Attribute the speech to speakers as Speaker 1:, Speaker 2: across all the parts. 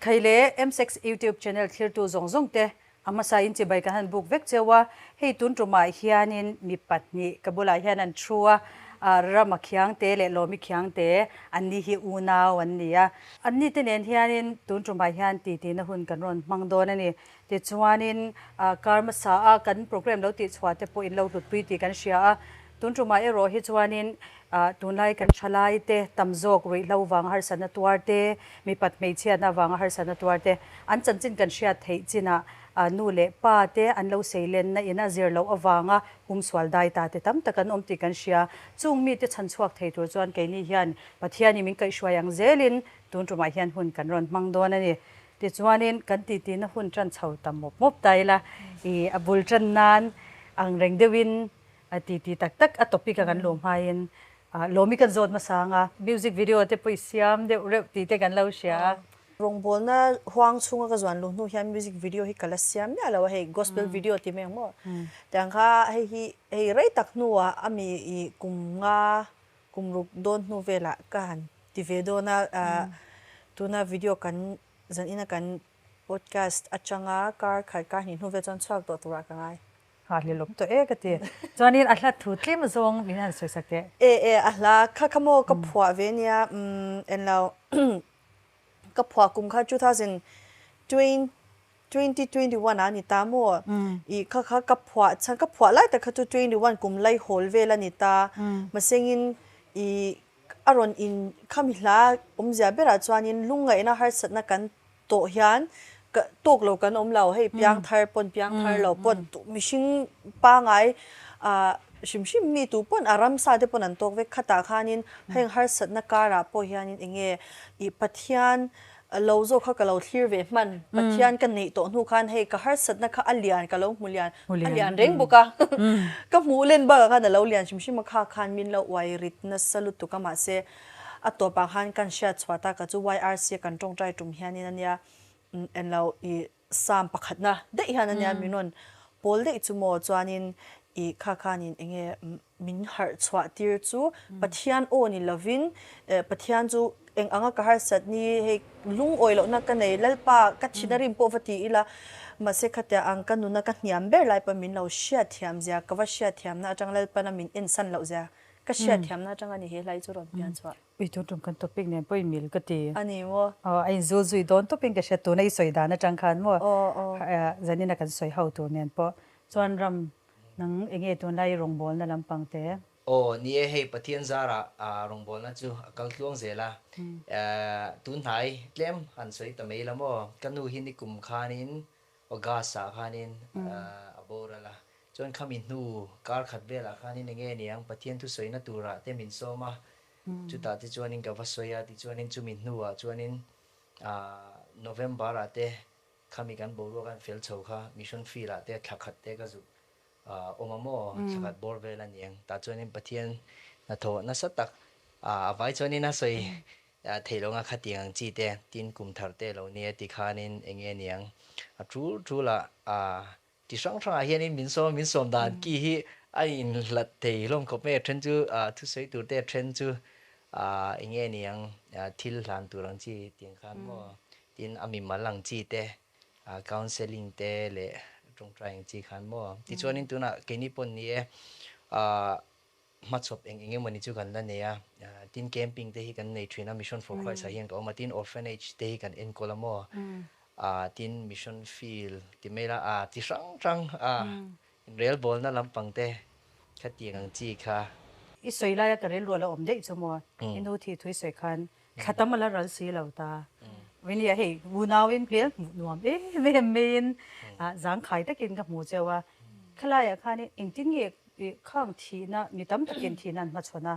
Speaker 1: Khai le M-Sex YouTube channel thlirtu zawng zawng te a hmasa in chibai kan han buk vek cheu a, hei tun tumah hianin mi pahnih ka bulah hian an thu a, Rama Khiangte leh Lawmi Khiangte an ni hi unau an ni a. An ni te nen hianin tun tumah hian titi-na hun kan rawn hmang dawn a ni. Tichuanin kar hmasa a kan program lo tihchhuah te pawh in lo hlutpui tih kan hria a, tun tumah erawh hi chuanin tunlai kan thalai te tam zawk ruihhlo vanga harsatna tuar te, mipat hmeichhiatna avanga harsatna tuar te an chanchin kan hriat theih chinah nu leh pa te an lo seilenna in a zir loh avanga humsual dai ta te tam tak an awm tih kan hria. Chung mite chhanchhuak thei tur chuan keini hian Pathianin min kaihhruai ang zelin tun tumah hian hun kan rawn hmang dawn a ni. Tichuanin kan titi-na hun tan chho ta mawp mawp ta ila, i a bul tan nan ang reng deuhin a titi tak tak a topic a kan luh hmain lawmi kan zawt hmasa ang a. Music video te pawh i siam deuh reuh tih te kan lo hria a.
Speaker 2: Rawngbawlna huang chhunga ka zuan luh hnu hian music video hi ka la siam miah lo a, hei gospel video ti mai ang maw? Tiang kha hei hi hei rei tak hnuah a mi i kum nga Kum ruk dawn hnu velah ka han ti ve dawn a, tuna video kan zan ina kan podcast atanga kar khat kar hnih hnu vel chuan chhuak tawh turah ka ngai.
Speaker 1: Ha hlelawm tawh e ka ti. Chuanin a hla thu tlem zawng min han sawi sak teh.
Speaker 2: E e a hla kha kha maw ka phuah ve nia englo ka phuah kum kha 2020 2021 a ni ta maw? I kha kha ka phuah chhan ka phuah lai tak kha chu 21 kum lai hawl vel a ni ta. Mahsengin i a rawn in khami hla awmzia berah chuanin lungngaihna harsatna kan tawh hian ka tawk lo kan awm lo. Hei piang thar pawn piang thar lo pawn mihring pangai ah hrim hrim mi tu pawn a ramsa te pawn an tawk vek. Khatah khanin heng harsatna karah pawh hianin enge i Pathian Lo zawk kha ka lo thlir ve hman. Pathian ka neih tawh hnu khan hei ka harsatna kha a lian ka lo hmu lian, a lian reng bawk a. Ka hmuh len bakah khan a lo lian hrim hrim a, kha khan min lo uai rit nasa lutuk a mahse a tawpah khan kan hriat chhuah ta ka chu YRC a kan tawngtai tum hianin a nia englo i Psalm pakhatna daih hian a nia min rawn pawl daih chu maw chuanin i kha khanin enge min harh chhuah tir chu Pathian aw ni lovin Pathian chu eng anga ka harsat ni hei lungawi lohna ka nei Lalpa ka thin a rim pawh va ti ila mahse khatia ang ka nuna ka hniam ber lai pawn min lo hriatthiam zia ka va hriatthiamna atang Lalpana min ensan loh zia ka hriatthiamna atang a ni he hlai chu rawn pian chhuah.
Speaker 1: Ui tun tum kan topic nen pawh i mil ka ti.
Speaker 2: A ni maw?
Speaker 1: Aw a inzul zui dawn tawpin ka hria tuna i sawi dan atang khan maw?
Speaker 2: Aw aw.
Speaker 1: Zanina kan sawi ho tur nen pawh chuan ram Nang enge tunlai i rawngbawlna lampang te?
Speaker 3: Aw, ni e, hei Pathian zarah rawngbawlna chu a kal tluang zel a. Tun hnai tlem han sawi ta mai la maw? Ka nu hi nikum khanin August ah khanin a boral a. Chuan khami hnu kar khat velah khanin enge niang Pathian thusawina turah te min sawm a. Chutah te chuanin ka va sawi a, tichuanin chumi hnuah chuanin November ah te Khami kan boruak an fel chho kha mission field ah te thla khat te ka zuk awm a maw, thla khat bawr vel a niang. Tah chuanin Pathian hnathawh nasa tak a vai chuanin a sawi theih lo nga khatiang ang chi te, tin kum thar te lo nia ti khanin eng nge niang. A tul tul a Ti hrang hrangah hianin min sawm a, min sawm dan ki hi a inhlat thei hlawm khawp mai a, then chu thusawi tur te a then chu eng nge ni ang thil hlan tur ang chi tiang khan maw tin a mimal ang chi te counselling te leh tawngtai ang chi khan maw tichuanin tunah keini pawn ni e Hmachhawp eng eng emawni chu kan la nei a, tin camping te hi kan nei thin a, Mission for Christ ah hian ka awm a, tin orphanage te hi kan enkawl a maw, tin mission field ti mai la, ti hrang hrang a, inrelbawlna lampang te khatiang ang chi kha.
Speaker 1: I sawi laia ka rilru a la awm daih chu maw, i nu thi thui sawi khan thla tam a la ral si lo ta. Venia hei unauin hmel hmuh nuam em em maiin zangkhai takin ka hmu cheu a, khalaiah khan engtin nge khang thihna mi tam takin thihna an hmachhawn a,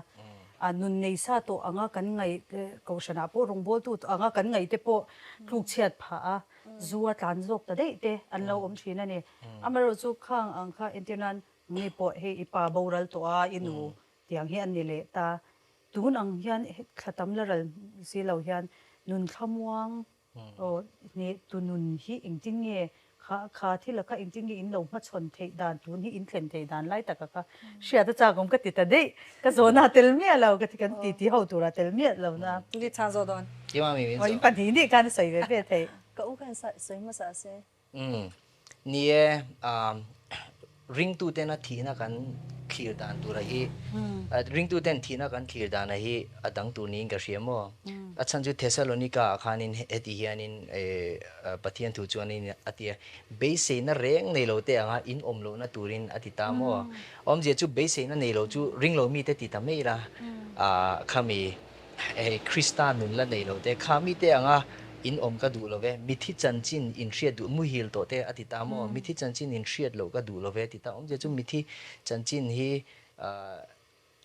Speaker 1: a nun nei sa tawh anga kan ngaih kohhranah pawh rawngbawltu anga kan ngaih te pawh tlukchhiat phah a, zu a tlan zawk ta daih te an lo awm thin a ni. Amaherawhchu khang ang kha entir nan mi pawh hei i pa boral tawh a, i nu tiang hi an ni leh ta. Tun ang hian thla tam la ral si lo hian nun thlamuang aw hneh tu nun hi engtin nge? Kha kha thil a kha engtin nge in lo hmachhawn theih dan tun hi in thlen theih dan lai tak a kha hriat a chak awm ka ti ta daih. Ka zawhna a tel miah lo ka ti kan ti ti ho tur a tel miah lo na.
Speaker 2: Ni chhan zawh dawn.
Speaker 3: Keimah mi min zawh.
Speaker 1: Aw in pahnih nih khan a sawi ve ve theih.
Speaker 2: Ka u khan sawi hmasa se.
Speaker 3: Umm ni e, ringtuten a thihna kan thlir dan tura hi, ringtuten thihna kan thlir dana hi a dang tur niin ka hria maw? A chhan chu Thessalonica ah khanin heti hianin Pathian thu chuanin a ti a, beiseina reng nei lo te anga in awm lohna turin a ti ta maw? Awmzia chu beiseina nei lo chu ring lo mite ti ta mai ila, khami Hei Krista nun la nei lo te, kha mite anga in awm ka duh lo ve, mithi chanchin in hriat duh, muhil tawh te a ti ta maw, mithi chanchin in hriat loh ka duh lo ve a ti ta, awmzia chu mithi chanchin hi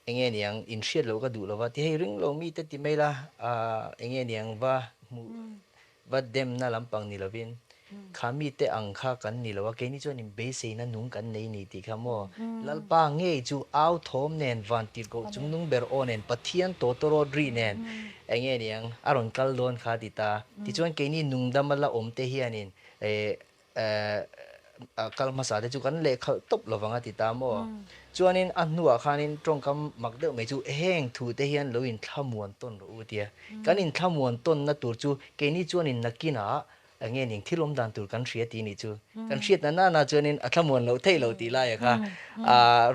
Speaker 3: enge niang in hriat loh ka duh lo va ti, hei ring lo mite ti mai la enge niang va hmuh Va demna lampang ni lovin, kha mite ang kha kan ni lo a, keini chuan in beiseina nung kan nei ni tih kha maw? Lalpa ngei chu au thawm nen, van tirhkoh chungnung ber aw nen, Pathian tawtawrawt ri nen eng nge niang a rawn kal dawn kha ti ta. Tichuan keini nungdama la awm te hianin A kal hmasa te chu kan lehkhalh tawp lo vang a ti ta maw? Chuanin a hnuah khanin tawngkam mak deuh mai chu heng thu te hian lo inthlamuan tawn rawh u tia. Kan inthlamuan tawnna tur chu keini chuanin nakinah eng nge ning thil awm dan tur kan hria tih nih chu. Kan hriat na nana chuanin a thlamuan loh theih lo tih laia kha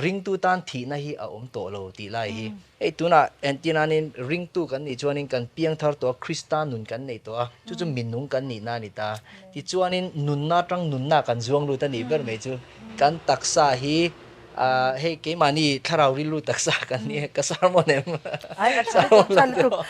Speaker 3: ringtu tan thihna hi a awm tawh lo tih lai hi. Hei tunah entinanin ringtu kan nih chuanin kan piang thar tawh a, Krista nun kan nei tawh a, chu chu minung kan nihna a ni ta. Tichuanin nunna atang nunna kan zuang lut a nih ber mai chu kan taksa hi hei keimahni thlarau rilru taksa kan ni a, ka sermon em? Sermon lo tiraw?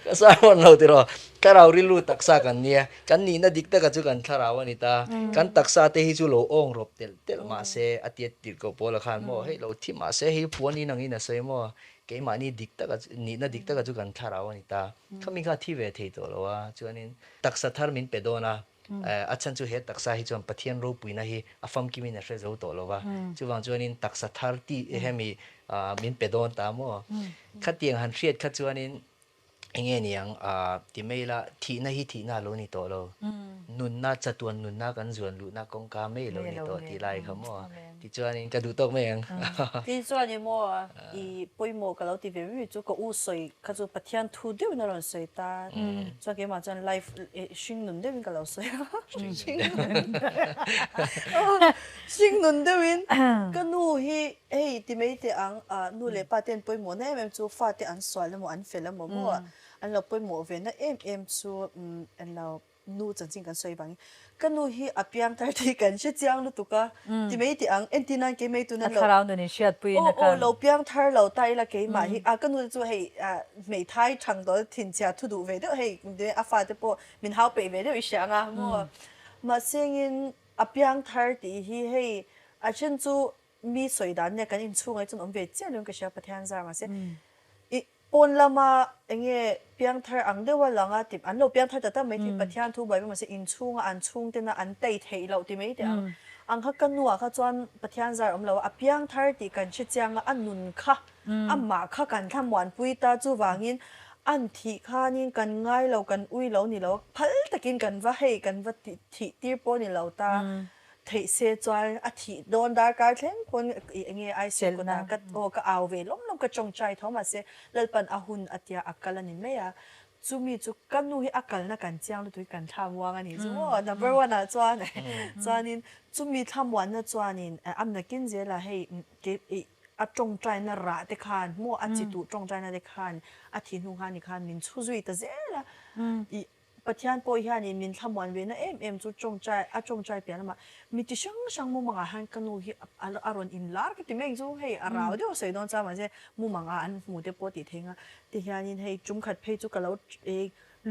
Speaker 3: Ka sermon lo tiraw? Thlarau rilru taksa kan nia, kan nihna dik taka chu kan thlarau a ni ta. Kan taksa te hi chu lo awng rawp telh telh mahse a tiat tirh koh pawl a khan maw hei lo thi mahse hei puan in angin a sawi maw keimahni dik taka chu nihna dik taka chu kan thlarau a ni ta. Khami kha thi ve thei tawh lo a, chuanin taksa thar min pe dawn a, a chhan chu he taksa hi chuan Pathian ropuina hi a famkimin a hre zo tawh lo va, chuvang chuanin taksa thar tih hemi min pe dawn ta maw. Khatiang han hriat kha chuanin Eng nge niang ti mai ila, thihna hi thihna a lo ni tawh lo. Nunna, chatuan nunna kan zuan luhna kawngka mai a lo ni tawh tih lai kha maw. Tichuanin ka duh tawk mai ang.
Speaker 2: Tichuan i maw i pawimawh ka lo ti ve mai mai chu ka u sawi kha chu Pathian thu deuhin a rawn sawi ta. Chuan keimah chuan life hring nun deuhin ka lo sawi a. Hring nun deuhin ka nu hi Hei ti mai teh ang, nu leh pa ten pawimawhna em em chu fate an sual emaw an fel emaw maw an lo pawimawh ve na em em chu an lo nu chanchin kan sawi vangin ka nu hi a piang thar tih kan hre chiang lutuk a ti mai teh ang entir nan keimah tuna
Speaker 1: lo thlarau nun in hriatpui in a
Speaker 2: kan lo piang thar lo ta ila keimah hi a ka nu te chu hei hmeithai thang dawl thinchhia thu duh ve deuh hei a fate pawh min hau peih ve deuh i hria ang a maw mahse engin a piang thar tih hi hei a then chu Mi sawi dan nia kan inchhungah hi chuan awm ve chiah lo in ka hria Pathian zar mahse i pawn lama enge piangthar ang deuha lang a ti an lo piangthar ta ta mai thei Pathian thu buai mahse inchhunga an chhungtena an tei theih loh ti mai teh ang ang kha ka nuah kha chuan Pathian zar awm lo a a piangthar tih kan hre chiang a a nun kha amah kha kan thlamuanpui ta chuvangin an thih khanin kan ngai lo kan ui lo ni lo phal takin kan va hei kan va thih tir pawh ni lo ta. Theih se chuan a thih dawn darkar thleng pawn i enge ICU kawtah ka aw ka au ve lawm lawm ka tawngtai tho mahse Lalpan a hun a tia a kal a ni mai a, chumi chu ka nu hi a kalna kan chiang lutuk hi kan thla muang a nih chu maw number one ah chuan chuanin chumi thlamuanna chuanin a nakin zela hei i a tawngtaina rah te khan maw a chi tuh tawngtaina te khan a thih hnu khan ni khan min chhu zui ta zel a i Pathian pawh hianin min thlamuan ve na em em chu tawngtai a tawngtai piah lamah mi ti hrang hrang mumangah hian ka nu hi a rawn inlar ka ti mai chu hei a rau deuh a sawi dawn chuan mahse mumangah an hmu te pawh tih theih anga tihianin hei tumkhat phei chu ka lo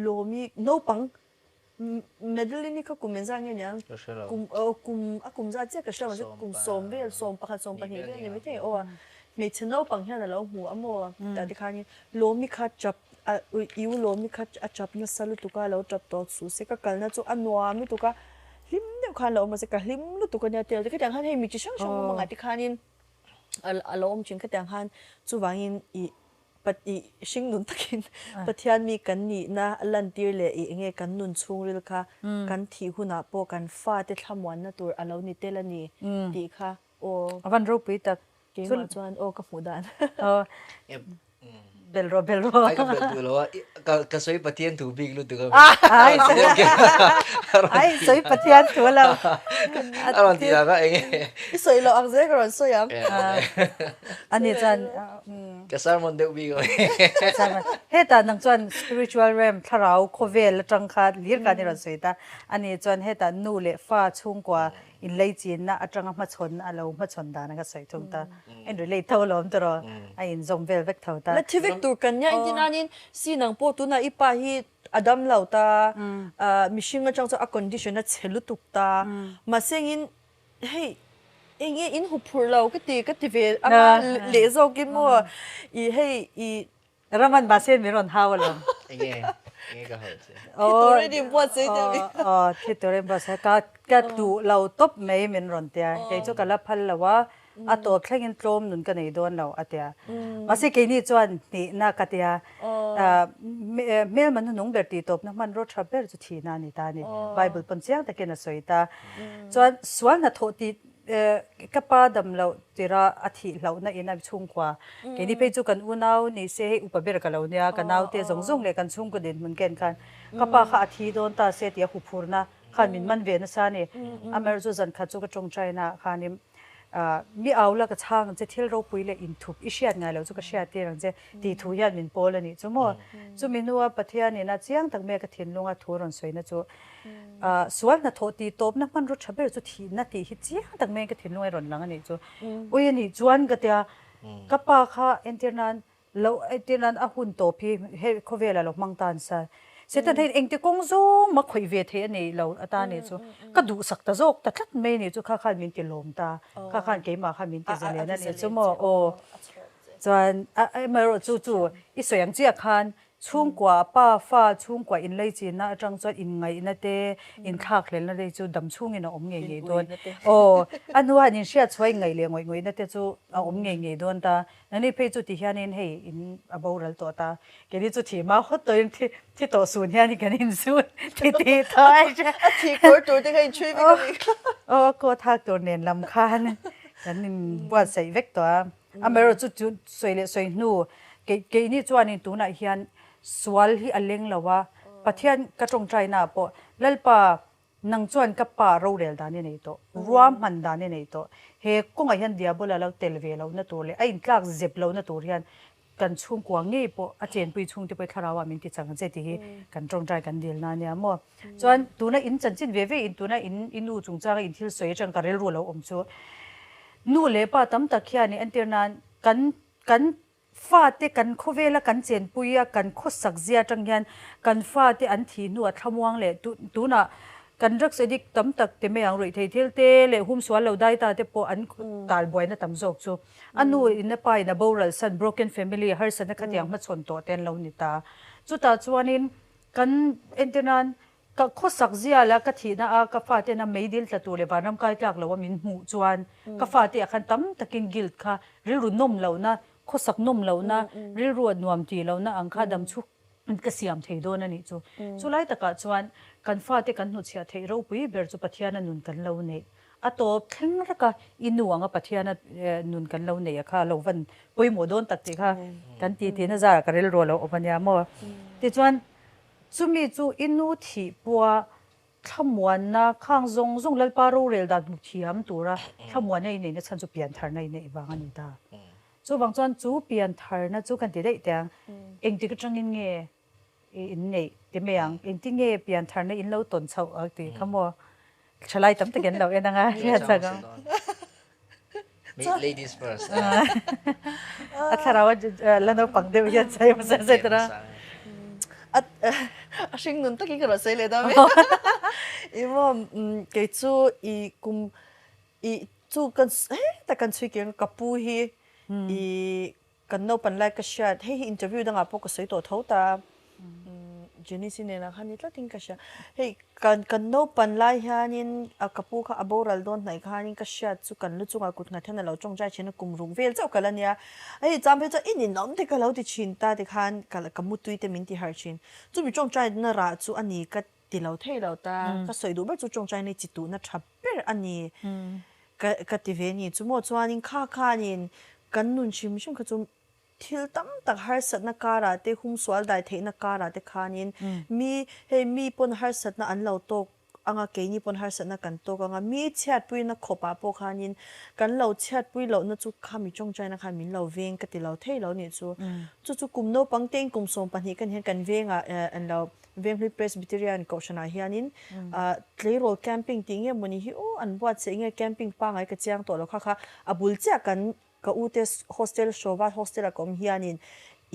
Speaker 2: lawmi naupang Madeline i kha kum engzat nge niang kum kum a kum zat chiah ka hre lo mahse kum sawm vel sawm pakhat sawm pahnih vel ni maithei aw a hmeichhe naupang hian a lo hmu a maw tah te khanin lawmi kha chap A i u lawmi kha a tap nasa lutuk a, lo tap tawh suh se, ka kalna chu a nuam lutuk a, hlim deuh khan lo awm a se, ka hlim lutuk a nia tel te khatiang khan hei mi chi hrang hrang awm ang ah te khanin a lo awm thin khatiang khan chuvangin i I hringnun takin Pathian mi kan nihna lantir leh i enge kan nun chhungril kha kan thih hunah pawh kan fate thlamuanna tur a lo ni tel a ni tih kha aw.
Speaker 1: A van ropui tak.
Speaker 2: Keimah chuan aw ka hmuh dan.
Speaker 1: Bel rawh bel rawh.
Speaker 3: Ai ka bel duh lo a, ka sawi Pathian thu bik lutuk a.
Speaker 1: Ai ai sawi Pathian thu a lo.
Speaker 3: A rawn ti ang a enge.
Speaker 2: I sawi loh ang zel ka rawn sawi ang.
Speaker 1: Ani chuan
Speaker 3: Ka sermon deuh bik a.
Speaker 1: Hetah nang chuan spiritual realm thlarau khawvel atang kha hlir khan i rawn sawi ta. Ani chuan hetah nu leh fa chhungkua Inleichinna atanga hmachhawn a lo hmachhawn dan a ka sawi thung ta. A in relate tho alawm tawh a inzawm vel vek tho ta.
Speaker 2: La thi vek tur kan nia engtin anin si nang pawh tunah i pa hi a dam lo ta, mihring atang chuan a condition a chhe lutuk ta, mahse engin hei eng nge in huphurh lo ka ti ka ti ve anga leh zawkin maw i hei i
Speaker 1: Raman mahse min rawn hau alawm.
Speaker 3: Enge enge ka hauh che.
Speaker 2: Thi turin in buatsaih teh mi.
Speaker 1: Aw thi turin buatsaih ka ka duh lo tawp mai min rawn tia. Kei chu ka la phal lo a, a tawp thlengin tlawm nun ka nei dawn lo a tia. Mahse keini chuan hnihna ka tia. Hmelma hnunung ber tih tawpna hmanraw tha ber chu thihna a ni ta a ni. Bible pawn chiang takin a sawi ta. Chuan sual hnathawh tih Ka pa dam loh tira a thih hlauhna in a chhungkua. Keini phei chu kan unau ni se hei upa ber ka lo nia, ka naute zawng zawng leh kan chhungkaw dinhmun ken khan ka pa kha a thi dawn ta se tih a huphurna khan min man ve nasa a ni. Amaherawhchu chu zan khat chu ka tawngtaina ah khanin mi au la ka chhang ang che, thil ropui leh inthup i hriat ngai loh chu ka hriat tir ang che tih thu hian min pawl a nih chu maw. Chumi hnua Pathianin a chiang tak mai a ka thinlunga thu rawn sawina chu Sual hnathawh tih tawpna hmanraw tha ber chu thihna tih hi chiang tak maiin ka thinlung a rawn lang a nih chu. Ui a nih chuan ka tia ka pa kha entir nan lo entir nan a hun tawp hi he khawvelah lo hmang tan sa. Satan hian engti kawng zawng mah khawih ve theih a nei lo ata nih chu ka duhsak ta zawk ta tlat mai nih chu kha khan min ti lawm ta kha khan keimah khan min ti zalen a nih chu maw aw. Chuan amaherawh chu chu i sawi ang chiah khan Chhungkua, pa, fa, chhungkua inleichinna atang chuan inngaihna te, inthlakhlelna te chu dam chhungin a awm ngei ngei dawn. Aw, a hnuah an inhriat chhuah inngaih leh ngawih ngawihna te chu a awm ngei ngei dawn ta. Nani phei chu ti hianin hei in a boral tawh ta. Keini chu thih hma hawt tawhin thi thi tawh sun hian kan inzut thi tih tawh a hria.
Speaker 2: A thih kawr tur te kha inchhui vek a ni kha.
Speaker 1: Aw, a coat hak tur nen lam khan kan inbuatsaih vek tawh a. Amaherawhchu chu sawi leh sawi hnu keini chuanin tunah hian sual hi a leng lo a, Pathian ka tawngtaina ah pawh Lalpa nang chuan ka pa rorel dan i nei tawh, ruahman dan i nei tawh, he kawngah hian Diabola lo tel ve lohna tur leh a intlak zep lohna tur hian kan chhungkua ngei pawh a chenpui chhungte pawh thlarau ah min ti chang ang che tih hi kan tawngtai kan dilna a nia maw. Chuan tuna in chanchin ve ve in tuna in i nu chungchanga in thil sawi atang ka rilru lo awm chu nu leh pa tam tak hian i entir nan kan kan fate kan khawvela kan chenpui a kan khawsak zia atang hian kan fate an thih hnuah thlamuang leh tunah kan drugs addict tam tak te mai ang ruih thei thil te leh humsual lo dai ta te pawh an talbuaina tam zawk chu a nu in a pa in a boral san broken family harsatna khatiang hmachhawn tawh te an lo ni ta chutah chuanin Kan entir nan ka khawsak zia la ka thihna a ka fate na meidil tla tur leh vanram kai tlak lo a min hmuh chuan ka fate ah khan tam takin guilt kha rilru nawm lohna khawsak nawm lohna rilru a nuam tih lohna ang kha dam chhuk ka siam thei dawn a nih chu. Chulai takah chuan kan fate kan hnuchhiah theih ropui ber chu Pathiana nun kan lo neih A tawp thleng rek a, i nu anga Pathiana nun kan lo neih a kha a lo van pawimawh dawn tak tih kha kan ti tihna zarah ka rilru a lo awm a nia maw. Tichuan, chumi chu i nu thih pua thlamuanna khang zawng zawng Lalpa rorel dan hmu thiam tura thlamuanna i neihna chhan chu piantharna i neih vang a ni ta. Chuvang chuan chu piantharna chu kan ti daih teh ang, engtik atangin nge I in neih ti mai ang. Engtin nge piantharna in lo tawn chhoh ang tih kha maw thalai tam takin an lo en ang a hriat chak ang.
Speaker 3: Ladies first.
Speaker 1: A thlarau a la naupang deuh hian sawi hmasa zet a.
Speaker 2: A hring nun takin ka rawn sawi leh dawn mai. I maw kei chu i kum i chu kan heta kan chhui kir ka pu hi i Kan naupan lai ka hriat, hei hi interview dangah pawh ka sawi tawh tho ta. Janice-i nena khan ni tlatin ka hria. Hei kan kan naupan lai hianin a ka pu kha a boral dawn hnaih khanin ka hriat chu kan lu chungah kut nghat hian a lo tawngtai thin a, kum ruk vel chauh ka la nia. Hei cham phei chuan i ninawm te ka lo ti thin ta tikhan ka ka mutui te min ti harh thin. Chumi tawngtaina rah chu a ni ka ti lo thei lo ta. Ka sawi duh ber chu tawngtaina hi chi tuhna tha ber a ni ka ka ti ve a ni. Chu maw chuanin kha khanin kan nun hrim hrim kha chu Thil tam tak harsatna karah te, humsual dai theihna karah te khanin mi, hei mi pawn harsatna an lo tawk anga keini pawn harsatna kan tawk anga mi chhiatpuina khawpah pawh khanin kan lo chhiatpui lohna chu khami tawngtaina khan min lo veng ka ti lo thei lo nih chu. Chu chu kum naupang tein kum 12 kan hian kan vengah an lo Venghlui Presbyterian Kohhranah hianin tleirawl camping tih nge mawni hi aw an buatsaih nge camping pangai ka chiang tawh lo kha kha a bul chiah kan Ka u te hostel Shova hostel a ka awm hianin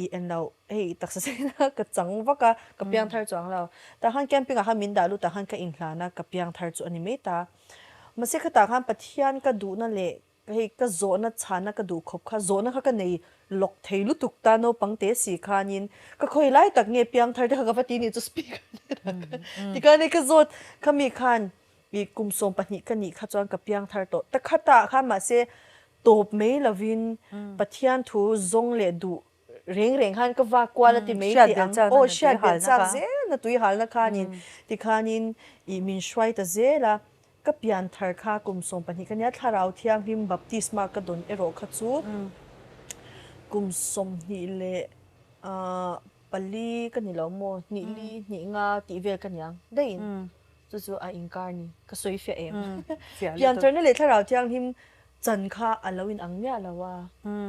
Speaker 2: i en lo hei taksa sena ka chang vak a, ka piang thar chuang lo. Tah khan camping ah khan min dah lut ah khan ka inhlan a, ka piang thar chu a ni mai ta. Mahse khatah khan Pathian ka duhna leh hei ka zawhna chhana ka duh khawp kha zawhna kha ka nei lawk thei lutuk ta naupang te si khanin ka khawi lai tak nge piang thar te kha ka va ti ni chu speaker hnenah khan tikhan hei ka zawt khami khan i kum 12 ka nih kha chuan ka piang thar tawh ta khatah khan mahse Tawp mai lovin Pathian thu zawng leh duh reng reng khan ka vak kual a ti mai tih ang. Aw hriat belh chak zel na tui halna khanin tikhanin ih min hruai ta zel a. Ka pian thar kha kum 12 ka nia Thlarau Thianghlim baptisma ka dawn erawh kha chu kum 24 ka ni lo maw hnih li hnih nga tih vel ka niang daih in chu chu a inkar ni ka sawi fiah em. Piantharna leh Thlarau Thianghlim Chan kha a lo in ang miah lo a.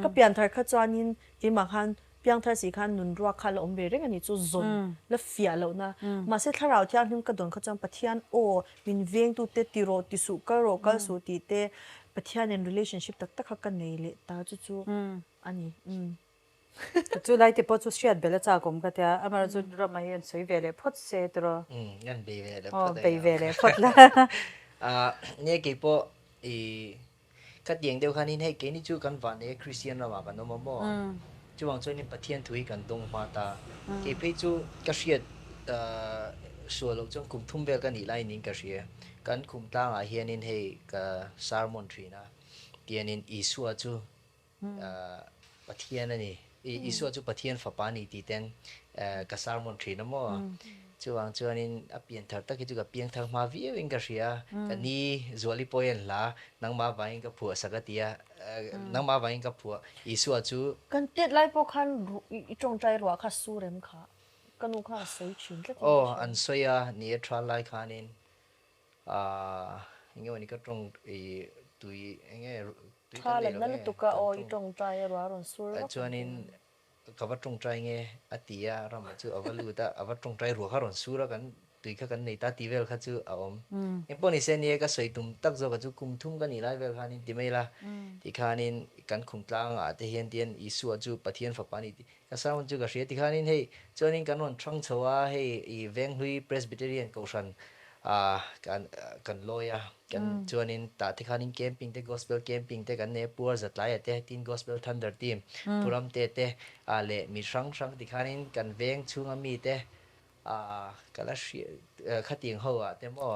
Speaker 2: Ka pianthar kha chuanin keimah khan piangthar si khan nun ruak kha a la awm ve reng a ni chu zawn la fiah lohna. Mahse thlarau thianghlim ka dawn kha chuan Pathian aw min vengtute ti rawh ti suh kal rawh kal suh tih te Pathian nen relationship tak tak kha ka nei leh ta chu chu a ni.
Speaker 1: Chu lai te pawh chu hriat belh a chak awm ka tia, amaherawhchu chu Rama hi an sawi ve leh phawt se tiraw?
Speaker 3: Umm, an bei ve leh phawt
Speaker 1: a Bei ve leh phawt la.
Speaker 3: Ah, nia kei pawh i khatiang deuh khanin hei keini chu kan vannei a Kristian ramah kan awm a maw? Chuvang chuanin Pathian thu hi kan dawng hma ta. Kei phei chu ka hriat sual loh chuan kum thum vel ka nih laiin in ka hria. Kan khum tlangah hianin hei ka sermon thin a, tianin Isua chu Pathian a ni. Isua chu Pathian fapa a ni tih ten ka sermon thin a maw? Chuvang chuanin a pian thar tak hi chu ka piang thar hma viauin ka hria. Ka ni Zuali pawhin hla nangmah vangin ka phuah sak a ti a, nangmah vangin ka phuah. Isua chu.
Speaker 2: Kan tet lai pawh khan i tawngtai ruah kha su rem kha ka nu khan a sawi thin tlat in ka
Speaker 3: hria. Aw, an sawi a, ni a tha lai khanin Aaa enge mawni ka tawng i tui enge tui kan nei lo nge
Speaker 2: lutuk a aw i tawngtai a ruah rawn sur vak
Speaker 3: chuanin ka va tawngtai nge a ti a ramah chu a va lut a a va tawngtai ruah kha rawn sur a kan tui kha kan nei ta tih vel kha chu a awm engpawh ni se nia ka sawi tum tak zawk a chu kum thum ka nih lai vel khanin ti mai la tikhanin kan khum tlangah te hian tian Isua chu Pathian fapa a ni tih ka sermon chu ka hria tikhanin hei chuanin kan rawn thang chho a hei i Venghlui Presbyterian Kohhran Ah kan kan lawi a, kan chuanin tah te khanin camping te gospel camping te kan nei a, Puar Zatlaia te tin Gospel Thunder Team Puram te te ah leh mi hrang hrang tikhanin kan veng chhunga mi te ah ka la hria khatiang ho ah te maw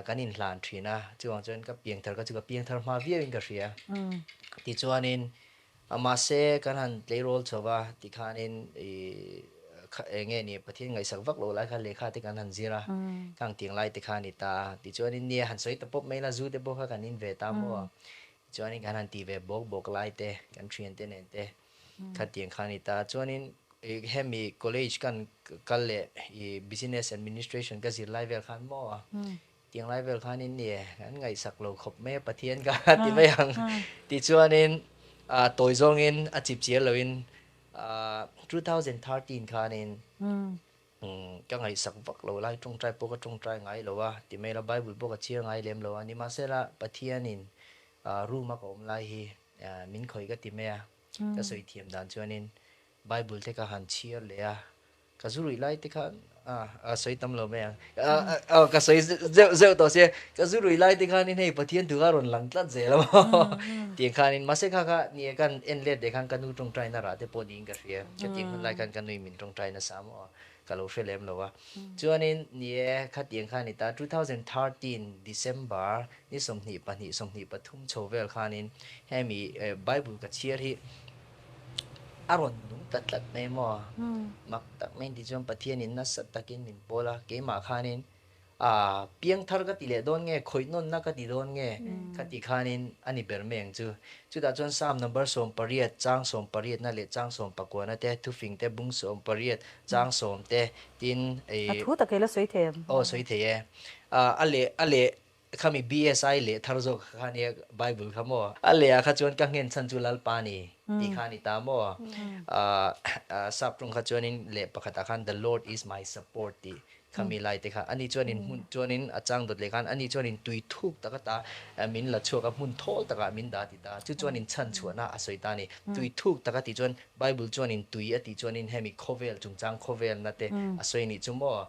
Speaker 3: kan inhlan thin a, chuvang chuan ka piangthar kha chu ka piangthar hma viauin ka hria. Tichuanin Mahse, kan han tleirawl chho va, tikhanin i eng nge ni, Pathian ngaihsak vak loh lai kha lehkha te kan han zir a, khang tiang lai te kha a ni ta a. Tichuanin nia han sawi ta pawp mai la, zu te pawh kha kan in ve ta maw? Tichuanin kan han ti ve bawk bawk lai te, kan thian te nen te kha tiang kha a ni ta a. Chuanin hemi college kan kal leh i business administration ka zir lai vel khan maw? Tiang lai vel khanin ni e, kan ngaihsak lo khawp mai a Pathian kha a ti mai ang. Tichuanin tawi zawngin a chip chiar loin 2013 khanin ka ngaihsak vak lo lai tawngtai pawh ka tawngtai ngai lo a ti mai la, Bible pawh ka chhiar ngai lem lo a. Nimahsela Pathianin room a ka awm lai hi min khawih ka ti mai a, ka sawi thiam dan chuanin Bible te ka han chhiar leh a, Ka zu ruih lai te khan a sawi tam lo mai ang. Ka sawi zeuh zeuh tawh sia. Ka zu ruih lai te khanin hei Pathian thu kha rawn lang tlat zel a maw. Tiang khanin mahse kha kha ni e kan en let leh khan ka nu tawngtaina rah te pawh niin ka hria. Ka tiang hun lai khan ka nui min tawngtai nasa maw. ka lo hre lem lo a. Chuanin ni e, khatiang kha a ni ta, 2013 December ni 22, 23 chho vel khanin hemi Bible ka chhiar hi a rawn nung ta tlat mai maw? Mak tak mai tichuan Pathianin nasa takin min pawl a, keimah khanin A piangthar ka ti leh dawn nge, khawihnawnna ka ti dawn nge ka ti khanin a ni ber mai ang chu. Chutah chuan Psalm number 18, chang 18 na leh chang 19 te, thufing te, bung 18, chang 10 te, tin
Speaker 1: A thu tak ila sawi thei em?
Speaker 3: Aw sawi thei e. A leh a leh khami BSI leh thar zawk kha nia Bible kha maw? A leh ah kha chuan ka nghen chhan chu Lalpa ni tih kha a ni ta maw? Sap tawng kha chuanin leh pakhatah khan The Lord is my support tih Khami lai te kha ani chuanin hmun chuanin a chang dawt leh khan ani chuanin tui thuk tak ata min la chhuak a, hmun thawl takah min dah ti ta. Chu chuanin chhan chhuahna a sawi ta a ni. Tui thuk tak a tih chuan Bible chuanin tui a tih chuanin hemi khawvel chungchang khawvelna te a sawi nih chu maw?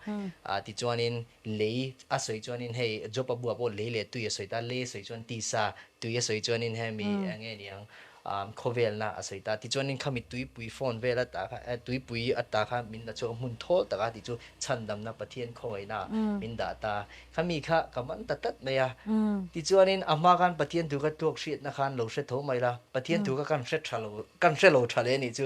Speaker 3: Tichuanin lei a sawi chuanin hei Job a buah pawh lei leh tui a sawi ta, lei a sawi chuan tisa, tui a sawi chuanin hemi eng nge niang Khawvelna a sawi ta. Tichuanin khami tuipui phone vel ata kha, tuipui ata kha min la chhuak a, hmun thawl taka tih chu chhandamna Pathian khawngaihna min dah ta. Khami kha ka man ta tlat mai a. Tichuanin a hma khan Pathian thu kha tluak hriatna khan lo hre tho mai la, Pathian thu kha kan hre tha lo, kan hre lo tha leh a nih chu.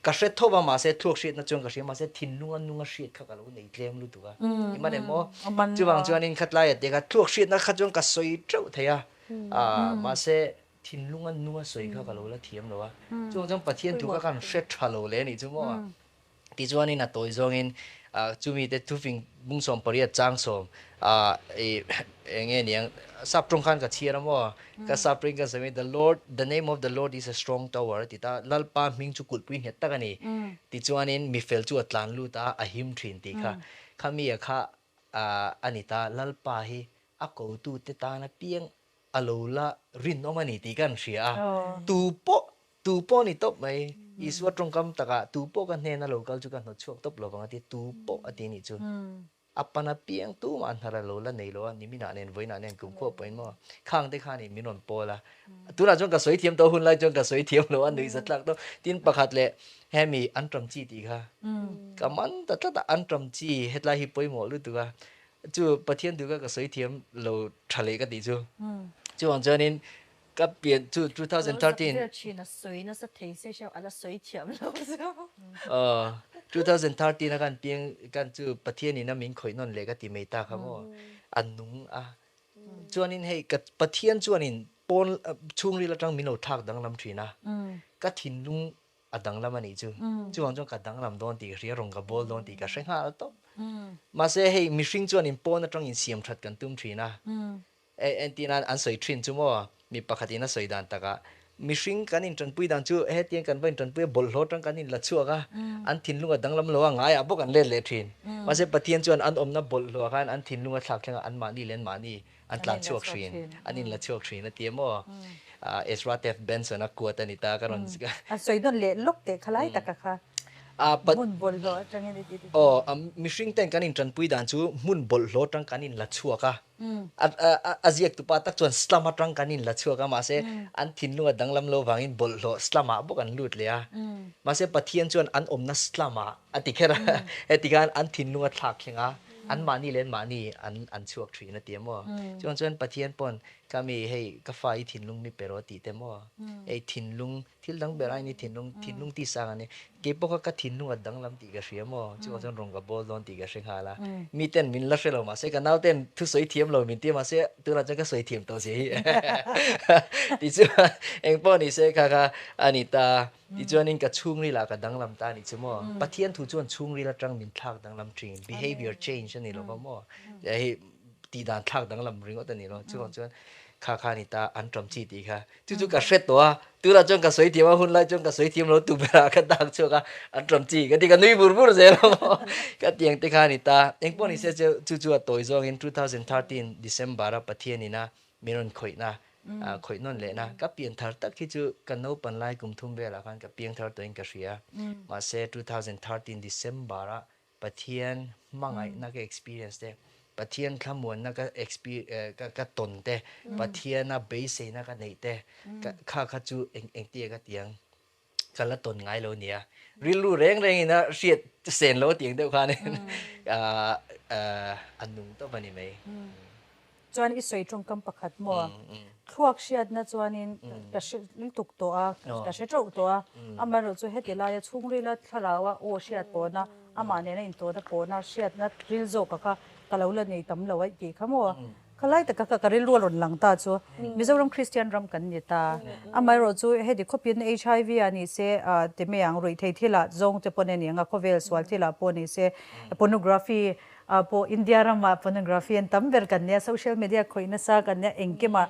Speaker 3: Ka hre tho va mahse tluak hriatna chuan ka hria mahse thinlunga nunga hriat kha ka lo nei tlem lutuk a. I man em aw? Chuvang chuanin khatlai ate kha tluak hriatna kha chuan ka sawi teuh thei a, mahse Thinlunga nua sawi kha ka lo la thiam lo a, chuvang chuan Pathian thu kha kan hre tha lo le anih chu maw? Tichuanin a tawi zawngin chumi te thufing bung 18 chang 10 ih eng nge niang sap tawng khan ka chhiar a maw? Ka sap tawngin ka sawi the Lord the name of the Lord is a strong tower a ti ta, Lalpa hming chu kulhpui nghet tak a ni. Tichuanin mifel chu a tlan lut a, a him thin tih kha. Khami a kha a ni ta, Lalpa hi a kotute tana piang a lo la rinawm a ni tih kan hria a, tu pawh, tu pawh ni tawp mai, Isua tawngkam takah tu pawh ka hnena lo kal chu ka hnawt chhuak tawp lo vang a ti, tu pawh a ti nih chu. A pan apiang tumah hnar a lo la nei lo a, niminah nen vawiinah nen kumkhua pawhin maw, khang te khanin min rawn pawl a, tunah chuan ka sawi thiam tawh, hun lai chuan ka sawi thiam lo a, nuihza tlak tawp. Tin pakhat leh hemi an ṭam chi tih kha ka man ta tlat a, an ṭam chi hetlai hi pawimawh lutuk a, Chu Pathian duh kha ka sawi thiam lo tha leh ka tih chu. Chuvang chuanin ka pian chu 2013.
Speaker 2: Vel thin a sawi nasa thei se hriau a la sawi thiam lo chu.
Speaker 3: Aw 2013 a kan piang kan chu Pathian in a min khawih nawn leh ka ti mai ta kha maw. A nung a. Chuanin hei ka Pathian chuanin pawn chhungril atang min lo thlak danglam thin a. Ka thinlung a danglam a nih chu. Chuvang chuan ka danglam dawn tih ka hria, rawn ka bawl dawn tih ka hre nghal tawp. Mahse hei mihring chuan in pawn atang in siam that kan tum thin a. Entir nan an sawi thin chu maw, mi pakhat in a sawi dan takah mihring kan in tanpui dan chu hetiang kan va in tanpui a, bawlhhlawh atang kan in la chhuak a, an thinlung a danglam lo a, ngaiah bawk an let leh thin. Mahse Pathian chuan an awmna bawlhhlawh ah khan an thinlung a thlak thleng a, anmahni leh anmahni An tlan chhuak thin, an inla chhuak thin a ti maw? Ezra Taft Benson a quote a ni ta, ka rawn zika.
Speaker 1: A sawi nawn leh lawk teh khalai taka kha hmun bawlhhlawh atangin i ti.
Speaker 3: Aw, mihring ten kan intanpui dan chu hmun bawlhhlawh atang kan inla chhuak a. A ziaktupa tak chuan slum atang kan inla chhuak a, mahse an thinlung a danglam lo vangin bawlhhlawh slum ah bawk an lut leh a. Mahse Pathian chuan an awmna slum ah a ti kher a, heti khan an thinlung a thlak thleng a. An mahni leh an mahni an an chhuak thin a ti a maw? Chuan chuan Pathian pawn ka mi hei ka fa i thinlung mi pe rawh a tih te maw? Hei thinlung thil dang ber aiin i thinlung thinlung tih sang a ni. Kei pawh kha ka thinlung a danglam tih ka hria maw? Chuvang chuan rawn ka bawl dawn tih ka hre nghal a. Mi ten min la hre lo mahse ka nau ten thusawi thiam lo min ti a mahse tunah chuan ka sawi thiam tawh zia hi tichuan engpawh ni se kha kha a ni ta. Tichuanin ka chhungril ah ka danglam ta a nih chu maw? Pathian thu chuan chhungril atang min thlak danglam thin, behavior change a ni lo va maw? Hei tihdan thlak danglam ringawt a ni lo. Chuvang chuan kha kha a ni ta, an ṭawm chi tih kha. Chu chu ka hre tawh a, tunah chuan ka sawi thiam a, hun lai chuan ka sawi thiam lo tu berah ka dak chhuak a, an ṭawm chi ka ti, ka nui bur bur zel a maw? Ka tiang te kha a ni ta. Engpawh ni se chu chu a tawi zawngin 2013 December a Pathian ina min rawn khawihna, khawih nawn lehna. Ka pian thar tak hi chu ka naupan lai kum thum velah khan ka piang thar tawhin ka hria. Mahse 2013 December ah Pathian hmangaihna ka experience te, Pathian thlamuanna ka ka tawn te, Pathiana beiseina ka neih te, kha kha chu engtia ka tiang. ka la tawn ngai lo nia. Rilru reng rengin a hriat sen lo tiang deuh khanin a nung tawp a ni mai.
Speaker 1: Chuan i sawi tawngkam pakhat maw? Thluak hriatna chuanin ka hre lutuk tawh a, ka hre teuh tawh a. Amaherawhchu chu heti laia chhungrila thlaraua aw hriat pawhna, amah nena intawhna pawhna hriatna ril zawka kha ka lo la nei tam lo a tih kha maw? Khalai taka kha ka rilru a rawn lang ta chu Mizoram Kristian ram kan ni ta. Amaherawhchu heti khawpin HIV ah ni se ti mai ang, ruihthei thilah zawng te pawh nen ang a, khawvel sual thilah pawh ni se, pornography ah pawh India ramah pornography an tam ber kan nia, social media khawih nasa kan nia, engkimah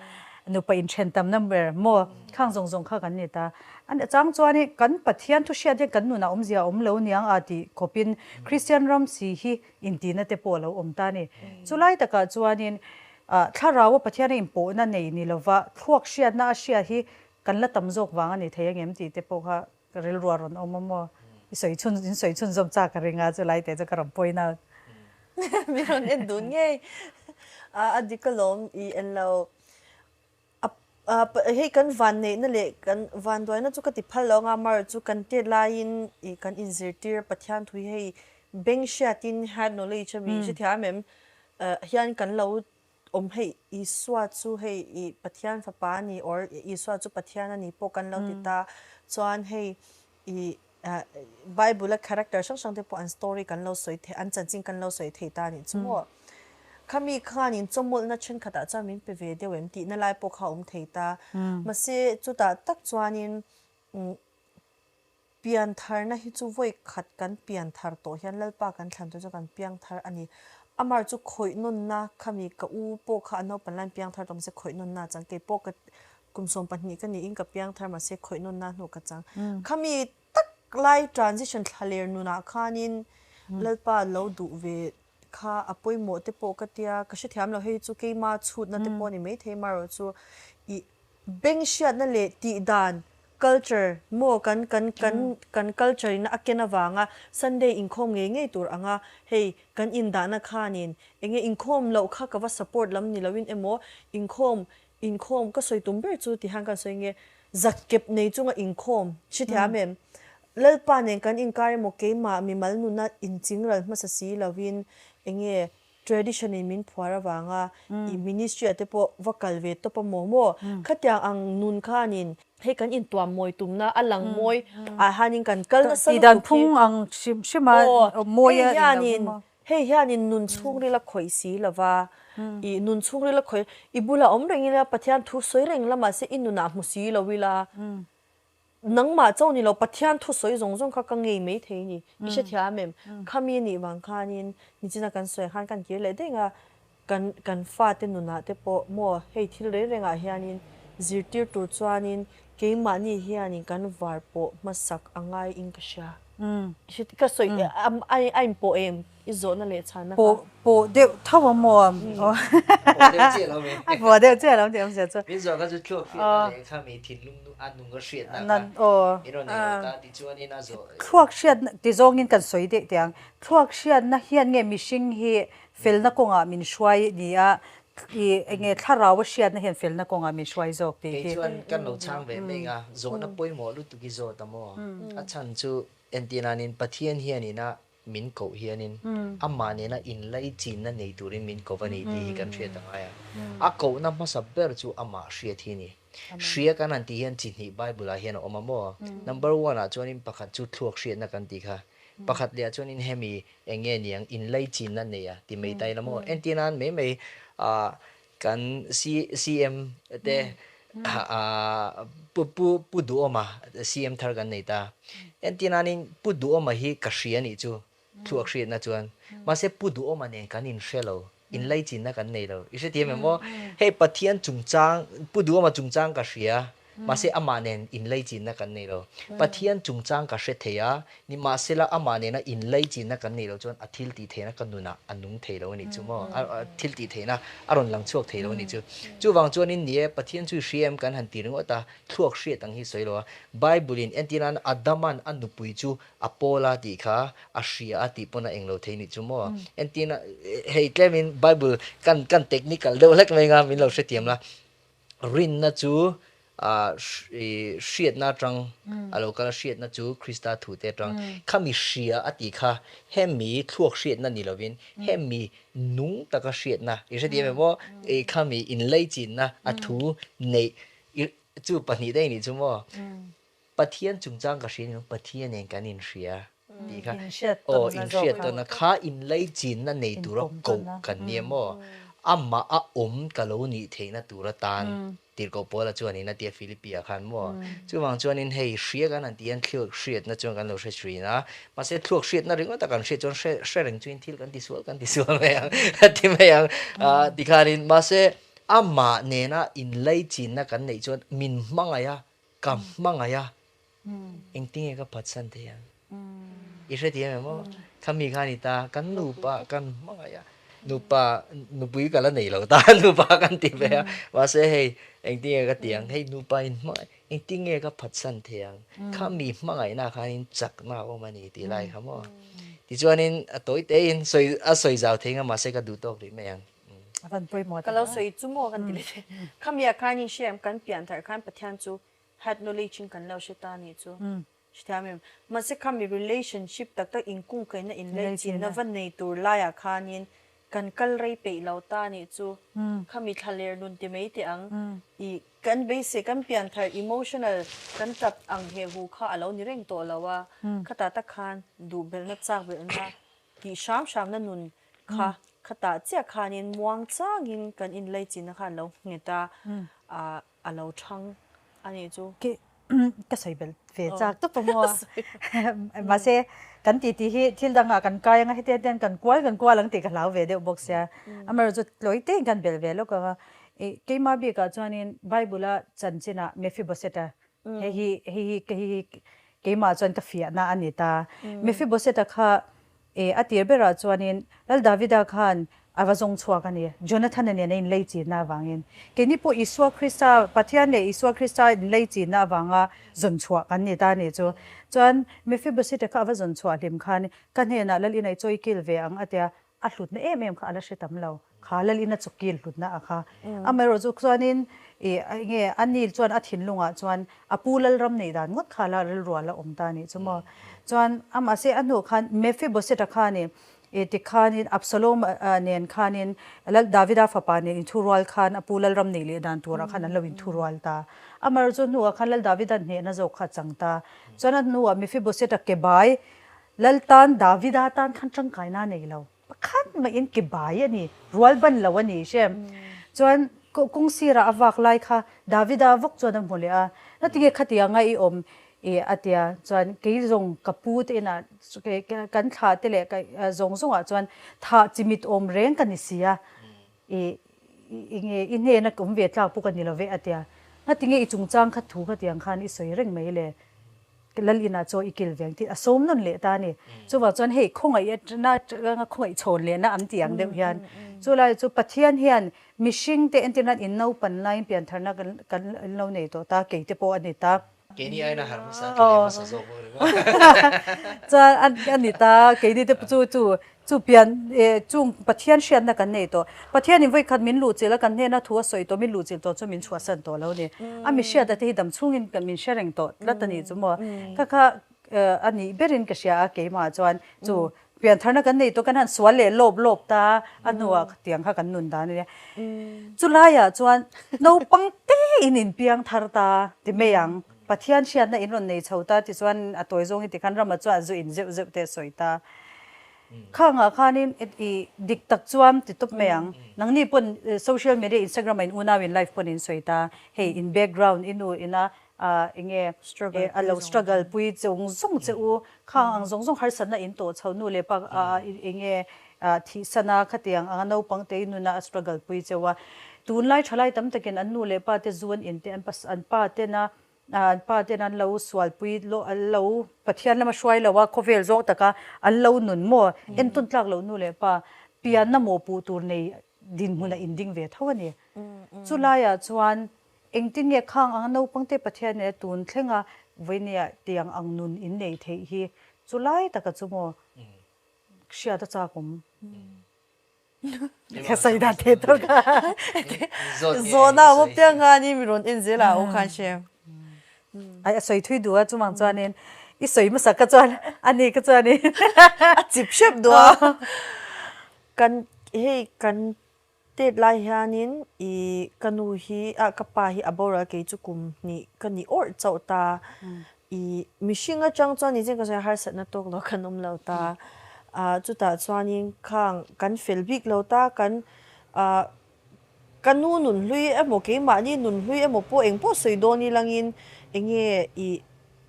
Speaker 1: nupa inthen tamna ber maw khang zawng zawng kha kan ni ta. A chang chuan kan Pathian thu hriat hian kan nunah awmzia a awm lo niang a tih khawpin Kristian ram si hi Intihna te pawh a lo awm ta a ni. Chulai takah chuanin Thlaraua Pathiana inpawhna nei ni lova thluak hriatna a hria hi kan la tam zawk vang a ni thei angem tih te pawh kha ka rilru a rawn awm a maw? I sawi chhun, in sawi chhunzawm chak ka ring a, chulai te chu ka rawn point out.
Speaker 2: Mi rawn en dun ngei a, a dik alawm i en lo. Hei kan vanneihna leh kan vanduaina chu ka ti phal lo anga mar chu kan tet laiin ih kan inzirtir Pathian thu hi hei beng hriatin head knowledge a mi hrethiam em hian kan lo awm hei Isua chu hei ih Pathian fapa a ni or Isua chu Pathian a ni pawh kan lo ti ta chuan hei ih Bible a character hrang hrang te pawh an story kan lo sawi thei, an chanchin kan lo sawi thei ta a nih chu maw. Khami khanin chawmawlhna thenkhatah chuan min pe ve deuh em tihna lai pawh kha a awm thei ta. Mahse chutah tak chuanin piantharna hi chu vawi khat kan pianthar tawh hian Lalpa kan thlan tawh chuan kan piangthar a ni. Amar chu khawih nawnna khami ka u pawh kha a naupan laiin piangthar tawh mahse khawih nawnna a chang keipawh ka Kum 12 ka niin ka piang thar mahse khawih nawnna hnu ka chang. Khami tak lai transition thlaler nunah khanin Lalpa lo duh ve kha a pawimawh te pawh ka tia, ka hrethiam lo hei chu keima chhutna te pawh a ni maithei marawh chu ih beng hriatna leh tihdan culture maw kan kan kan kan culture in a ken avanga Sunday inkhawm ngei ngei tur anga hei kan indahna khanin enge inkhawm loh kha ka va support lam ni loin emaw inkhawm Inkhawm ka sawi tum ber chu tihian kan sawi nge, zakkep nei chunga inkhawm hrethiam em? Lalpa nen kan inkar emaw keimah mimal nuna inchingral hmasa si lovin enge tradition in min phuar avanga i ministry ah te pawh va kal ve tawp a maw maw? Khatiang ang nun khanin hei kan intuam mawi tumna a lang mawi ah hianin kan kal nasa lutuk hi.
Speaker 1: Tihdan phung ang hrim hrim a mawi a
Speaker 2: inlo hi maw? Hei hianin nun chhungril a khawih si lo va, i nun chhungril a khawih, i bulah awm reng ila, Pathian thu sawi reng la mahse i nunah hmu si lo ila, nangmah chauh ni lo Pathian thu sawi zawng zawng kha ka ngei mai thei ni, i hrethiam em? Khami anih vang khanin nichina kan sawi khan kan kir leh daih a, kan kan fate nunah te pawh maw hei thil reng rengah hianin zirtir tur chuanin keimahni hianin kan var pawh hmasak a ngai in ka hria. Ka sawi a inpawh em i zawhna leh chhanna kha?
Speaker 1: Pawh pawh deuh tho a maw?
Speaker 3: Pawh deuh chiah lo mai.
Speaker 1: A pawh deuh chiah lo tih awmzia chu.
Speaker 3: Min zawh kha chu thluak hriatna leh kha mi thinlung a nung a hriatna kha min rawn nei lo ta tichuanin a zawh.
Speaker 1: Thluak hriatna ti zawngin kan sawi daih teh ang. Thluak hriatna hian nge mihring hi Felna kawngah min hruai ni a, i enge thlarau a hriatna hian felna kawngah min hruai zawk tih hi.
Speaker 3: Kei chuan kan lo chhang ve mek a, zawhna pawimawh lutuk i zawt a maw? A chhan chu entihnanin Pathian hianin a min koh hianin amah nena inlaichinna nei turin min ko va ni tih hi kan hriat a ngai a. A kohna hmasa ber chu amah hriat hi a ni. Hria kan han tih hian chi hnih Bible-ah hian a awm a maw? Number one-ah chuanin pakhat chu thluak hriatna kan tih kha. Pakhat lehah chuanin hemi Eng nge niang inlaichinna nei a ti mai ta ila maw? Entir nan mai mai kan CM te Pu Pu Duhawma CM thar kan nei ta. Entir nanin Pu Duhawma hi ka hria nih chu thluak hriatna chuan. Mahse Pu Duhawma nen kan inhre lo, inlaichinna kan nei lo. I hrethiam em maw? Hei Pathian chungchang Pu Duhawma chungchang ka hria. Mahse amah nen inlaichinna kan nei lo. Pathian chungchang ka hre thei a, nimahsela amah nena inlaichinna kan nei lo chuan a thil tih theihna ka nunah a nung thei lo a nih chu maw? A thil tih theihna a rawn lang chhuak thei lo a nih chu. Chuvang chuanin ni e, Pathian chu i hria em kan han ti ringawt a, thluak hriat ang hi sawi lo a. Bible-in entirnan Adama'n a nupui chu a pawl a tih kha a hria a tih pawn a englo thei nih chu maw? Entirna, hei tlemin Bible kan kan technical deuh hlek mai anga min lo hrethiam la. Rinna chu I hriatna atang a lo kal a, hriatna chu Krista thute atang khami hria a tih kha hemi thluak hriatna ni lovin hemi nung taka hriatna i hre thiam em aw i khami inleichinna a thu neih i chu pahnih daih nih chu maw Pathian chungchang ka hria ni lo Pathian nen kan inhria tih kha aw inhriat tawnna kha inleichinna nei tura koh kan nia maw amah a awm ka lo nih theihna tur atan Tirhkoh Paula chuanin a ti a Philippi-ah khan maw? Chuvang chuanin hei hria kan han tih hian thluak hriatna chuan kan lo hre thin a, mahse thluak hriatna ringawta kan hriat chuan hre hre reng chuin thil kan tisual kan tisual mai ang a ti mai ang tikhanin mahse amah nena inlaichinna kan neih chuan min hmangaih a, ka hmangaih a, Engtinge ka phatsan thei ang? I hrethiam em aw? Khami kha a ni ta, kan nupa kan hmangaih a, nupa nupui ka la nei lo ta, nupa kan ti ve a, mahse hei engtinge ka ti ang, hei nupa in hmangaih, engtinge ka phatsan thei ang? Khami hmangaihna khanin chakna a awm a ni tih lai kha maw? Tichuanin a tawi tein sawi a sawi zau thei ang a, mahse ka duh tawk rih mai ang.
Speaker 1: A van pawimawh
Speaker 2: Ka lo sawi chu maw kan ti leh thei. Khami ah khan in hria em, kan pian thar khan Pathian chu Head knowledge in kan lo hre ta nih chu hrethiam em? Mahse khami relationship tak tak inkungkaihna inlaichinna va nei tur laiah khanin kan kal rei peih lo ta nih chu khami thlaler nun ti mai teh ang i kan beisei kan pianthar emotional kan tap ang he hu kha a lo ni reng tawh lo a khatah tak khan duh belhna chak belhna tih hram hramna nun kha khatah chiah khanin muang changin kan inlaichinna kha a lo nghet a A lo thang a nih chu.
Speaker 1: Ki ka sawi belh ve chak tawp a maw. Mahse kan tih tih hi thil dangah kan kai anga hetiang hian kan kual kan kual ang tih ka hlau ve deuh bawk sia. Amaherawh chu tlawi tein kan belh ve lawk ang a. Ih keimah bikah chuanin Bible a chanchinah Mephibosheth-a hei hi hei hi hei hi keimah chuan ka fiahna a ni ta. Mephibosheth-a kha E, a tir berah chuanin Lal Davida khan a va zawng chhuak a ni, Jonathana nen a inlei chinna avangin. Keini pawh Isua Krista, Pathian leh Isua Krista inlei chinna avanga zawn chhuah kan ni ta a nih chu. Chuan Mephibosheth-a kha a va zawn chhuah hlim khan ka hnenah Lal ina i chawi kil ve ang a tia, a hlutna em em kha a la hre tam lo. Kha Lal ina chaw kil hlutna a kha. Amaherawh chu chuanin ih enge a ni chuan a thinlungah chuan a pu Lalram neih dan ngawt kha la rilrual a awm ta a nih chu maw. Chuan a mahse a hnuh khan Mephibosheth-a khanin ih tikhanin Absalom nen khanin Lal Davida fapa nen inthurual khan a pu Lalram neih leh dan turah khan an lo inthurual ta. Amaherawh chu hnuah khan Lal Davida hnehna zawk kha a chang ta. Chuan a hnuah Mephibosheth-a ke bai Lal tan Davida tan khan tangkaina a nei lo. Pakhat maiin ke bai a ni, rual ban lo a ni hre. Chuan kawng sirah a vak lai kha Davida vawk chuan a hmu leh a, Natinge khatianga i awm i a ti a, chuan kei zawng ka pu te inah kan thlah te leh zawng zawngah chuan thah chimit awm reng ka ni si a, i nge i hnena awm ve tlak pawh ka ni lo ve a ti a, Natinge i chungchang kha thu khatiang khan i sawi reng mai le? Lal inah chaw i kil veng tih a sawm nawn leh ta a ni. Chuvang chuan hei khawngaih atna atanga khawngaih chhawn lehna an tih ang deuh hian chu lai chu Pathian hian mihring te entir nan in naupan laiin piantharna kan kan in lo nei tawh ta, kei te pawh a ni ta.
Speaker 3: Keini aiin a harh hmasa, ke leh hmasa zawk bawk ringawt.
Speaker 1: Chuan a ni ta, keini te chu chu Chu pian eh chung Pathian hriatna kan nei tawh. Pathianin vawi khat min luhchilh a, kan hnena thu a sawi tawh, min luhchilh tawh chu min chhuahsan tawh lo a ni. A mi hriata te hi dam chhungin kan min hre reng tawh tlat a nih chu maw. Kha kha a nih berin ka hria a keimah chuan chu piantharna kan nei tawh kan han sual leh lawp lawp ta a hnuah tiang kha kan nun dan a nia. Chulaiah chuan naupang te in inpiang thar ta ti mai ang. Pathian hriatna in rawn nei chho ta tichuan a tawi zawng hi tikhan rama chuan a zu in zeuh zeuh te a sawi ta. Khangah khanin i dik tak chuan ti tawp mai ang. Nangni pawn social media Instagram ah in unau in live pawn in sawi ta. Hei in background i nu ina enge a lo struggle pui zawng zawng che u. Khang ang zawng zawng harsatna in tawh chho nu leh pa enge thihsana khatiang anga naupang te i nuna a struggle pui cheu a. Tunlai thalai tam takin an nu leh pa te zu an in te an pa tena An pa ten an lo sualpui lo, an lo Pathian lama hruai lo a, khawvel zawng taka an lo nun maw? Entawn tlak loh nu leh pa pianna mawhpuh tur nei dinhmunah in ding ve tho a ni. Chu laiah chuan engtin nge khang anga naupangte Pathian nen tun thlenga vawinia tiang ang nun in nei theih hi chu lai taka chu maw hriat a chak awm. Ka sawi dan thei tawk a.
Speaker 2: Zawhna a awm piang khan i mi rawn en zel a aw khan hre.
Speaker 1: Ai a sawi thui duh a chumang chuanin i sawi hmasa ka chuan a ni ka chuanin
Speaker 2: a chip hrep duh a. Kan hei kan Tet lai hianin i ka nu hi ah ka pa hi a boral kei chu kum hnih ka ni awrh chauh ta. I mihring atang chuan nichen ka sawi harsatna tawk lo kan awm lo ta. Ah chutah chuanin khang kan fel bik lo ta kan ah ka nu nun hlui emaw keimahni nun hlui emaw pawh eng pawh sawi dawn ilangin enge i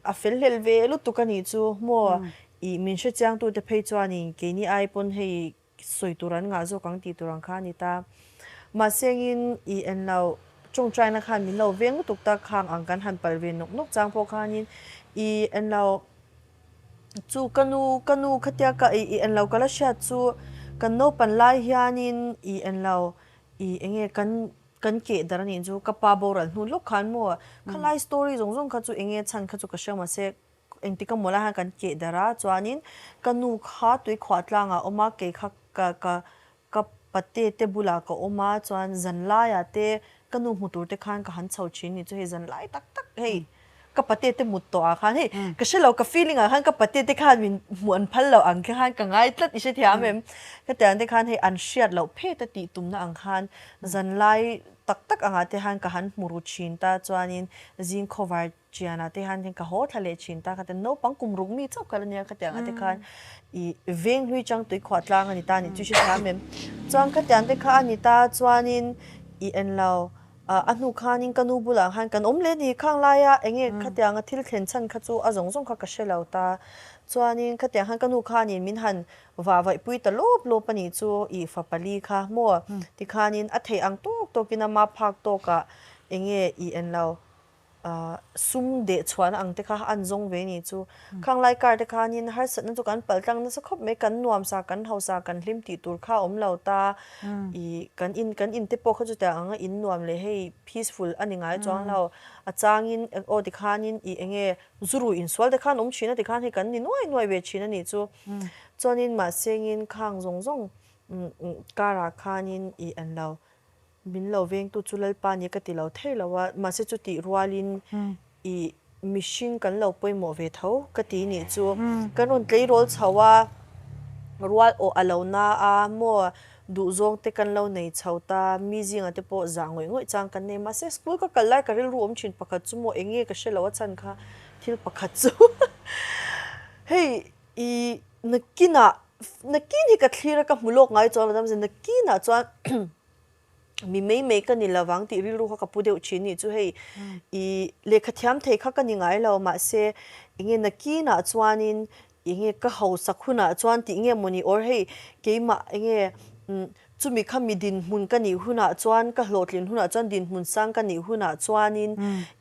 Speaker 2: a fel hlel ve lutuk a nih chu maw i min hrechiangtute phei chuanin keini ai pawn hei sawi tur an ngah zawk ang tih tur ang kha a ni ta. Mahsengin i en lo tawngtaina khan min lo veng lutuk ta khang ang kan han palh ve nawk nawk chang pawh khanin i en lo chu ka nu ka nu khatia ka i i en lo ka la hriat chu kan naupan lai hianin i en lo i enge kan kan keh dar a nih chu ka pa boral hnu lawk khan maw khalai story zawng zawng kha chu enge chhan kha chu ka hria mahse Engtik a mawlh a hian kan keh darh a, chuanin ka nu kha tuikhuah tlangah a awm a, kei kha ka ka ka pate te bulah ka awm a, chuan zanlaiah te ka nu hmu tur te khan ka han chho thin ni chu hei zanlai tak tak hei ka pate te mut tawh ah khan hei ka hre lo ka feeling ah khan ka pate te khan min hmuh an phal loh ang khan ka ngai tlat i hrethiam em hetiang te khan hei an hriat loh phet a tih tumna ang khan zanlai tak tak angah te khan ka han hmu ru thin ta chuanin zing khawvar Chianah te hian ka haw thla leh thin ta kha te naupang kum ruk mi chauh kal ania khatiang ah te khan i veng hlui chang tui khuah tlang a ni ta a nih chu hre thiam em. Chuan khatiang te kha a ni ta chuanin i en lo a hnu khanin ka nu bulah khan kan awm leh ni khang laia enge khatianga thil thlen chhan kha chu a zawng zawng kha ka hre lo ta. Chuanin khatiang khan ka nu khanin min han vah vaih pui ta lawp lawp a nih chu i fa pali kha maw tikhanin a theih ang tawk tawkin ama phak tawkah enge i en lo. Sum deh chhuahna ang te kha an zawng ve ni chu. Khang lai kar te khanin harsatna chu kan palh tlang nasa khawp mai, kan nuamsa, kan hausa, kan hlim tih tur kha a awm lo ta. I kan in kan in te pawh kha chutiang anga in nuam leh hei peaceful a ni ngai chuang lo. A changin aw tikhanin i enge zu rui insual te khan awm thin a tikhan hei kan ni nuai nuai ve thin a nih chu. Chuanin mahsengin khang zawng zawng karah khanin i an lo Min lo vengtu chu Lalpa nia ka ti lo thei lo a, mahse chutih rualin i mihring kan lo pawimawh ve tho ka ti nih chu. Kan rawn tleirawl chho a, rual awh a lo na a, maw duhzawng te kan lo nei chho ta, mi zingah te pawh zah ngawih ngawih chang kan nei. Mahse school ka kal lai ka rilru awm thin pakhat chu maw eng nge ka hre lo a chhan kha thil pakhat chu hei i nakinah nakin hi ka thlir a ka hmu lawk ngai chuan nakinah chuan Mi mei mei ka ni lovang tih rilru kha ka pu deuh thin nih chu hei i lehkha thiam thei kha ka ni ngai lo mahse enge nakinah chuanin enge ka hausak hunah chuan tih nge mawni or hei keimah enge chumi kha mi dinhmun ka nih hunah chuan ka hlawhtlin hunah chuan dinhmun sang ka nih hunah chuanin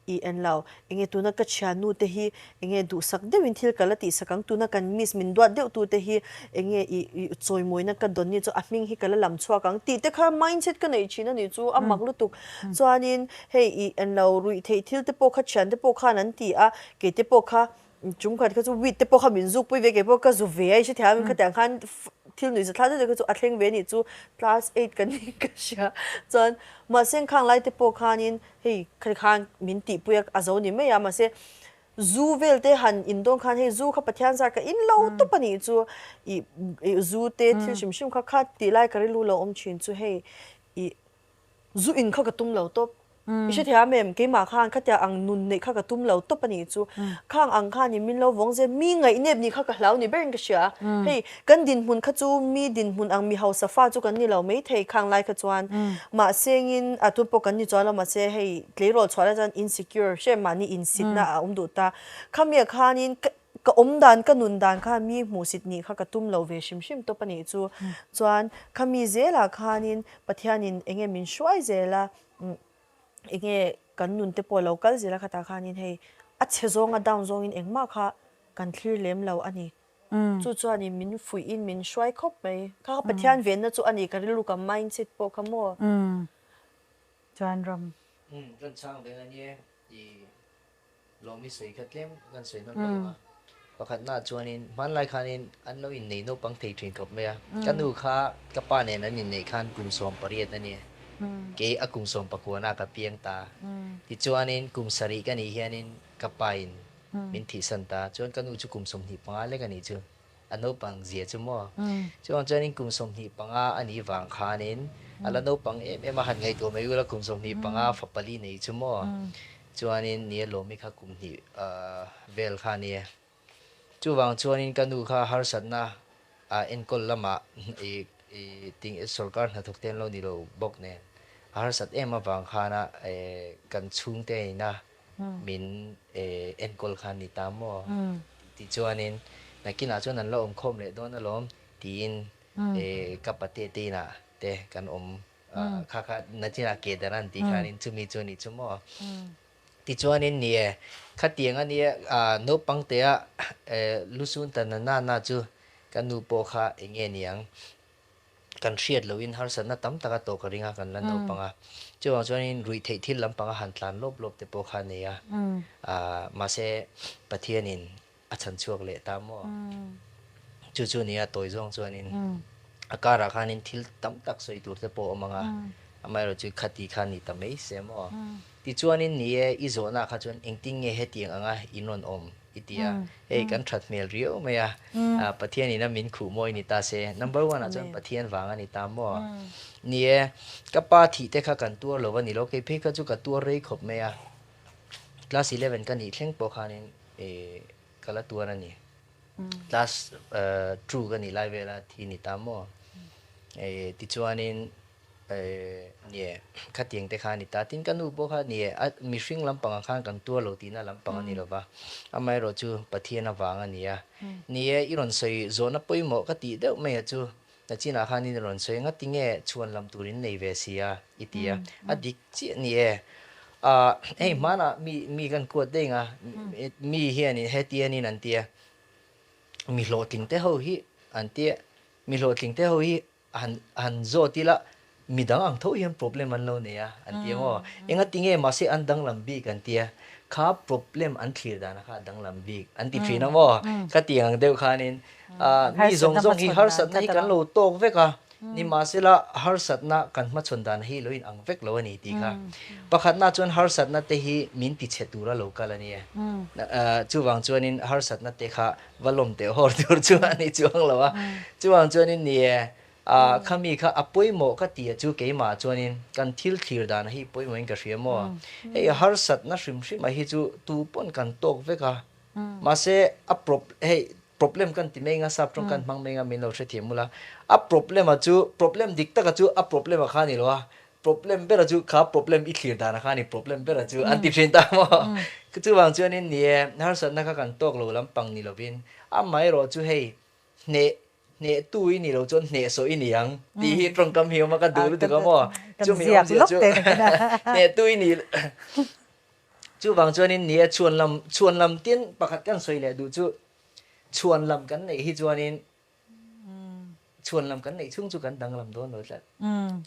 Speaker 2: i en lo Enge tuna ka thiannu te hi enge duhsak deuhin thil ka la tihsak ang, tuna kan miss min duat deuh tu te hi enge i i chawimawina ka dawn ni chu a hming hi ka la lam chhuak ang tih te kha mindset ka neih thin a nih chu a mak lutuk. Chuanin hei i enlo ruih theih thil te pawh kha thian te pawh khan an ti a, kei te pawh kha chung khat kha chu weed te pawh kha min zuk pui ve kei pawh ka zu ve a i hrethiam em khatiang khan thil nuihza thlak deuh deuh kha chu a thleng ve a nih chu class eight ka ni ka hria chuan mahse khang lai te pawh khanin Hei kha khan min tihpui a, a zo ni mai a, mahse zu vel te han in dawn khan hei zu kha Pathian zar ka in lo tawp a nih chu ih ih zu te thil hrim hrim kha kha tih lai ka rilru lo awm thin chu hei ih zu in kha ka tum lo tawp. I hre thiam em keimah khan khatia ang nun neih kha ka tum lo tawp a nih chu. Khang ang khanin min lo vawng zel mi ngaihnep nih kha ka hlau ni berin ka hria. Hei kan dinhmun kha chu mi dinhmun ang mi hausa fa chu kan ni lo maithei khang lai kha chuan mahsengin a tun pawh kan ni chuan lo mahse hei tleirawl chhuah lai chuan insecure hre mahni insitna a awm duh ta. Khamiah khanin ka ka awm dan ka nun dan khan mi hmuhsit nih kha ka tum lo ve hrim hrim tawp a nih chu. Chuan khami zelah khanin Pathianin enge min hruai zel a enge kan nun te pawh lo kal zel a khatah khanin hei a chhe zawnga down zawngin engmah kha kan thlir lem lo a ni. Chu chuanin min fuihin min hruai khawp mai. Kha kha Pathian venna chu a ni ka rilru ka mindset pawh kha maw.
Speaker 1: Chuan ram.
Speaker 3: Umm kan chhang veng a nia i lawm i sawi kha tlem kan sawi nawn lo ang a. Pakhatnaah chuanin hmanlai khanin an lo innei naupang thei thin khawp mai a. Ka nu kha ka pa nen an inneih khan kum 18 a ni. Kei a kum sawmpakuana ka piang ta. Tichuanin kum sarih ka nih hianin ka pain min thihsan ta. Chuan ka nu chu kum 25 lek a nih chu. A naupang zia chu maw? Chuvang chuanin kum 25 a nih vang khanin a la naupang em em a, han ngaihtuah mai ula kum 25 fa pali nei chu maw? Chuanin nia Lawmi kha kum hnih vel kha a nia. Chuvang chuanin ka nu kha harsatna a enkawl lamah i sorkar hnathawk te an lo ni lo bawk nen a harsat em avang khana kan chhungte ina min enkawl kha a ni ta maw? Tichuanin nakinah chuan an la awm khawm leh dawn alawm tiin ka pate te inah te kan awm kha kha nachinah ke dar an tih khanin chumi chu a nih chu maw? Tichuanin ni e, khatiang a nia naupang tea lusun ta na na na chu ka nu pawh kha eng nge niang? Kan hriat lohin harsatna tam tak a tawh ka ring a, kan la naupang a. Chuvang chuanin ruih theih thil lampanga han tlan lawp lawp te pawh kha a nei a. Mahse, Pathianin a chhan chhuak leh ta maw? Chu chu nia tawi zawng chuanin a karah khanin thil tam tak sawi tur te pawh a awm ang a, amaherawhchu chu khati kha ni ta mai se maw? Tichuanin ni e, i zawhna kha chuan engtin nge hetiang anga in rawn awm? I ti a, hei kan that hmel riau mai a, Pathian ina min khuh mawi ni ta se, number one ah chuan Pathian vang a ni ta maw? Ni e, ka pa thih te kha kan tuar lo a ni lo, kei phei kha chu ka tuar rei khawp mai a, class 11 ka nih thleng pawh khanin ka la tuar a ni, class two ka nih lai vela thi ni ta maw? Tichuanin Nie, khatiang te kha a ni ta. Tin, ka nu pawh kha nie, a mihring lampangah khan kan tuar lo tihna lampang a ni lo va, amaherawh chu Pathian avang a ni a. Nie, i rawn sawi zawhna pawimawh ka tih deuh mai a chu, nachinah khan i rawn sawi ngati nge chhuan lam tur in nei ve si a, i ti a. A dik chiah ni e. Ah, hei hmanah mi mi kan kuat daih ang a, mi hianin hetianin an ti a, mi hlawhtling te ho hi an ti a, mi hlawhtling te ho hi Han han zawt ila midang ang tho hian problem an lo nei a an ti a maw? Engati nge mahse an danglam bik an ti a, kha problem an thlir dana kha a danglam bik an ti thin a maw? Khatiang ang deuh khanin mi zawng zawng hi harsatna hi kan lo tawk vek a, nimahsela harsatna kan hmachhawn dan hi lo inang vek lo a ni tih kha. Pakhatna chuan harsatna te hi min tichhe tura lo kal a nia. Chuvang chuanin harsatna te kha Va lawm teh hawr tur chu a ni chuang lo a. Chuvang chuanin ni e, ah khami kha a pawimawh ka ti a chu keimah chuanin kan thil thlir dan hi pawimawhin ka hria maw. Hei harsatna hrim hrim a hi chu tu pawn kan tawk vek a. Mahse a prob hei problem kan ti mai nga sap tawng kan hmang mai nga min lo hrethiam mula. A problem a chu problem dik tak a chu a problem a kha a ni lo a. Problem bera chu kha problem i thlir dan a kha ni problem bera chu an ti thin ta maw? Chuvang chuanin ni e, harsatna kha kan tawk lo lampang ni lovin amaherawh chu hei hneh hnehtu i nih loh chuan hnehsawh i ni ang tih hi tawngkam hi awm a ka duh lutuk a maw? Chumi awmzia chu hnehtu i nih chuvang chuanin ni e chhuan lam chhuan lam tin pakhat kan sawi leh duh chu chhuan lam kan neih hi chuanin Chhuan lam kan neih chhung chu kan danglam dawn lo tlat.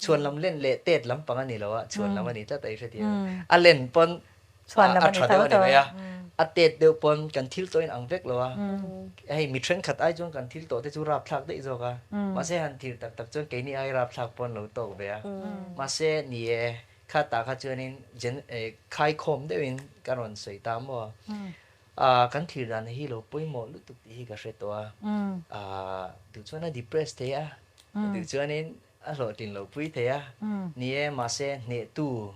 Speaker 3: Chhuan lam len leh tet lampang a ni lo a, chhuan lam a ni tlat a i hretih a. A len pawn a tha deuh a ni mai a, a tet deuh pawn kan thil tawhin ang vek lo a. Hei mi thenkhat ai chuan kan thil tawh te chu rapthlak daih zawk a, mahse han thil tak tak chuan keini ai rapthlak pawn lo tawk ve a. Mahse ni e, kha tah kha chuanin khaikhawm deuhin ka rawn sawi ta maw. Ah, kan thlir dan hi lo pawimawh lutuk tih hi ka hre tawh a. Ah, duh chuan a depress thei a, duh chuanin a hlawhtlin lo pui thei a. Ni e, mahse hnehtu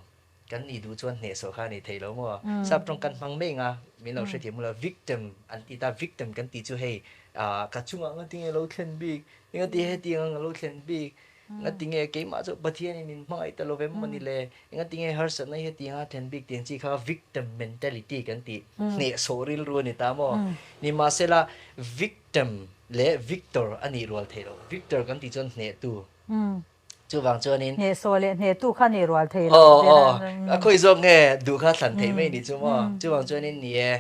Speaker 3: kan nih duh chuan hnehsawh kha a ni thei lo maw? Sap tawng kan hmang mek a, min lo hrethiam ula, victim an ti ta, victim kan tih chu hei, ah, ka chungah ngatinge lo thlen bik, engati hetiang ang a lo thlen bik, Ngatinge keimah chu Pathianin min hmangaih ta lo ve maw ni le? Ngatinge harsatna hi hetiang a thlen bik tiang chi kha victim mentality kan tih hnehsawh rilru a ni ta maw? Nimahsela victim leh victor a nih rual theih loh. Victor kan tih chuan hnehtu. Chuvang chuanin.
Speaker 1: Hnehsawh leh hnehtu kha nih rual theih loh.
Speaker 3: Aw aw a khawi zawk nge duh kha thlan theih mai ni chu maw? Chuvang chuanin ni e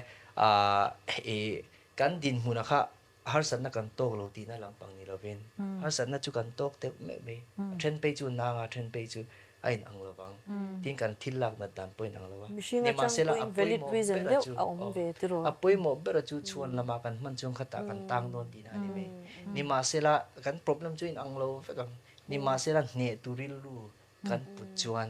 Speaker 3: i kan dinhmunah kha Harsatna kan tawk lo tihna lampang ni lovin harsatna chu kan tawk deuh meuh mai. A then phei chu nang a, a then phei chu A in ang lovang. Tin kan thil lak nat dan pawh in ang lo a.
Speaker 2: Mihring atang
Speaker 3: Nimahsela
Speaker 2: pawhin
Speaker 3: a
Speaker 2: valid
Speaker 3: pawimawh
Speaker 2: reason
Speaker 3: bera
Speaker 2: deuh
Speaker 3: chu
Speaker 2: a awm
Speaker 3: aw
Speaker 2: ve tiraw?
Speaker 3: a pawimawh bera chu chhuan lama kan hman chuan khatah kan tang dawn tihna a ni mai. Nimahsela kan problem chu in ang lo vek ang. Nimahsela hneh tu rilru kan put chuan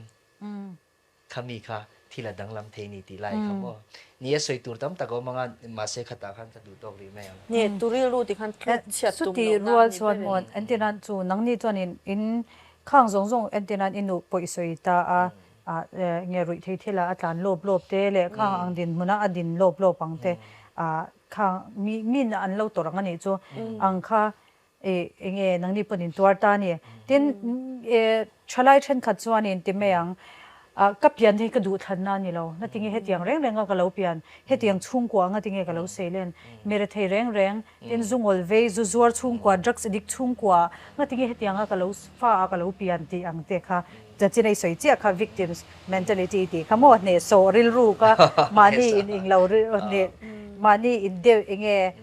Speaker 3: Khami kha thil a danglam thei ni tih lai kha maw? Ni a sawi tur tam tak a awm ang a, mahse khatah khan ka duh tawk rih mai ang.
Speaker 2: Nge, tu rilru ti khan tluk chhiat tum
Speaker 1: Chuti
Speaker 2: lohna a
Speaker 1: rual
Speaker 2: ni
Speaker 1: chuan
Speaker 2: ber
Speaker 1: maw
Speaker 2: em?
Speaker 1: entirnan chu nangni chuan in in khang zawng zawng entirnan i nuh pawh i sawi ta a, ah nge ruih thei thila a tlan lawp lawp te leh khang ang dinhmuna a din lawp lawp ang te ah khang mi min an lo tawrh ang a nih chu ang kha Ih, enge nangni pawn in tuar ta a ni. Tin, e, thalai thenkhat chuan in ti mai ang, ah, ka pian hi ka duh thlanna a ni lo. Na tinge hetiang reng renga ka lo pian, hetiang chhungkua anga tinge ka lo sei len. Mi rethei reng reng, tin zu ngawl vei, zu zuar chhungkua, drugs addict chhungkua, nga tinge hetianga ka lo fa a ka lo pian tih ang te kha chanchin a i sawi chiah kha victims mentality tih kha maw hnehsawh rilru kha mahni in englo hneh mahni in deuh enge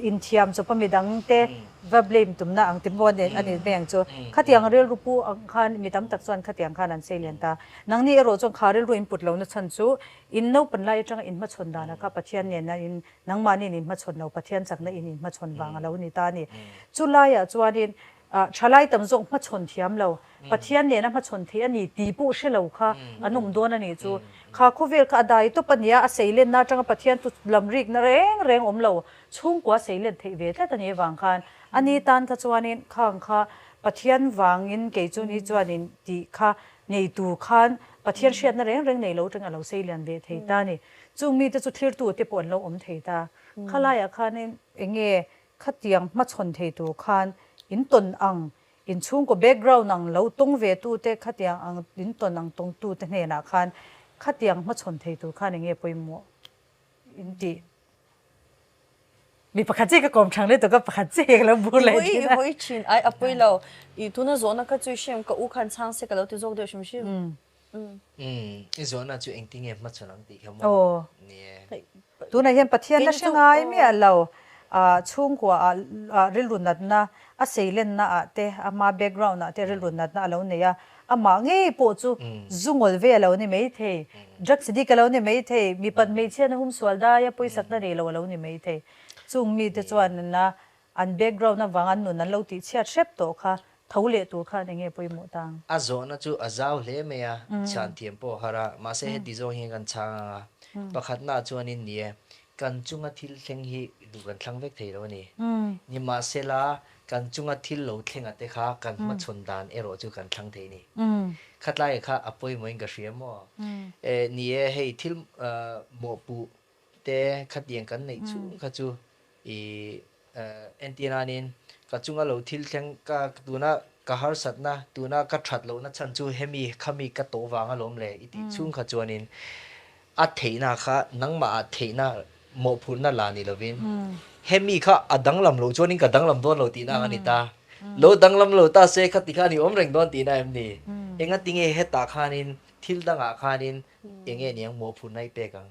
Speaker 1: Inthiam chawpa midangte va blame tumna ang ti maw a ni mai ang chu. Khatiang rilru pu ang khan mi tam tak chuan khatiang khan an sei lian ta. Nangni erawh chuan kha rilru in put lohna chhan chu in naupan lai atanga in hmachhawn danah kha Pathian nena in nangmahni in inhmachhawn lo, Pathian chakna in inhmachhawn vang a lo ni ta a ni. Chu laiah chuanin Thalai tam zawk hmachhawn thiam lo, Pathian nena hmachhawn thei a ni tih pawh hre lo kha an awm dawn a nih chu. Kha khawvel kha a dai tawp a nia, a seilenna atanga Pathian chu lam rikna reng reng awm lo, chhungkua seilen theih ve tlat a nih avang khan a ni tan kha chuanin khang kha Pathian vangin kei chu ni chuanin tih kha nei tur khan Pathian hriatna reng reng nei lo atangin a lo seilian ve thei ta a ni. Chung mite chu thlirtu te pawh an lo awm thei ta. Khalaiah khanin enge Khatiang hmachhawn thei tur khan in tawn ang, in chhungkaw background ang lo tawng ve tute khatiang ang in tawn ang tawngtute hnenah khan khatiang hmachhawn thei tur khan enge pawimawh in tih? Mi pakhat chiah ka kawm thang lutuk a, pakhat chiah ka lo bur leh thin a.
Speaker 2: I hawi thin, ai a pawi lo. I tuna zawhna kha chu i hriam ka u khan chhang se ka lo ti zawk deuh hrim hrim.
Speaker 3: Umm, i zawhna chu engtinge hmachhawn ang tih kha maw? Ni
Speaker 1: e. Tunah hian Pathian la hre ngai miah lo, chhungkua ah rilru natna, a seilenna ah te, ama background ah te rilru natna a lo nei a, amah ngei pawh chu zu ngawl ve a lo ni maithei, drugs addict a lo ni maithei, mipat hmeichhiatna humsual daia pawisakna nei lo a lo ni maithei. Chung mite chuan An background avang an nun an lo tih chhiat hrep tawh kha tho leh tur khan enge pawimawh ta ang?
Speaker 3: A zawhna chu a zau hle mai a, chhan thiam pawh a har a, mahse heti zawng hian kan chhang ang a, pakhatnaah chuanin ni e, kan chunga thil thleng hi duh kan thlang vek thei lo a ni. Nimahsela, kan chunga thil lo thlenga te kha kan hmachhawn dan erawh chu kan thlang thei a ni. Khatlaia kha a pawimawhin ka hria maw? Ni e, hei thil mawhpuh te khatiang kan neih chhung kha chu i entir nanin ka chunga lo thil thleng ka tuna ka harsatna tuna ka that lohna chhan chu hemi khami ka tawh vang alawm le i tih chhung kha chuanin a theihna kha nangmah ah theihna mawhphurhna la ni lovin hemi kha a danglam loh chuanin ka danglam dawn lo tihna ang a ni ta. Lo danglam lo ta se khati kha a ni awm reng dawn tihna em ni? Engatinge hetah khanin thil dangah khanin enge niang mawhphurhna i pek ang?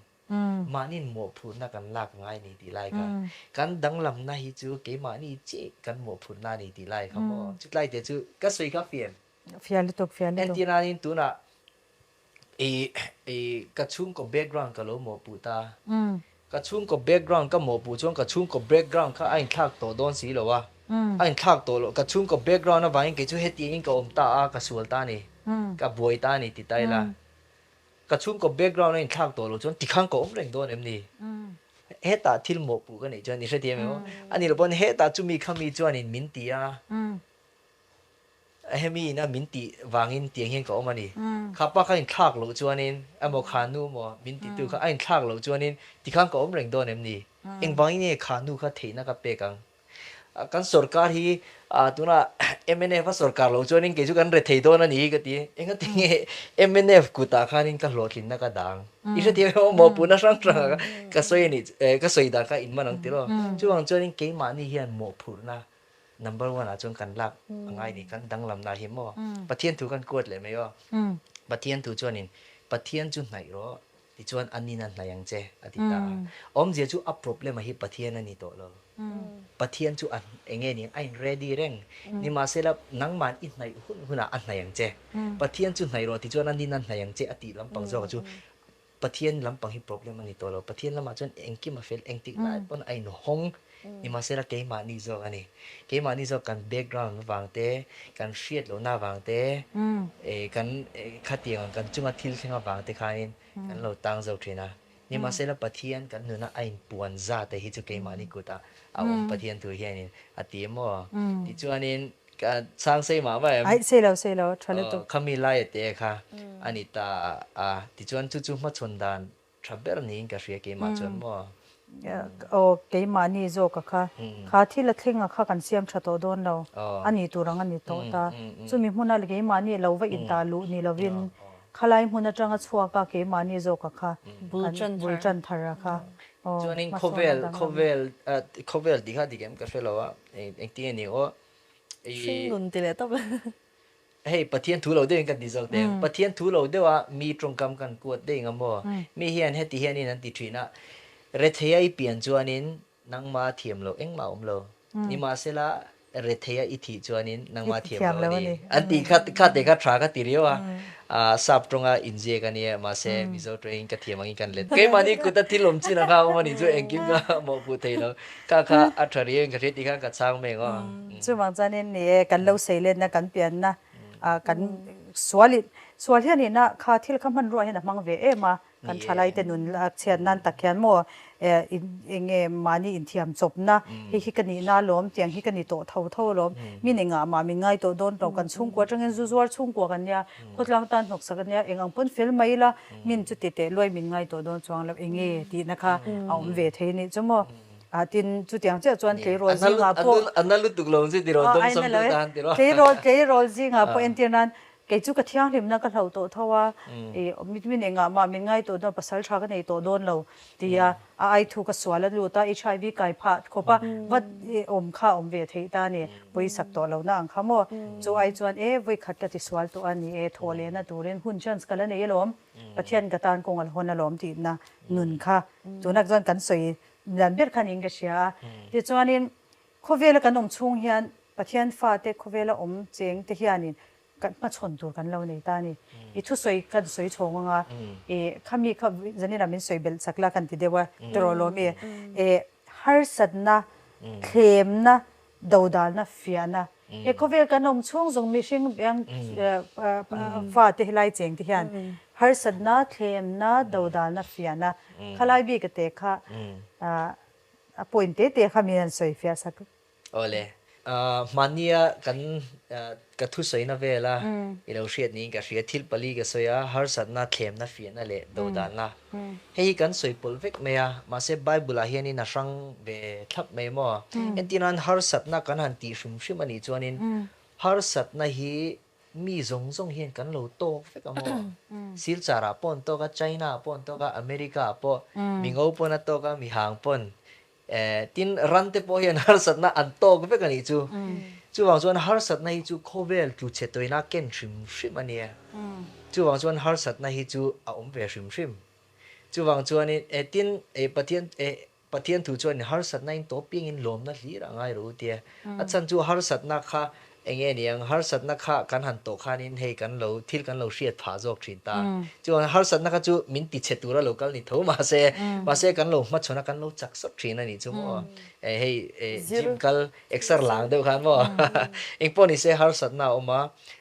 Speaker 3: Mahniin mawhphurhna kan lak ngai ni tih lai kha. Kan danglamna hi chu keimahni chiah kan mawhphurhna a ni tih lai kha maw? Chutlai te chu ka sawi kha fian.
Speaker 1: Fian lutuk, fian lutuk.
Speaker 3: Entir nain tunah i i ka chhungkaw background ka lo mawhpuh ta. Ka chhungkaw background ka mawhpuh chuan ka chhungkaw background kha a inthlak tawh dawn si lo a. A inthlak tawh loh, ka chhungkaw background avangin kei chu hetiangin ka awm ta a, ka sual ta a ni, ka buai ta a ni ti ta ila. Ka chhungkaw background a inthlak tawh loh chuan tikhan ka awm reng dawn em ni? Hetah thil mawhpuh ka neih chuan i hrethiam em aw? A nih loh pawn hetah chumi khami chuanin min ti a, hemi ina min tih vangin tiang hian ka awm a ni. Kha pa kha inthlak loh chuanin emaw kha nu emaw min titu kha a inthlak loh chuanin tikhan ka awm reng dawn em ni? Engvangin nge kha nu kha theihna ka pek ang? Kan sorkar hi tunah mnf a sorkar loh chuanin kei chu kan re thei dawn a ni ka ti. Engati nge mnf kutah khanin ka hlawhtlinna ka dang. I hrethiam em aw mawhpuhna hrang hrang ka sawi a nih ka sawi dan kha in man ang tiraw. Chuvang chuanin keimahni hian mawhphurhna number one ah chuan kan lak a ngai ni kan danglamna hi maw. Pathian thu kan kuat leh mai aw. Pathian thu chuanin Pathian chu hnaih rawh. Tichuan a nin a hnaih ang che, a ti ta a. Awmzia chu a problem a hi Pathian a ni tawh lo. Pathian chu a eng nge ning a in ready reng. Nimahsela nangman i hnaih hun hunah a hnaih ang che. Pathian chu hnaih rawh tichuan a nin a hnaih ang che a tih lampang zawkah chu Pathian lampang hi problem a ni tawh lo. Pathian lamah chuan engkim a fel, engtik lai pawn a inhawng. Nimahsela keimahni zawk a ni. Keimahni zawk kan background avang te, kan hriat lohna avang te, kan khatiang ang kan chunga thil thleng avang te khanin kan lo tang zo thin a. Nimahsela Pathian kan nuna a inpuan za te hi chu keimahni kutah a awm Pathian thu hianin a ti maw? Tichuanin ka chhang sei mah mah em?
Speaker 1: Aih, sei lo, sei lo, tha lutuk.
Speaker 3: Khami laia te kha a ni ta a, tichuan chu chu hmachhawn dan tha ber niin ka hria keimah chuan maw?
Speaker 1: Aw, keimahni zawka kha, kha thil a thlenga kha kan siam tha tawh dawn lo, a ni tur ang a ni tawh ta. Chumi hmuna keimahni lo va intah luh ni lovin khalai hmun atanga chhuak a keimahni zawka kha kan bul tan thar a kha. Aw,
Speaker 3: Chuanin
Speaker 1: hmasawn a
Speaker 3: khawvel,
Speaker 1: danglam.
Speaker 3: khawvel, khawvel tih kha dik em ka hre lo a, engtin nge ni aw, i.
Speaker 2: Hringnun ti leh tawp.
Speaker 3: Hei Pathian thu lo deuhin kan ti zawk teh ang. Pathian thu lo deuha mi tawngkam kan kuat daih ang a maw? Mi hian heti hianin an ti thin a, Retheia i pian chuanin nangma thiam loh engmah a awm lo. Nimahsela retheia i thih chuanin nangma thiam loh a ni. An tih kha kha te kha tha ka ti riau a. Sap tawnga inziak a nia, mahse Mizo tawngin ka thiam angin kan let. Keimahni kuta thil awm chin ang kha a awm a nih chu engkim ka mawhpuh thei lo. Kha kha a tha riau in ka hria tih khan ka chhang mai ang aw.
Speaker 1: Chuvang chuanin ni e, kan lo sei letna, kan pianna, kan sual in, sual hian ina kha thil kha hmanrua hian a hmang ve em a, kan thalaite nun lak chhiat nan tak hian maw eng nge mahni inthiam chawpna, hei hi ka nihna alawm, tiang hi ka ni tawh tho tho alawm, min engah mah min ngai tawh dawn lo, kan chhungkua atangin zu zuar chhungkua kan nia, khawtlang tan hnawksak a nia, eng ang pawn fel mai ila, min chuti teh luai min ngai tawh dawn chuang lo, eng nge tihna kha a awm ve thei nih chu maw. Ah tin chutiang chiah chuan tleirawl zingah pawh
Speaker 3: A na lutuk lo ang chu tiraw dawm sam duh tan tiraw.
Speaker 1: Tleirawl tleirawl zingah pawh entir nan kei chu ka thianghlimna ka hloh tawh tho a, i min engah mah min ngai tawh dawn pasal tha ka nei tawh dawn lo tia a ai thu ka sual a lut a HIV kai phah khawp a va awm kha awm ve theih ta a ni pawisak tawh lohna ang kha maw chu ai chuan e vawikhat ka ti sual tawh a ni e thawh lehna turin hun chance ka la nei alawm Pathian ka tan kawng a la hawn alawm tihna nun kha tunah chuan kan sawi Lian ber kha niin ka hria a. Tichuanin khawvela kan awm chhung hian Pathian fate khawvela awm cheng te hianin kan hmachhawn tur kan lo nei ta a ni. I thusawi kan sawi chhawng anga i khami kha zaninah min sawi belh chak la kan ti deuh a tiraw lawmi e harsatna thlemna dodalna fiahna he khawvel kan awm chhung zawng mihring biang fate helai cheng te hian harsatna thlemna dodalna fiahna khalai bik a te kha a point te te kha min an sawi fiah sak.
Speaker 3: Awle. Hmania kan ka thusawina vela i lo hriat niin ka hria. Thil pali ka sawi a, harsatna, thlemna, fiahna leh dodalna. Hei hi kan sawi pawlh vek mai a, mahse Bible-ah hianin a hrang ve thlap mai maw? Entirnan harsatna kan han tih hrim hrim a nih chuanin harsatna hi mi zawng zawng hian kan lo tawk vek a maw? Silchar-ah pawh an tawk a, China-ah pawh an tawk a, America-ah pawh, mi ngo pawn a tawk a, mi hang pawn. Tin, ran te pawh hian harsatna an tawk vek a nih chu. Chuvang chuan harsatna hi chu khawvel tlu chhe tawina ken hrim hrim a nia. Chuvang chuan harsatna hi chu a awm ve hrim hrim. Chuvang chuanin tin, Pathian Pathian thu chuan harsatna in tawp piangin lawmna hlir a ngai ro tia. A chhan chu harsatna kha Eng nge niang, harsatna kha kan han tawh khanin hei kan lo thil kan lo hriat phah zawk thin ta. Chuan harsatna kha chu min ti chhe tura lo kal ni tho mahse, mahse kan lo hmachhawn a kan lo chak sawt thin a nih chu maw. Hei gym kal exer lang deuh khan maw. Engpawh ni se harsatna a awm a,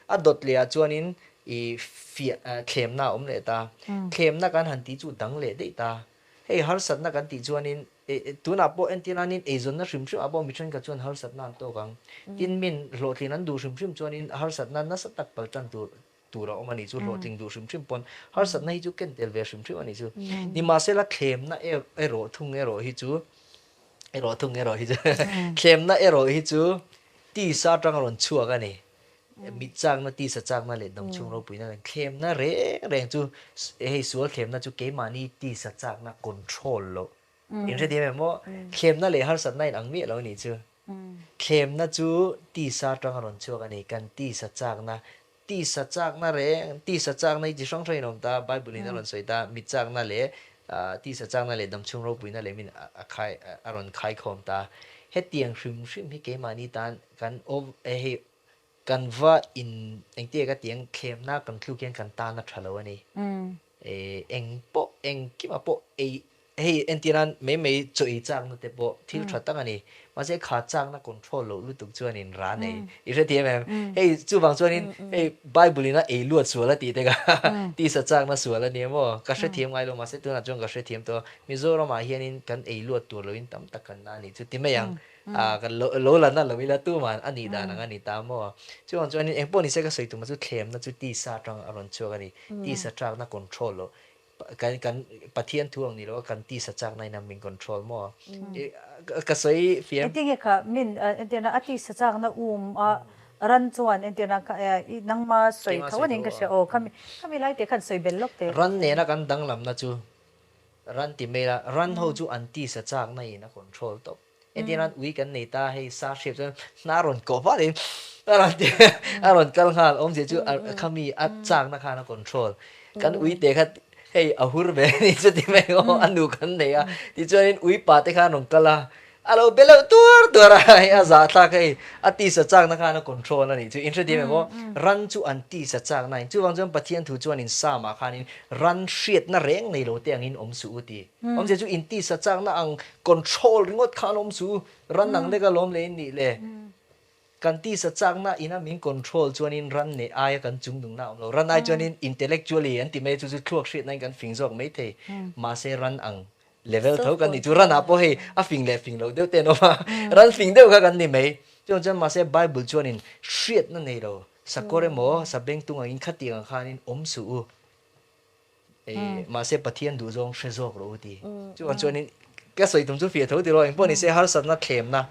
Speaker 3: a dawt leh ah chuanin i fiah thlemna a awm leh ta. Thlemna kan han tih chu dang leh daih ta. Hei harsatna kan tih chuanin Tunah pawh entir anin eizawnna hrim hrim ah pawh mi thenkhat chuan harsatna an tawk ang. Tin, min hlawhtlin an duh hrim hrim chuanin harsatna nasa tak pal tan tur tur a awm a nih chu, hlawhtling duh hrim hrim pawn harsatna hi chu ken tel ve hrim hrim a nih chu. Nimahsela thlemna erawh thung erawh hi chu erawh thung erawh hi chu thlemna erawh hi chu tisa atanga rawn chhuak a ni. Mit chakna, tisa chakna leh damchhung ropuina reng thlemna reng reng chu hei sual thlemna chu keimahni tisa chakna control loh. In hrethiam em maw? Thlemna leh harsatna in ang miah lo nih chu. Thlemna chu tisa atanga rawn chhuak a ni. Kan tisa chakna Tisa chakna reng, tisa chakna hi chi hrang hrangin a awm ta, Bible in a rawn sawi ta, mit chakna leh tisa chakna leh damchhung ropuina leh min a khai a rawn khaikhawm ta. Hetiang hrim hrim hi keimahni tan kan hei kan va in engtia ka tih ang thlemna kan thluk hian kan tan a tha lo a ni. Eng pawh engkimah pawh ei Hei entir nan mai mai chaw ei chakna te pawh thil tha tak a ni. Mahse kha chakna control loh lutuk chuanin ra nei. I hrethiam em? Hei chuvang chuanin hei Bible in a ei luat sual a tih te kha tisa chakna sual a ni em aw? Ka hrethiam ngai lo mahse tunah chuan ka hrethiam tawh a. Mizoramah hianin kan ei luat tur loin tam tak kan la a nih chu ti mai ang. Ah kan lo lo la na lo ila tuman a nih dan ang a ni ta maw? Chuvang chuanin engpawh nise ka sawi tumah chu thlemna chu tisa atang a rawn chhuak a ni. Tisa chakna control loh. Kan kan Pathian thu ang ni lo a kan tisa chakna in a min control maw? Ka sawi fiam.
Speaker 1: Engtin nge kha min entirna a tisa chakna um a ran chuan entirna kha i nangma sawi tho aning ka hria aw khami khami lai te khan sawi bel lawk teh.
Speaker 3: Ran nena kan danglamna chu ran ti mai la ran ho chu an tisa chakna in a control tawp. Entir nan ui kan nei ta hei sa hriat chuan hna rawn kawh vat in a rawn ti a rawn kal nghal awmzia chu khami a chakna khan a control kan ui te kha hei a hur ve a ni chuti mai aw a nu kan nei a tichuanin ui pa te khan a rawn kal a a lo be loh tuar tuar a hei a zahthlak hei a tisa chakna khan a control a nih chu inhrethiam em aw ran chu an tisa chakna in chuvang chuan Pathian thu chuanin Psalm ah khanin ran hriatna reng nei lo te angin awm suh u ti. Awmzia chu intisa chakna ang control ringawt khan awm chu ran ang lek alawm le in nih le. Kan tisa chakna ina min control chuanin ran neih aia kan chungdungna a awm lo. Ran ai chuanin intellectually an ti mai chu chu thluak hriatna in kan fing zawk mai thei. Mahse ran ang level tho kan nih chu ran ah pawh hei a fing leh fing loh deuh te an awm a, ran fing deuh kha kan ni mai. Chuvang chuan mahse Bible chuanin hriatna nei lo sakawr emaw sabengtung angin khatiang ang khanin awm suh u. Mahse Pathian duhzawng hre zawk rawh u ti. Chuvang chuanin ka sawi tum chu fiah tho tiraw engpawh nise harsatna thlemna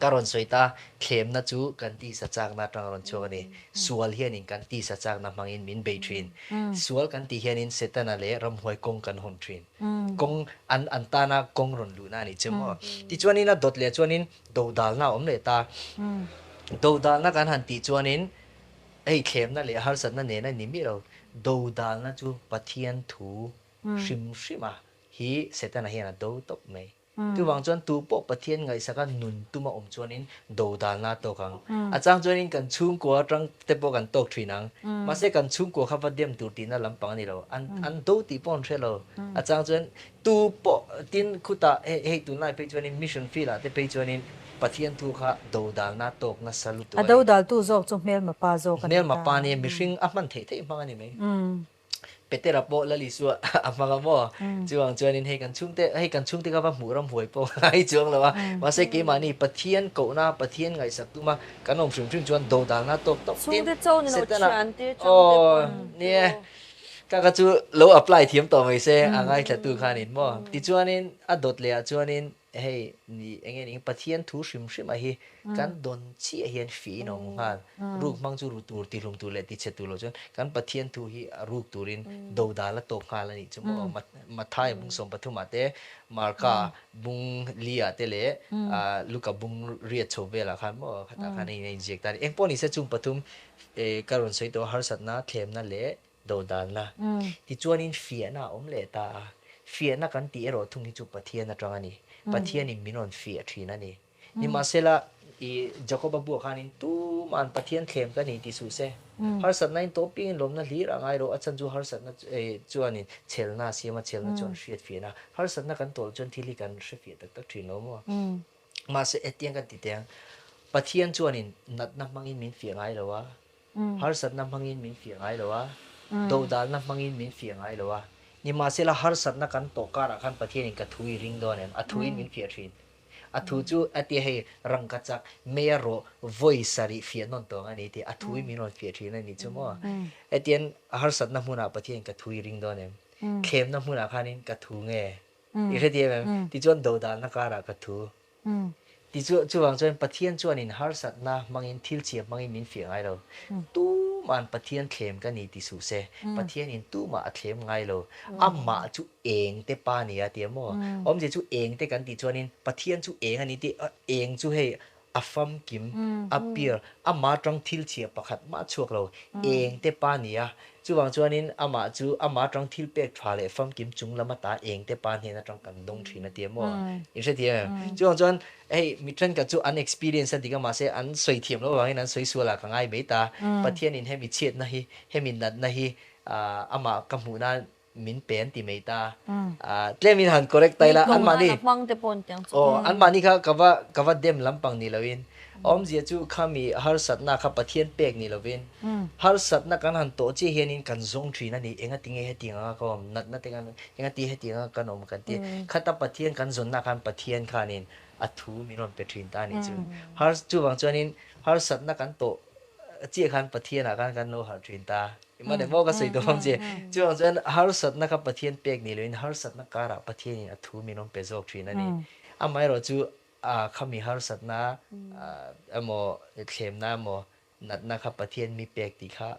Speaker 3: ka rawn sawi ta, thlemna chu kan tisa chakna atang a rawn chhuak a ni. Sual hianin kan tisa chakna hmangin min bei thin. Sual kan tih hianin Setana leh ramhuai kawng kan hawn thin. Kawng an an tana kawng rawn luhna a nih chu maw. Tichuanin a dawt leh chuanin dodalna a awm leh ta. Dodalna kan han tih chuanin Hei thlemna leh harsatna nen a ni miah lo. Dodalna chu Pathian thu hrim hrima hi Setana hian a do tawp mai. Chuvang chuan tu pawh Pathian ngaihsaka nun tuma awm chuanin dodalna a tawk ang. A chang chuanin kan chhungkua atang te pawh kan tawk thin ang. Mahse kan chhungkua kha va dem tur tihna lampang a ni lo. An an do tih pawh an hre lo. A chang chuan Tu pawh tin khutah hei hei tunlai phei chuanin mission field ah te phei chuanin Pathian thu kha dodalna tawk nasa lutuk
Speaker 1: a ni. A dodaltu zawk chu hmelma pa zawk a ni ta.
Speaker 3: Hmelma pa nia mihring a hman theih theih hmang a ni mai. Petera pawh Lal Isua a hmang a maw? Chuvang chuanin hei kan chhungte hei kan chhungte kha va hmuh ram huai pawh ngai chuang lo a. Mahse keimahni Pathian kohna Pathian ngaihsak tuma kan awm hrim hrim chuan dodalna tawk tawk tin
Speaker 2: Chhungte cho ni lo
Speaker 3: Setana
Speaker 2: thiante changte
Speaker 3: aw
Speaker 2: pawn
Speaker 3: nia.
Speaker 2: chu.
Speaker 3: Ka ka chu lo apply thiam tawh mai se a ngaithla tu khanin maw. Tichuanin a dawt leh ah chuanin hei ni eng nge ning Pathian thu hrim hrim a hi kan dawn chiah hian fih in a awm nghal. Ruk hmang chu ru tur tihlum tur leh tichhe tur lo chuan kan Pathian thu hi a ruk turin dodal a tawk nghal a nih chu maw. Matthai bung 13 ah te Marka bung li ah te leh Luka bung riat chho velah khan maw khatah khan a inziak ta a ni. Engpawh ni se chung pathum Ka rawn sawi tawh a, harsatna, thlemna leh dodalna. Tichuanin fiahna a awm leh ta a, fiahna kan tih erawh thung hi chu Pathian atang a ni. Pathianin min rawn fiah thin a ni. Nimahsela, i Jakoba buah khanin tuma'n Pathian thlem ka ni ti suh se. Harsatna in tawp piangin lawmna hlir a ngai lo, a chhan chu harsatna chuanin chhelna a siam a, chhelna chuan hriatfiahna. Harsatna kan tawlh chuan thil hi kan hrefiah tak tak thin lo maw? Mahse, hetiang kan ti teh ang, Pathian chuanin natna hmangin min fiah ngai lo a, harsatna hmangin min fiah ngai lo a, dodalna hmangin min fiah ngai lo a. Nimahsela, harsatna kan tawh karah khan Pathianin ka thu i ring dawn em? A thuin min fiah thin. A thu chu a tia hei, rangka chak, meia rawh, vawi sarih fiah nawn tawh ang a ni tih a thuin min rawn fiah thin a ni chu maw? Hetiang harsatna hmunah Pathianin ka thu i ring dawn em? Thlemna hmunah khanin ka thu nge? I hrethiam em? Tichuan dodalna karah ka thu. Tichu chuvang chuan Pathian chuanin harsatna hmangin thil chhia hmangin min fiah ngai lo. Tuma'n Pathian thlem ka ni ti suh se. Pathianin tumah a thlem ngai lo. Amah chu eng te pa nia tia maw? Awmzia chu eng te kan tih chuanin Pathian chu eng a ni tih eng chu hei. A famkim, a pure, amah atang thil chhia pakhat mah chhuak lo, eng te pa ni a. Chuvang chuanin amah chu amah atang thil pek tha leh famkim chung lam ata eng te pa hnen atang kan dawng thin a ti em aw? In hrethiam em? Chuvang chuan hei mi thenkhat chu an experience a dik a mahse an sawi thiam loh avangin an sawi sual ah ka ngai mai ta. Pathianin hemi chhiatna hi, hemi natna hi amah ka hmuh nan min pe an ti mai ta. Tlemin han correct ta ila, anmahni, aw, anmahni kha ka va, ka va dem lampang ni loin, awmzia chu khami harsatna kha Pathian pek ni lovin, harsatna kan han tawh chiah hianin kan zawng thin a ni, engatinge hetiang anga ka awm, natna te kan, engati hetiang anga kan awm kan ti. Khata Pathian kan zawnna khan Pathian khanin a thu min rawn pe thin ta a nih chu. Har, chuvang chuanin harsatna kan tawh chiah khan Pathianah khan kan lo harh thin ta. Engmah leh maw ka sawi tawh ang che. Chuvang chuan harsatna kha Pathian pek ni loin harsatna karah Pathianin a thu min rawn pe zawk thin a ni. Amaherawh chu khami harsatna emaw thlemna emaw natna kha Pathian mi pek tih kha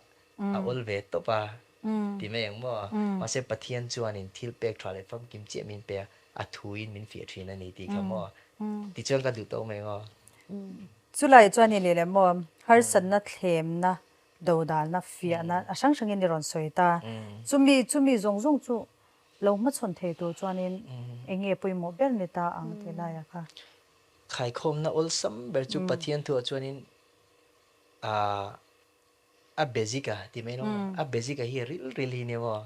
Speaker 3: a awl ve tawp a ti mai ang maw. Mahse Pathian chuanin thil pek tha leh famkim chiah min pe a, a thuin min fiah thin a ni tih kha maw. Tichuan ka duh tawk mai ang aw.
Speaker 1: Chulai chuan i leh leh maw harsatna thlemna dodalna fiahna a hrang hrangin i rawn sawi ta. Chumi chumi zawng zawng chu lo hmachhawn thei tur chuanin eng nge pawimawh ber ni ta ang tih laiah kha.
Speaker 3: Khaikhawmna awlsam ber chu Pathian thuah chuanin aah a basic a ti mai lo maw? A basic a hi ril ril hi nia maw?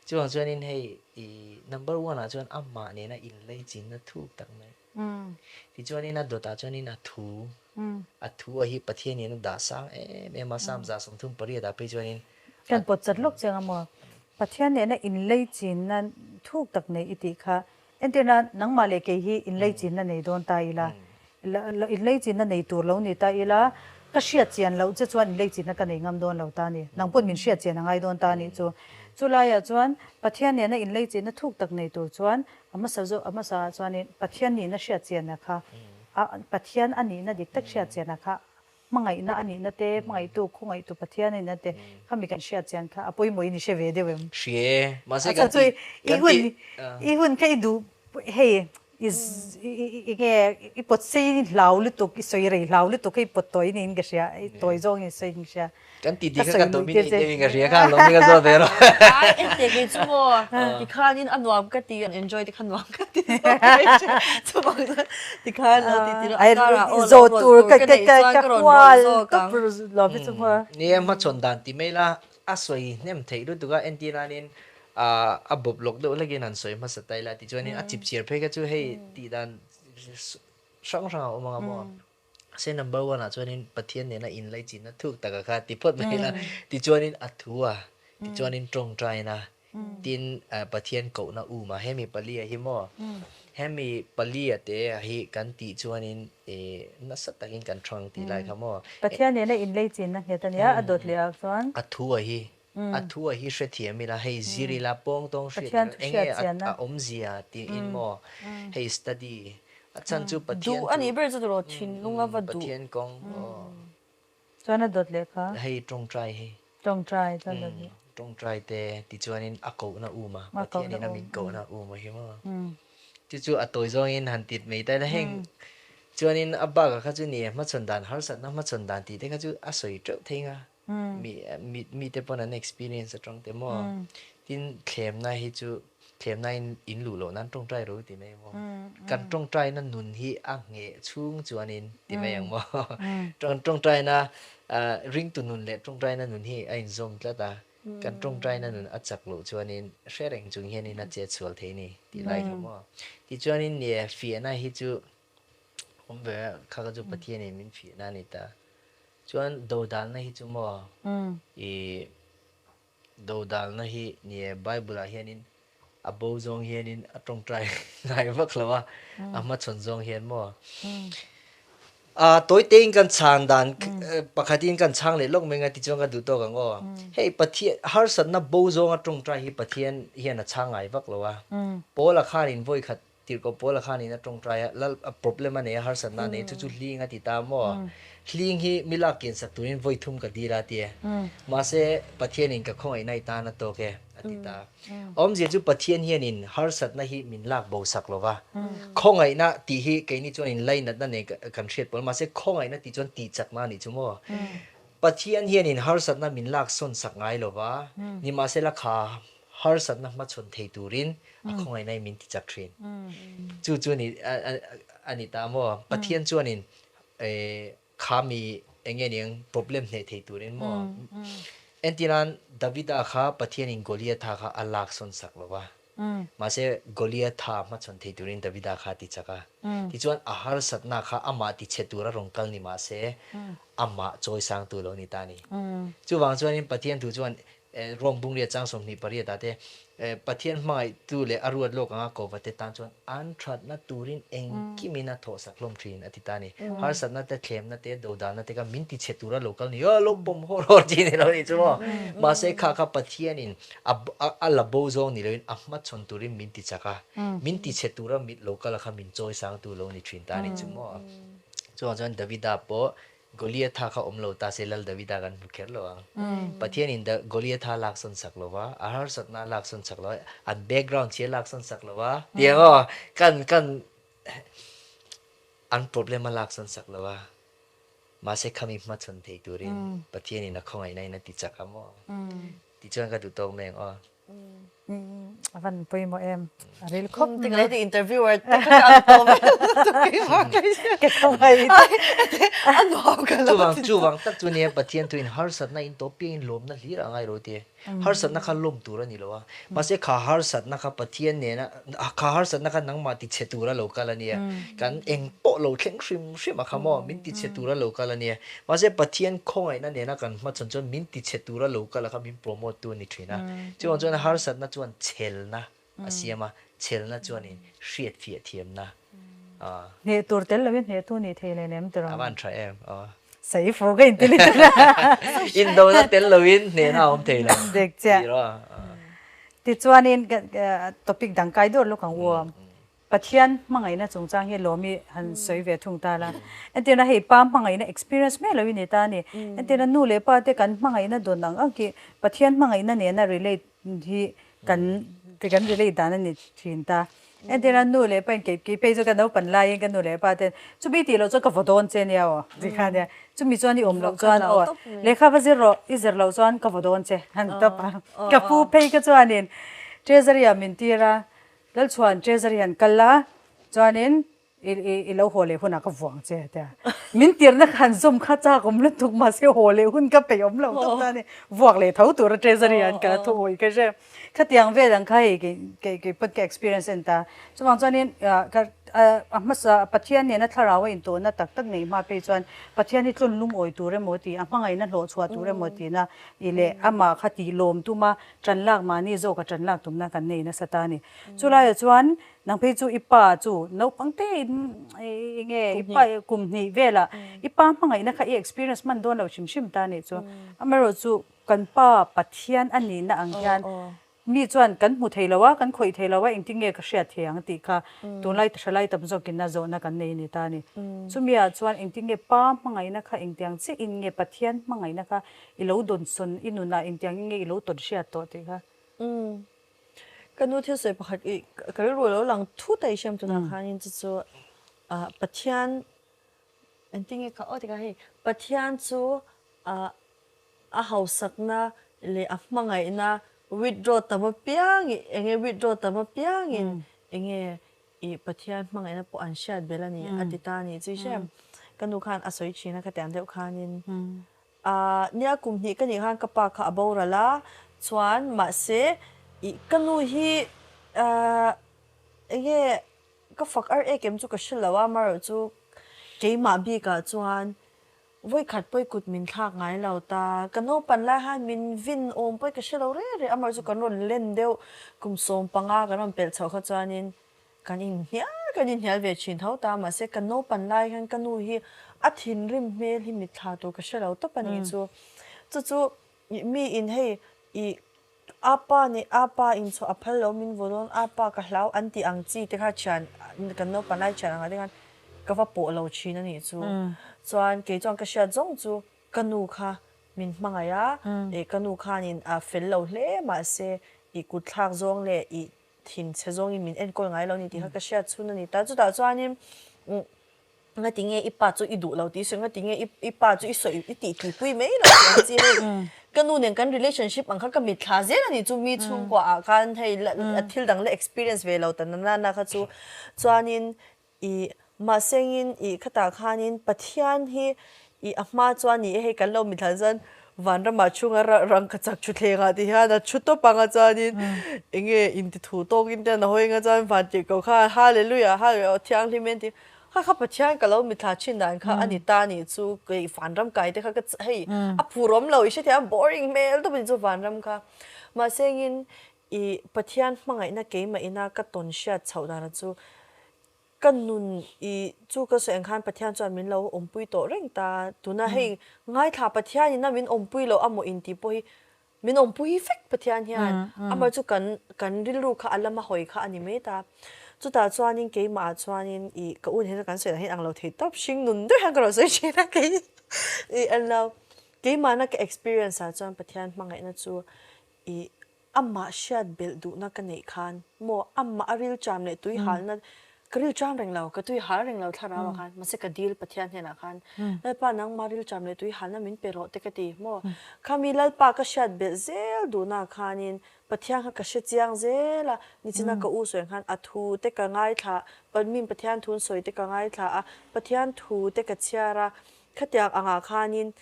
Speaker 3: Chuvang chuanin hei i number one ah chuan amah nena inlaichinna thuk tak mai. Tichuanin a dawtah chuanin a thu, a thu a hi Pathianin a dah sang em em a, Psalm 38 ah phei chuanin a.
Speaker 1: Kan pawt chat lawk chiang a maw? Pathian nena inleichinna thuk tak nei i tih kha, entirna nangmah leh kei hi inleichinna nei dawn ta ila, inleichinna nei tur lo ni ta ila, ka hriat chian loh che chuan inleichinna ka nei ngam dawn lo ta a ni. Nang pawn min hriat chian a ngai dawn ta a nih chu. Chulaiah chuan Pathian nena inleichinna thuk tak nei tur chuan A hmasa zawk, a hmasa ah chuanin Pathian nihna hriat chianna kha, a Pathian a nihna dik tak hriat chianna kha, hmangaihna a nihna te, hmangaihtu, khawngaihtu Pathian a nihna te kha mi kan hriat chian kha a pawimawhin i hre ve deuh em?
Speaker 3: Hria e, mahse kan ti, kan ti,
Speaker 1: I hun kha i duh, hei i i nge i pawt sei hlau lutuk, i sawi rei hlau lutuk kha i pawt tawi niin ka hria, i tawi zawngin i sawi in ka hria.
Speaker 3: Kan ti ti kha ka dominate deuh in ka hria kha lawm hi ka zawt ve rawh.
Speaker 2: Ai ente kei chu maw tikhanin a nuam ka ti enjoy te kha nuam ka ti zawk mai thin chuvang chuan tikhan lo ti ti rawh a karah aw lo
Speaker 1: rawlh tur ka neih chuan ka rawn rawlh zawk ang.
Speaker 3: Ni e hmachhawn dan ti mai la a sawi hnem theih lutuk a entir nanin a bawp lawk deuh hlekin han sawi hmasa ta ila tichuanin a chipchiar phei kha chu hei tih dan hrang hrang a awm ang a maw. Se number one ah chuanin Pathian nena inlaichinna thuk taka kha ti phawt mai ila, tichuanin a thu a, tichuanin tawngtaina, tin Pathian kohna um a, hemi palia hi maw, hemi palia te hi kan tih chuanin nasa takin kan thang tih lai kha maw.
Speaker 1: Pathian nena inlaichinna nghet a nia, a dawt leh ah chuan.
Speaker 3: A thu a hi, a thu a hi hrethiam ila, hei zir ila, pawng tawng hriat ila, enge a awmzia tiin maw, hei study A chhan chu Pathian
Speaker 2: Duh a nih ber chu tiraw thinlung a va duh.
Speaker 3: Pathian kawng aw.
Speaker 1: Chuan a dawt leh kha.
Speaker 3: Hei tawngtai hi.
Speaker 1: Tawngtai chuan dawt leh.
Speaker 3: Tawngtai te tichuanin a kohna um a. Pathianin a min kohna um a hi maw. Chu chu a tawi zawngin han tit mai ta ila heng chuanin a bakah kha chu ni e hmachhawn dan harsatna hmachhawn dan tih te kha chu a sawi teuh thei nga. Mi mi mite pawn an experience atang te maw. Tin thlemna hi chu thlemna in in luh loh nan tawngtai ro ti mai maw. Kan tawngtaina nun hi a ngheh chhung chuanin ti mai ang maw. Kan tawngtaina ringtu nun leh tawngtaina nun hi a inzawm tlat a. Kan tawngtaina nun a chak loh chuanin hre reng chung hianin a chet sual thei ni tih lai kha maw. Tichuanin nie fiahna hi chu awm ve a, kha kha chu Pathianin min fiahna a ni ta. Chuan dodalna hi chu maw i dodalna hi ni e Bible ah hianin a bo zawng hianin a tawngtai ngai vak lo a, a hmachhawn zawng hian maw. A tawi tein kan chhan dan pakhatin kan chhang leh lawk mai nga tichuan ka duh tawk ang aw. Hei Pathian harsatna bo zawnga tawngtai hi Pathian hian a chhang ngai vak lo a. Paula khanin vawi khat Tirhkoh Paula khanin a tawngtai a, Lal, a problem a nei a, harsatna a nei a, chu chu hling a ti ta maw? Hling hi mi lak kian sak turin vawi thum ka dil a ti e. Mahse, Pathianin ka khawngaihna i tan a tawk e. a ti ta. Awmzia chu Pathian hianin harsatna hi min lak bo sak lo va. Khawngaihna tih hi keini chuanin lainatna nen kan hriat pawl mahse khawngaihna tih chuan tihchakna a nih chu maw. Pathian hianin harsatna min lak sawn sak ngai lo va, nimahsela kha harsatna hmachhawn thei turin a khawngaihna hi min tichak thin. Chu chu a ni ta maw. Pathian chuanin Kha mi eng nge niang problem hneh thei turin maw? Entirnan Davida kha Pathianin Goliatha kha a lak sawn sak lo va. Mahse Goliatha hmachhawn thei turin Davida kha a ti chak a. Tichuan a harsatna kha amah ti chhe tura rawn kal ni mahse amah chawi sangtu lo ni ta a ni. Chuvang chuanin Pathian thu chuan Rom bungriat chang 28 ah te Pathian hmangaihtu leh a ruat lawk anga kova te tan chuan an thatna turin engkimin a thawhsak hlawm thin a ti ta a ni. Harsatna te, thlemna te, dodalna te kha min ti chhe tura lo kal ni a, lo pawm hawr hawr chi ni lo ni chu maw. Mahse kha kha Pathianin a la bo zawng ni loin a hmachhawn turin min ti chak a, min ti chhe tura lo kal a kha min chawi sangtu lo ni thin ta a ni chu maw. Chuvang chuan Davida pawh Goliatha kha awm lo ta se Lal Davida kan hmu kher lo ang. Pathianin Goliatha lak sawn sak lo va, a harsatna a lak sawn sak lo va, an background chi a lak sawn sak lo va, tiang aw kan kan an problem a lak sawn sak lo va. Mahse khami hmachhawn thei turin Pathianin a khawngaihna in a ti chak a maw? Tichuan ka duh tawk mai ang aw.
Speaker 1: A van pawimawh em? A ril khawp
Speaker 2: mai. Tingai ti interviewer te kha ka ang tawh mai.
Speaker 1: Ka khawngaih.
Speaker 2: A nuam ka lo
Speaker 3: ti. Chuvang tak chu nia Pathian thuin harsatna in tawp piangin lawmna hlir a ngai lo ti. Harsatna kha lawm tur a ni lo a. Mahse kha harsatna kha Pathian nena kha harsatna kha nangmah ti chhe tur a lo kal a nia. Kan eng pawh lo thleng hrim hrim a kha maw min ti chhe tur a lo kal a nia. Mahse Pathian khawngaihna nena kan hmachhawn chuan min ti chhe tur a lo kal a kha min promote tu a ni thin a. Chuvang chuan harsatna chuan chhelna a siam a, chhelna chuanin hriatfiah thiamna a.
Speaker 1: Hneh tur tel loin hneh tu nih thei leh lem tirang.
Speaker 3: A van tha em aw.
Speaker 1: Saih fu ka inti lit a.
Speaker 3: Indona tel loin hnehna a awm thei lo.
Speaker 1: Dik chiah. Tichuanin topic dang kai dawr lawk ang u aw. Pathian hmangaihna chungchang hi lawmi han sawi ve thung ta la. Entirna hei pa hmangaihna experience mai lo i ni ta a ni. Entirna nu leh pa te kan hmangaihna dawn ang ang khi Pathian hmangaihna nena relate hi kan kan relate dan a ni thin ta. Entirna nu leh pa in kei kei phei chu ka naupan laiin ka nu leh pa ten chumi tih loh chuan ka vaw dawn che nia aw ti kha nia. Chumi chuan i awm loh chuan aw lehkha va zir rawh i zir loh chuan ka vaw dawn che han tawp a. Ka pu phei kha chuanin treasury ah min tir a. Lalchhuan Treasury han kal la, chuanin i lo haw leh hunah ka vuang che a ti a. Min tirna kha han zawm kha chak awm lutuk mahse haw leh hun ka peih awm lo tawp ta a ni. Vuak leh tho tura Treasury han kal a thu awih ka hre. Khatiang vel ang kha hei kei kei pawn ka experience en ta. Chuvang chuanin ka a hmasa Pathian nena thlarau a intawhna tak tak neih hma phei chuan Pathian hi tlun lungawi tur emaw tih a hmangaihna hlawh chhuah tur emaw tihna i leh amah kha tih lawm tuma Ṭan lak mahni zawka ṭan lak tumna kan nei nasa ta a ni. Chulaiah chuan nang phei chu i pa chu naupang te in i nge i pa kum hnih velah i pa hmangaihna kha i experience hman dawn lo hrim hrim ta a nih chu. Amaherawhchu kan pa Pathian a nihna ang hian mi chuan kan hmu thei lo a, kan khawih thei lo a, engtin nge ka hriat thei ang tih kha tunlai hralai tam zawkin a zawhna kan nei a ni ta a ni. Chumiah chuan engtin nge pa hmangaihna kha engtiang chiahin nge Pathian hmangaihna kha I lo dawnsawn i nunah engtiang in nge i lo tawn hriat tawh tih kha.
Speaker 2: Umm. Ka nu thil sawi pakhat i ka rilru a lo lang thut a i hriam tunah khanin chu chu ah Pathian engtin nge ka aw tikah hei Pathian chu ah a hausakna leh a hmangaihna withdraw tam apiang enge withdraw tam apiangin enge I Pathian hmangaihna pawh an hriat belh a ni a ti ta a ni. Chu i hre ka nu khan a sawi thin a khatiang deuh khanin ah nia kum hnih ka nih khan ka pa kha a boral a chuan mahse ih ka nu hi ah enge ka fak ar ek em chu ka hre lo a amaherawh chu keimah bikah chuan Vawikhat pawi kut min thlak ngai lo ta. Ka naupan lai khan min vin awm pawi ka hre lo reng reng. Amaherawhchu kan rawn len deuh kum 15 kan rawn pelh chhoh kha chuanin kan inhnial kan inhnial ve thin tho ta. Mahse ka naupan lai khan ka nu hi a thinrim hmel hi mitthla tur ka hre lo tawp a nih chu. Chu chu mi in hei ih Apa nih apa in chhuah a phal lo min vaw dawn apa ka hlau an tih ang chi te kha thian kan naupang lai thian ang ah te khan ka va pawh lo thin a nih chu. Chuan kei chuan ka hriat zawng chu ka nu kha min hmangaih a, eh ka nu khanin a fel lo hle mahse. i kutthlak zawng leh i thinchhe zawngin min enkawl ngai lo ni tih kha ka hriat chhun a ni ta. Chutah chuanin Ngati nge i pa chu i duh lo tih i sawi, ngati nge i pa chu i sawi i tih tuipui mai lo tih ang chi hei ka nu nen kan relationship ang kha ka mitthla zel a ni chu mi chhungkua ah khan hei thil dang la experience ve lo ta na na kha chu chuanin i mahsengin i khatah khanin Pathian hi i a hma chuan ni e hei kan lo mitthla chuan vanramah chhunga rangka chak thutthleng ah ti hian a thu tawp ang a chuanin enge intithu tawkin te an hawi anga chuan vantirhkoh khan hallelujah hallelujah aw thianghlim e an ti. Kha kha Pathian ka lo mitthla thin dan kha a ni ta nih chu kei vanram kai te kha ka hei a phur awm lo i hrethiam boring hmel tawp a ni chu vanram kha. Mahse engin i Pathian hmangaihna keimah ina ka tawn hriat chhoh dana chu ka nun i chu ka sawi ang khan Pathian chuan min lo awmpui tawh reng ta tuna hei ngaithla Pathian ina min awmpui loh amaw intih pawh hi Min awmpui vek Pathian hian amah chu kan kan rilru kha a lama hawi kha a ni mai ta. Chutah chuanin keimah ah chuanin ih ka u nen hian kan sawi dan hi ang lo thei tawp hring nun deuh hian ka rawn sawi thin a kei ih an lo keimahna ka experience ah chuan Pathian hmangaihna chu ih amah hriat belh duhna ka neih khan maw amah a rilṭam leh tuihalna Ka rilṭam reng lo, ka tui hal reng lo thlarau ah khan, mahse ka dil Pathian hnenah khan, Lalpa nangmah rilṭam leh tui halna min pe rawh te ka ti maw? Khami Lalpa ka hriat belh zel duhna khanin Pathian kha ka hre chiang zel a, nichina ka u sawi ang khan a thu te ka ngaithla, min Pathian thu sawi te ka ngaithla a, Pathian thu te ka chhiar a, khatiang angah khanin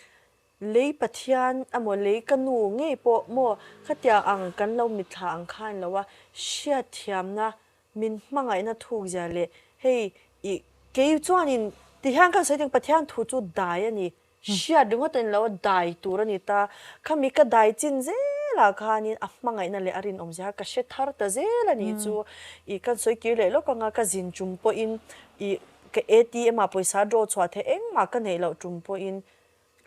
Speaker 2: Lei Pathian emaw lei ka nu ngei pawh maw khatiang ang kan lo mitthla ang khan lo a hriatthiamna min hmangaihna thuk zia leh hei i kei chuanin tihian kan sawi ding Pathian thu chu dai a ni hriat ringawt a ni lo a dai tur a ni ta khami ka dai chin zelah khanin a hmangaihna leh a rinawm zia kha ka hre thar ta zel a nih chu i kan sawi kir leh lawk anga ka zin tum pawhin i ka ATM ah pawisa draw chhuah theih engmah ka neih loh tum pawhin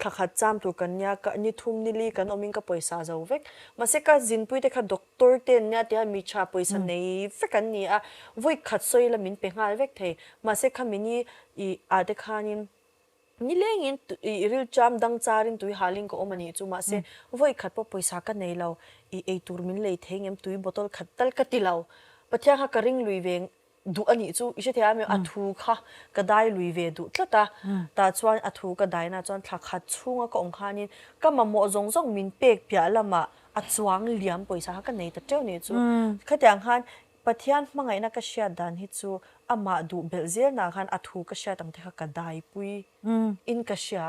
Speaker 2: Thla khat cham tur kan nia, ka ni thum ni li kan awmin ka pawisa zo vek. Mahse ka zinpui te kha doctor te an nia tia mi tha pawisa nei vek an ni a, vawi khat sawi la min pe nghal vek thei. Mahse kha mini i ah te khanin nilengin i rilṭam dang charin tui halin ka awm a nih chu. Mahse vawi khat pawh pawisa ka nei lo, i eitur min lei thei ngem tui bottle khat tal ka ti lo. Pathian kha ka ring lui ve duh a nih chu i hre thei a, a thu kha ka dai lui ve duh tlat a, tah chuan a thu ka daina chuan thla khat chhunga ka awm khanin ka mamawh zawng zawng min pek piah lamah a chuang liam pawisa kha ka nei ta teuh nih chu. Khatiang khan Pathian hmangaihna ka hriat dan hi chu amah duh belh zelnah khan a thu ka hriat ang te kha ka daipui in ka hria.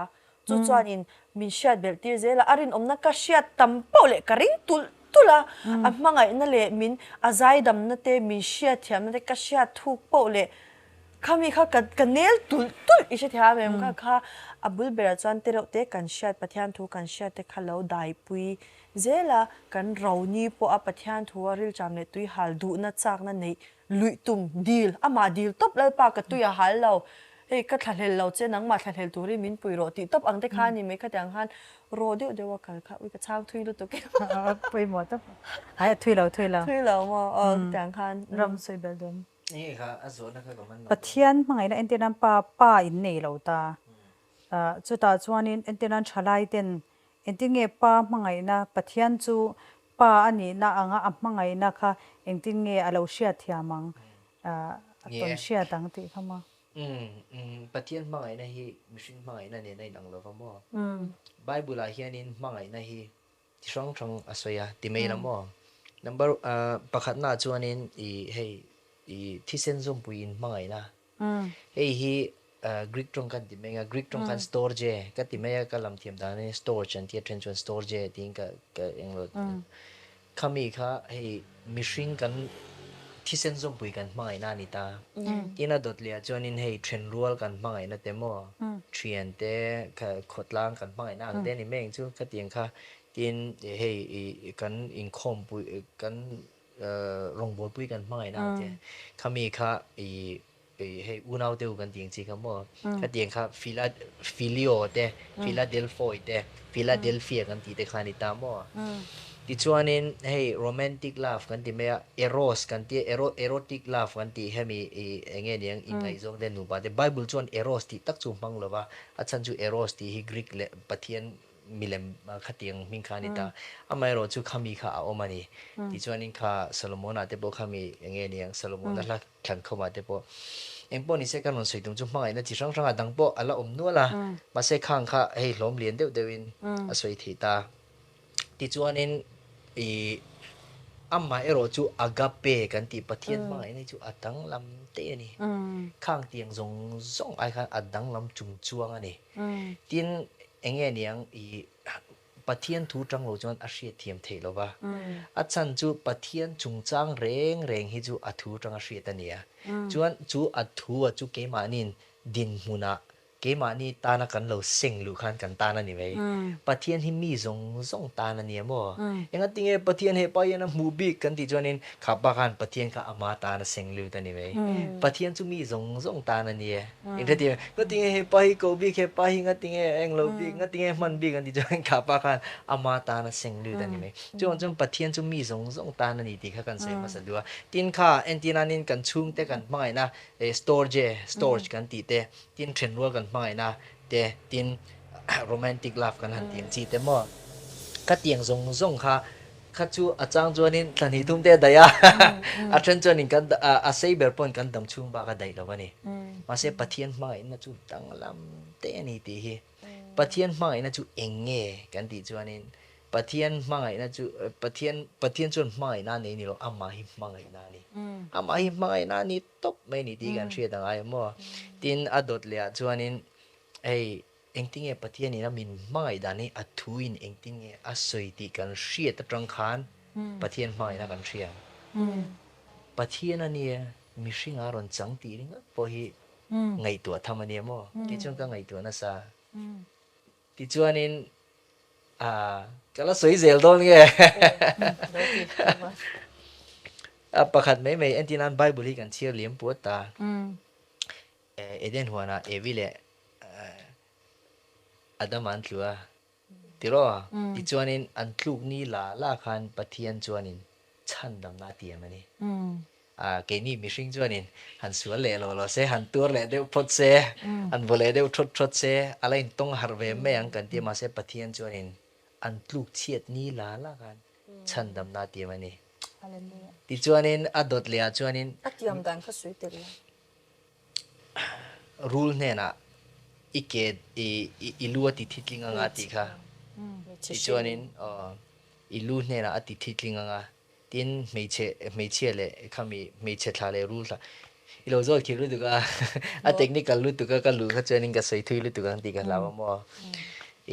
Speaker 2: Chu chuanin min hriat belh tir zel a, a rinawmna ka hriat tam pauh leh ka ring tulh tulh a, a hmangaihna leh min a zaidamna te, min hriatthiamna te ka hriat thuk pauh leh khami kha ka ka nel tulh tulh i hrethiam em? Kha kha a bul berah chuan te reuh te kan hriat Pathian thu kan hriat te kha lo daipui zel a, kan roni pawh a Pathian thu a rilṭam leh tuihal duhna chakna neih Luih tum, dil, amah dil tawp Lalpa ka tui a hal lo, hei ka thlahlel lo che nangmah thlahlel turin min pui rawh tih tawp ang te kha a ni mai khatiang khan raw deuh deuh a kal kha ui ka chhang thui lutuk em.
Speaker 1: Pawimawh tawp ai a thui lo thui lo.
Speaker 2: Thui lo maw aw khatiang khan.
Speaker 1: Ram sawi bel dawn.
Speaker 3: Enge kha a zawhna kha ka man lo.
Speaker 1: Pathian hmangaihna entir nan pa pa in nei lo ta. Chutah chuanin entir nan thalai ten Engtin nge Pa hmangaihna, Pathian chu Pa a nihna anga a hmangaihna kha engtin nge a lo hriatthiam ang, a tawn hriat ang tih kha maw?
Speaker 3: Umm, Pathian hmangaihna hi mihring hmangaihna nen a inang lo va maw? Bible ah hianin hmangaihna hi ti hrang hrang a sawi a, ti mai la maw? Number pakhatna ah chuanin i hei i thisen zawmpui in hmangaihna Hei hi Greek tawng kan ti mai a, Greek tawng khan storge ka ti mai a, ka lam thiam dan hi storge an ti a, then chuan storge tiin ka ka eng lo. Khami kha hei mihring kan thisen zawmpui kan hmangaihna a ni ta. Tin a dawt leh ah chuanin hei thenrual kan hmangaihna te maw, thian te, khawtlang kan hmangaihna ang te a ni mai ang chu khatiang kha. Tin hei i kan inkhawmpui kan rawngbawlpui kan hmangaihna ang che khami kha i hei unau te u kan tih ang chi kha maw khatiang kha phila philio te philadelphoi te philadelphia kan tih te kha a ni ta maw tichuanin hei romantic love kan ti mai a eros kan tia ero erotic love kan tih hemi i eng nge niang inngaihzawng te nupa te bible chuan eros tih tak chu hmang lova a chhan chu eros tih hi greek leh pathian. milem khatiang hming kha a ni ta. Amaherawh chu khami kha a awm a ni. Tichuanin kha Solomona te pawh khami eng nge niang Solomona hla thlankhawmah te pawh eng pawh nise kan rawn sawi tum chu hmangaihna chi hrang hranga dang pawh a la awm nual a. Mahse khang kha hei hlawm lian deuh deuhin a sawi theih ta. Tichuanin ih amah erawh chu agape kan tih Pathian hmangaihna hi chu a danglam daih a ni. Khang tiang zawng zawng ai khan a danglam chung chuang a ni. Tin eng nge niang ih Pathian thu tang lo chuan a hriatthiam theih lo va. A chhan chu Pathian chungchang reng reng hi chu a thu tanga hriat a ni a. Chuan chu a thu a chu keimahniin dinhmunah Keimahni tana kan lo seng luh khan kan tan a ni mai. Pathian hi mi zawng zawng tan a nia maw? Engatinge Pathian he pa hian a hmuh bik kan tih chuanin kha pa khan Pathian kha ama tan a seng lut a ni mai. Pathian chu mi zawng zawng tan a nia. Engkhatin ngatinge he pa hi koh bik, he pa hi ngatinge a eng lo bik, ngatinge hman bik an tih chuan kha pa khan ama tan a seng lut a ni mai. Chuvang chuan Pathian chu mi zawng zawng tan a ni tih kha kan sawi hmasa duh a. Tin kha entirnanin kan chhungte kan hmangaihna storge, storge kan tih te, Tin thenrual kan hmangaihna te, tin romantic love kan han tih ang chi te maw? Ka tiang zawng zawng kha kha chu a chang chuanin thla hnih thum te a daih a, a then chuanin kan a sei ber pawn kan dam chhung bak a daih lo a ni. Mahse Pathian hmangaihna chu danglam te a ni tih hi. Pathian hmangaihna chu eng nge kan tih chuanin Pathian hmangaihna chu Pathian Pathian chuan hmangaihna a nei ni lo, amah hi hmangaihna a ni. Amah hi hmangaihna a ni tawp mai ni tih kan hriat ang ai maw? Tin, a dawt leh ah chuanin hei engtinge Pathianin a min hmangaih dan hi a thuin engtinge a sawi tih kan hriat atang khan Pathian hmangaihna kan hria. Pathian a nia mihringa rawn chang tih ringawt pawh hi ngaihtuah tham a nia maw? Kei chuan ka ngaihtuah nasa. Tichuanin ah ka la sawi zel dawn nge? A pakhat mai mai entir nan Bible hi kan chhiar liam puat ta. Eden huanah Evi leh Adama an tlu a tiraw? Tichuanin an tluk ni la la khan Pathian chuanin chhandamna a tiam a ni. A, keini mihring chuanin han sual leh lo lo se, han tuar leh deuh phawt se, han vaw leh deuh thawt thawt se, a la intawng harh ve mai ang kan ti a, mahse Pathian chuanin an tluk chhiat ni la la khan chhandamna a tiam a ni. Tichuanin a dawt leh ah chuanin.
Speaker 2: A tiam dan kha sawi tel la.
Speaker 3: Rul hnenah i ke i lu a ti thitling anga a tih kha. Tichuanin i lu hnenah a ti thitling anga Tin, hmeichhe, hmeichhia leh khami hmeichhe thla leh rul thla i lo zawl khir lutuk a, a technical lutuk a ka luh kha chuanin ka sawi thui lutuk ang tih ka hlau a maw.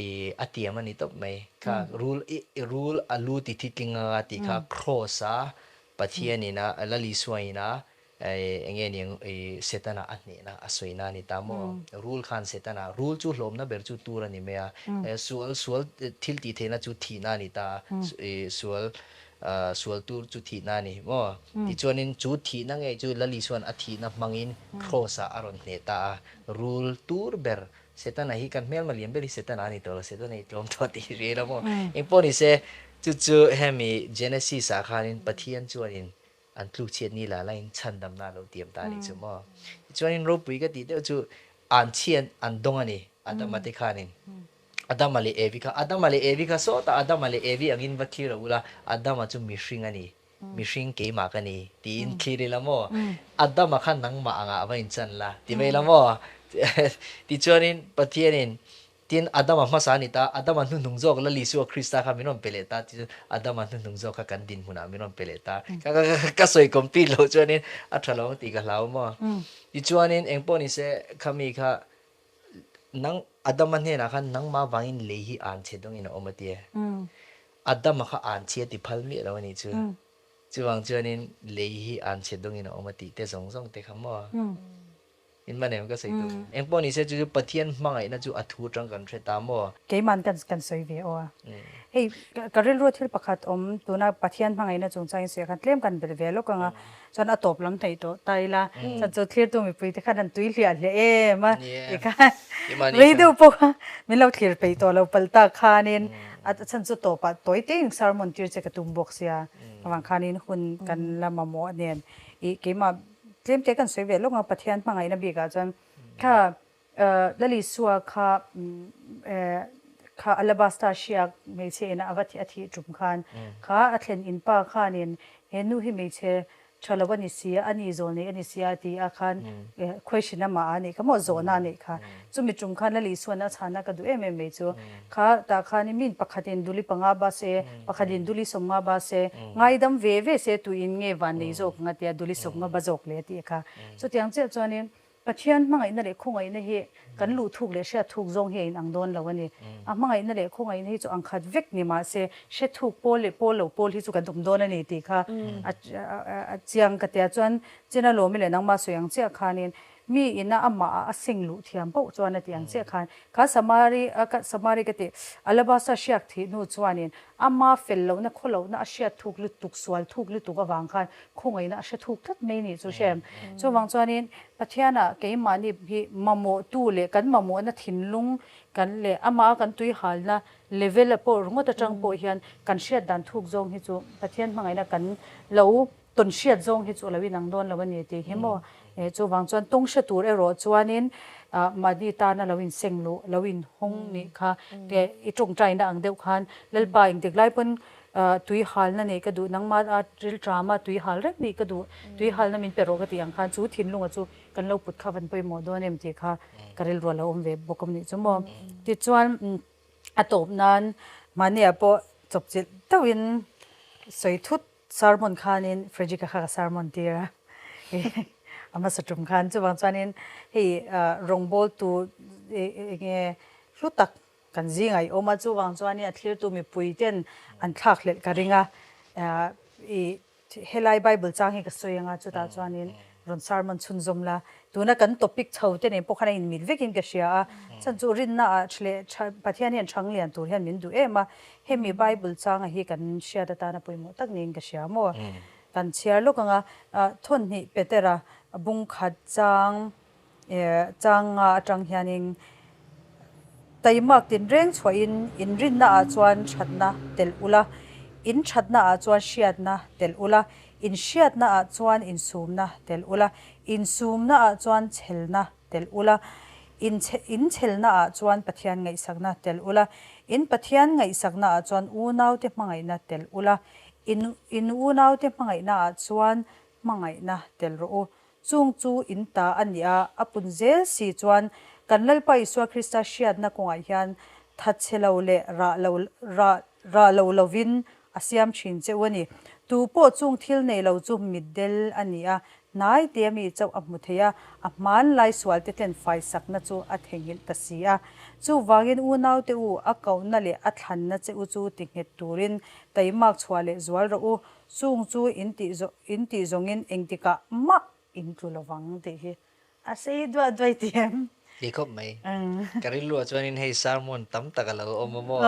Speaker 3: I a tiam a ni tawp mai. Kha rul i rul a lu ti thi tling anga tih kha cross a Pathianin a Lal Isua in a Eng nge niang i Setana a hnehna a sawina a ni ta maw? Rul khan Setana, rul chu hlawmna ber chu tur a ni mai a, sual sual thil tih theihna chu thihna a ni ta a, i sual sual tur chu thihna a ni maw? Tichuanin chu thihna ngei chu Lali chuan a thihna hmangin Kraws-ah a rawn hneh ta a, rul tur ber Setana hi kan hmelma lian ber hi Setana a ni tawh lo, Setana hi tlawm tawh tih hi hria ila maw? Engpawh ni se, chu chu hemi Genesis-ah khanin Pathian chuanin An tluk chhiat ni la lain chhandamna a lo tiam ta a nih chu maw. Tichuanin ropui ka tih deuh chu an chhian an dawng a ni Adama te khanin. Adama leh Evi kha Adama leh Evi kha sawtah Adama leh Evi angin va thlir a ula Adama chu mihring a ni, mihring keimah ka ni tiin thlir ila maw. Adama kha nangmah angah va inchan la ti mai ila maw. Tichuanin Pathianin Tin, Adama hmasa a ni ta, Adama hnuhnung zawk Lal Isua Krista kha min rawn pe leh ta, tichuan Adama hnuhnung zawk kha kan dinhmunah min rawn pe leh ta. Ka ka ka ka sawi complete loh chuanin a tha lo ang tih ka hlau maw. Tichuanin engpawh ni se khami kha nang Adama hnenah khan nangmah vangin lei hi an chhe dawngin a awm a ti e. Adama kha an chhia ti phal miah lo a nih chu. Chuvang chuanin lei hi an chhe dawngin a awm a tih te zawng zawng te kha maw. In man em ka sawi tum. Engpawh ni se chu chu Pathian hmangaihna chu a thu atang kan hre ta maw?
Speaker 1: Keiman kan kan sawi ve aw a. Hei ka rilru thil pakhat awm tuna Pathian hmangaihna chungchang in sawi ah khan tlem kan belh ve lawk ang a. Chuan a tawp lam hnaih tawh ta ila. Chuan chu thlirtu mipui te khan an tui hliah hliah em a. Tikhan rei deuh pawh kha min lo thlir peih tawh lo palh tak khanin a chhan chu tawpah tawi teng sermon tir che ka tum bawk sia. Avang khanin hun kan la mamawh nen ih keimah Tlem te kan sawi ve lawk a, Pathian hmangaihna bikah chuan kha Lal Isua kha Kha Alabasta hriak hmeichhe ina a va a thih tum khan kha a thlen in pa khanin he nu hi hmeichhe tha lo a ni si a, a ni zawl nei a ni si a ti a khan question amah a nih kha maw zawhna a neih kha. Chumi tum khan Lali Isuan a chhana ka duh em em mai chu kha tah khan min pakhatin duli panga ba se, pakhatin duli sawmnga ba se, ngaidam ve ve se tuin nge van nei zawk ang a tia duli sawmnga ba zawk le a tih kha. Chutiang chiah chuanin Pathian hmangaihna leh khawngaihna hi kan luh thuk leh hriat thuk zawng hi a inang dawn lo a ni. A hmangaihna leh khawngaihna hi chu ang khat vek ni mah se, hre thuk pawl leh pawl lo pawl hi chu kan awm dawn a ni tih kha a chiang ka tia. Chuan China Lawmi leh nangmah sawi ang chiah khanin mi ina amah ah a seng luh thiam poh chuan a ti ang chiah khan kha Samari Samari ka tih Alabasta hriak thih hnu chuanin ama fel lohna khaw lohna a hriat thuk lutuk sual thuk lutuk avang khan Khawngaihna a hre thuk tlat mai nih chu hrem. Chuvang chuanin Pathianah keimahni hi mamawhtu leh kan mamawhna thinlung kan leh amah a kan tuihalna level a pawh ringawt atang pawh hian kan hriat dan thuk zawng hi chu Pathian hmangaihna kan lo tawn hriat zawng hi chu a lo inang dawn lo a ni tih hi maw. Chuvang chuan tawng hre tur erawh chuanin mahni tana lo inseng luh, lo inhawng nih kha i tawngtaina ang deuh khan Lalpa engtik lai pawn Tui halna neih ka duh, nangmah a rilṭam a tui hal reng nih ka duh, tui halna min pe rawh ka tih ang khan chu thinlunga chu kan lo put kha van pawimawh dawn em tih kha ka rilru a lo awm ve bawk a nih chu maw. Tichuan a tawp nan mahniah pawh chawpchilh deuhin sawi thut sermon khanin Frederick-a kha ka sermon tir a, a hmasa tum khan chuvang chuanin hei rawngbawltu eng nge hlu tak Kan zingah i awm a, chuvang chuanin a thlirtu mipui ten an thlak hlelh ka ring a, i helai Bible chang hi ka sawi anga chutah chuanin rawn sermon chhunzawm la, tuna kan topic chho te nen pawh khan a inmil vekin ka hria a, chhan chu rinna ah leh Pathian hian chhang lian tur hian min duh em a, hemi Bible changa hi kan hriat atana pawimawh tak niin ka hria maw? Kan chhiar lawk anga thawnhnih Petera bung khat chang Chang nga atang hianin taimak tinreng chhuahin inrinna ah chuan thatna telh ula, in thatna ah chuan hriatna telh ula, in hriatna ah chuan insumna telh ula, insumna ah chuan chhelna telh ula, in in chhelna ah chuan Pathian ngaihsakna telh ula, in Pathian ngaihsakna ah chuan unaute hmangaihna telh ula, in in unaute hmangaihna ah chuan hmangaihna telh rawh u. Chung chu in ta a nih a, a pun zel si chuan kan Lalpa Isua Krista hriatna kawngah hian thatchhe lo leh rah lo rah rah lo lovin a siam thin che u a ni. Tu pawh chung thil nei lo chu mitdel a ni a, hnai te mi chauh a hmu thei a, a hmanlai sualte tlen faisakna chu a theihnghilh ta si a. Chuvangin unaute u, a kohna leh a thlanna che u chu tinghet turin taimak chhuah leh zual rawh u, Chung chu in tih zawh in tih zawngin engtikah mah in tlu lovang tih hi a sei duah duai ti em?
Speaker 3: Ti khawp mai. Ka rilruah chuanin hei sermon tam tak a lo awm a maw?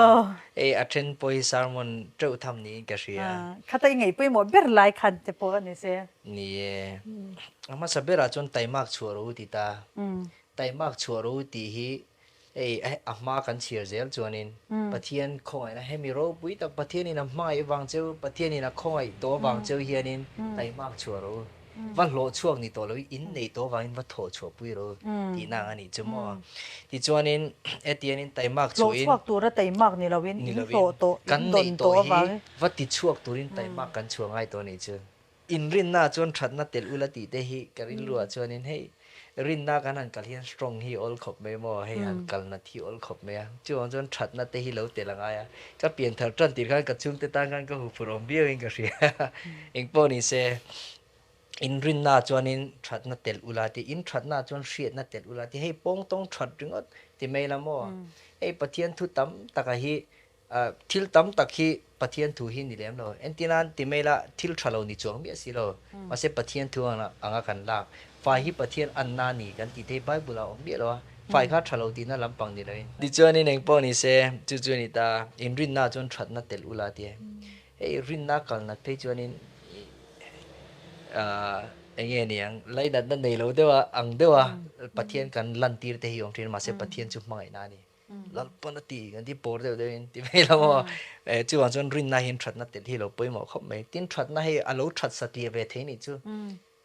Speaker 3: Hei a then pawh hi sermon teuh tham niin ka hria.
Speaker 1: Khata i ngaih pawimawh ber lai khan te pawh a ni se.
Speaker 3: Ni e. A hmasa berah chuan taimak chhuah rawh u ti ta. Taimak chhuah rawh u tih hi Hei a hma kan chhiar zel chuanin Pathian khawngaihna hemi ropui tak Pathianin a hmangaih vang cheu, Pathianin a khawngaih tawh vang cheu hianin taimak chhuah rawh u. Va hlawh chhuak ni tawh loin in neih tawh vangin va thawh chhuah pui rawh u tihna ang a nih chu maw. Tichuanin hetianin taimak chhuahin
Speaker 1: Hlawh chhuak tura taimak ni loin in hlawh tawh, in dawn tawh avangin.
Speaker 3: Va ti chhuak turin taimak kan chhuah ngai tawh a nih chu. Inrinna chuan thatna telh ula tih te hi ka rilruah chuanin hei rinna kan han kal hian strong hi awl khawp mai maw, hei han kal nat hi awl khawp mai a, chuvang chuan thatna te hi lo telh a ngai a, ka pian thar tan tir khan ka chhungte tan khan ka huphurh awm viau in ka hria engpawh ni se inrinna chuanin thatna telh ula tih in thatna chuan hriatna telh ula tih hei pawng tawng that ringawt ti mai la maw, hei Pathian thu tam taka hi Thil tam tak hi Pathian thu hi ni lem lo. Entirnan ti mai la, thil tha lo ni chuang miah si lo. Mahse Pathian thu anga kan lak. Fai hi Pathian anna ni kan tih te hi Bible ah a awm miah lo a. Fai kha tha lo tihna lampang ni loin. Tichuanin eng pawh ni se, chu chu a ni ta, inrinna chuan thatna telh ula a ti e. Hei rinna kal nat phei chuanin eng nge ni ang, lainatna nei lo deuh a, ang deuh a Pathian kan lantir te hi awm thin a, mahse Pathian chu hmangaihna a ni. Lalpawn a ti kan ti pawr deuh deuhin ti mai lo maw. Chuvang chuan rinna hian thatna tel hi lo pawimawh khawp mai. Tin thatna hei a lo that satliah ve thei nih chu.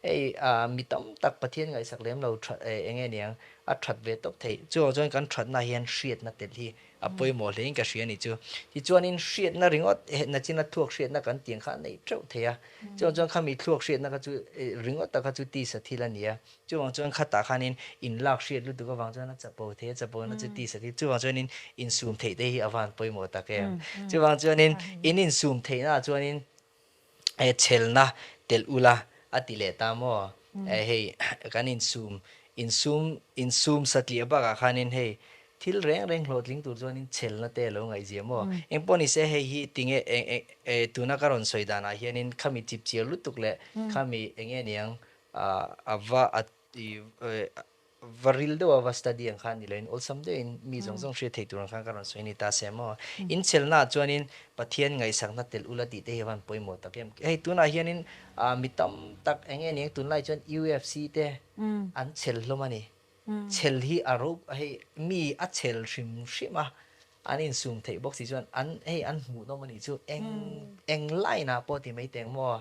Speaker 3: Hei mi tam tak Pathian ngaihsak lem lo that eng nge niang a that ve tawp thei. Chuvang chuan kan thatna hian hriatna tel hi A pawimawh hlein ka hria a nih chu. Tichuanin hriatna ringawt nachina thluak hriatna kan tih ang kha a neih teuh thei a. Chuvang chuan khami thluak hriatna kha chu ringawt a kha chu tisa thil a ni a. Chuvang chuan khatah khanin inlak hriat lutuk avang chuan a chapo thei a, chapona chu tisa thil. Chuvang chuanin insum theih te hi a van pawimawh tak em. Chuvang chuanin in insum theihnaah chuanin he chhelna telh ula a ti leh ta maw? Hei kan insum insum insum satliah bakah khanin hei thil reng reng hlawhtling tur chuanin chhelna te a lo ngaihzia maw? Engpawh ni se hei hi tinge eng eng tuna ka rawn sawi danah hianin khami chipchiar lutuk leh khami enge niang a va a Va ril deuh a va study ang khan ni loin awlsam deuhin mi zawng zawng hriat theih tur ang khan ka rawn sawi a ni ta se maw. In chelnaah chuanin Pathian ngaihsakna telh ula tih te hi a van pawimawh tak em. Hei tunah hianin mi tam tak eng nge niang tunlai chuan UFC te an chel hlawm a ni. Chel hi a ro hei mi a chel hrim hrim a An insum theih bawk si chuan an hei an hmuhnawm a nih chu eng eng line ah pawh ti mai teng maw?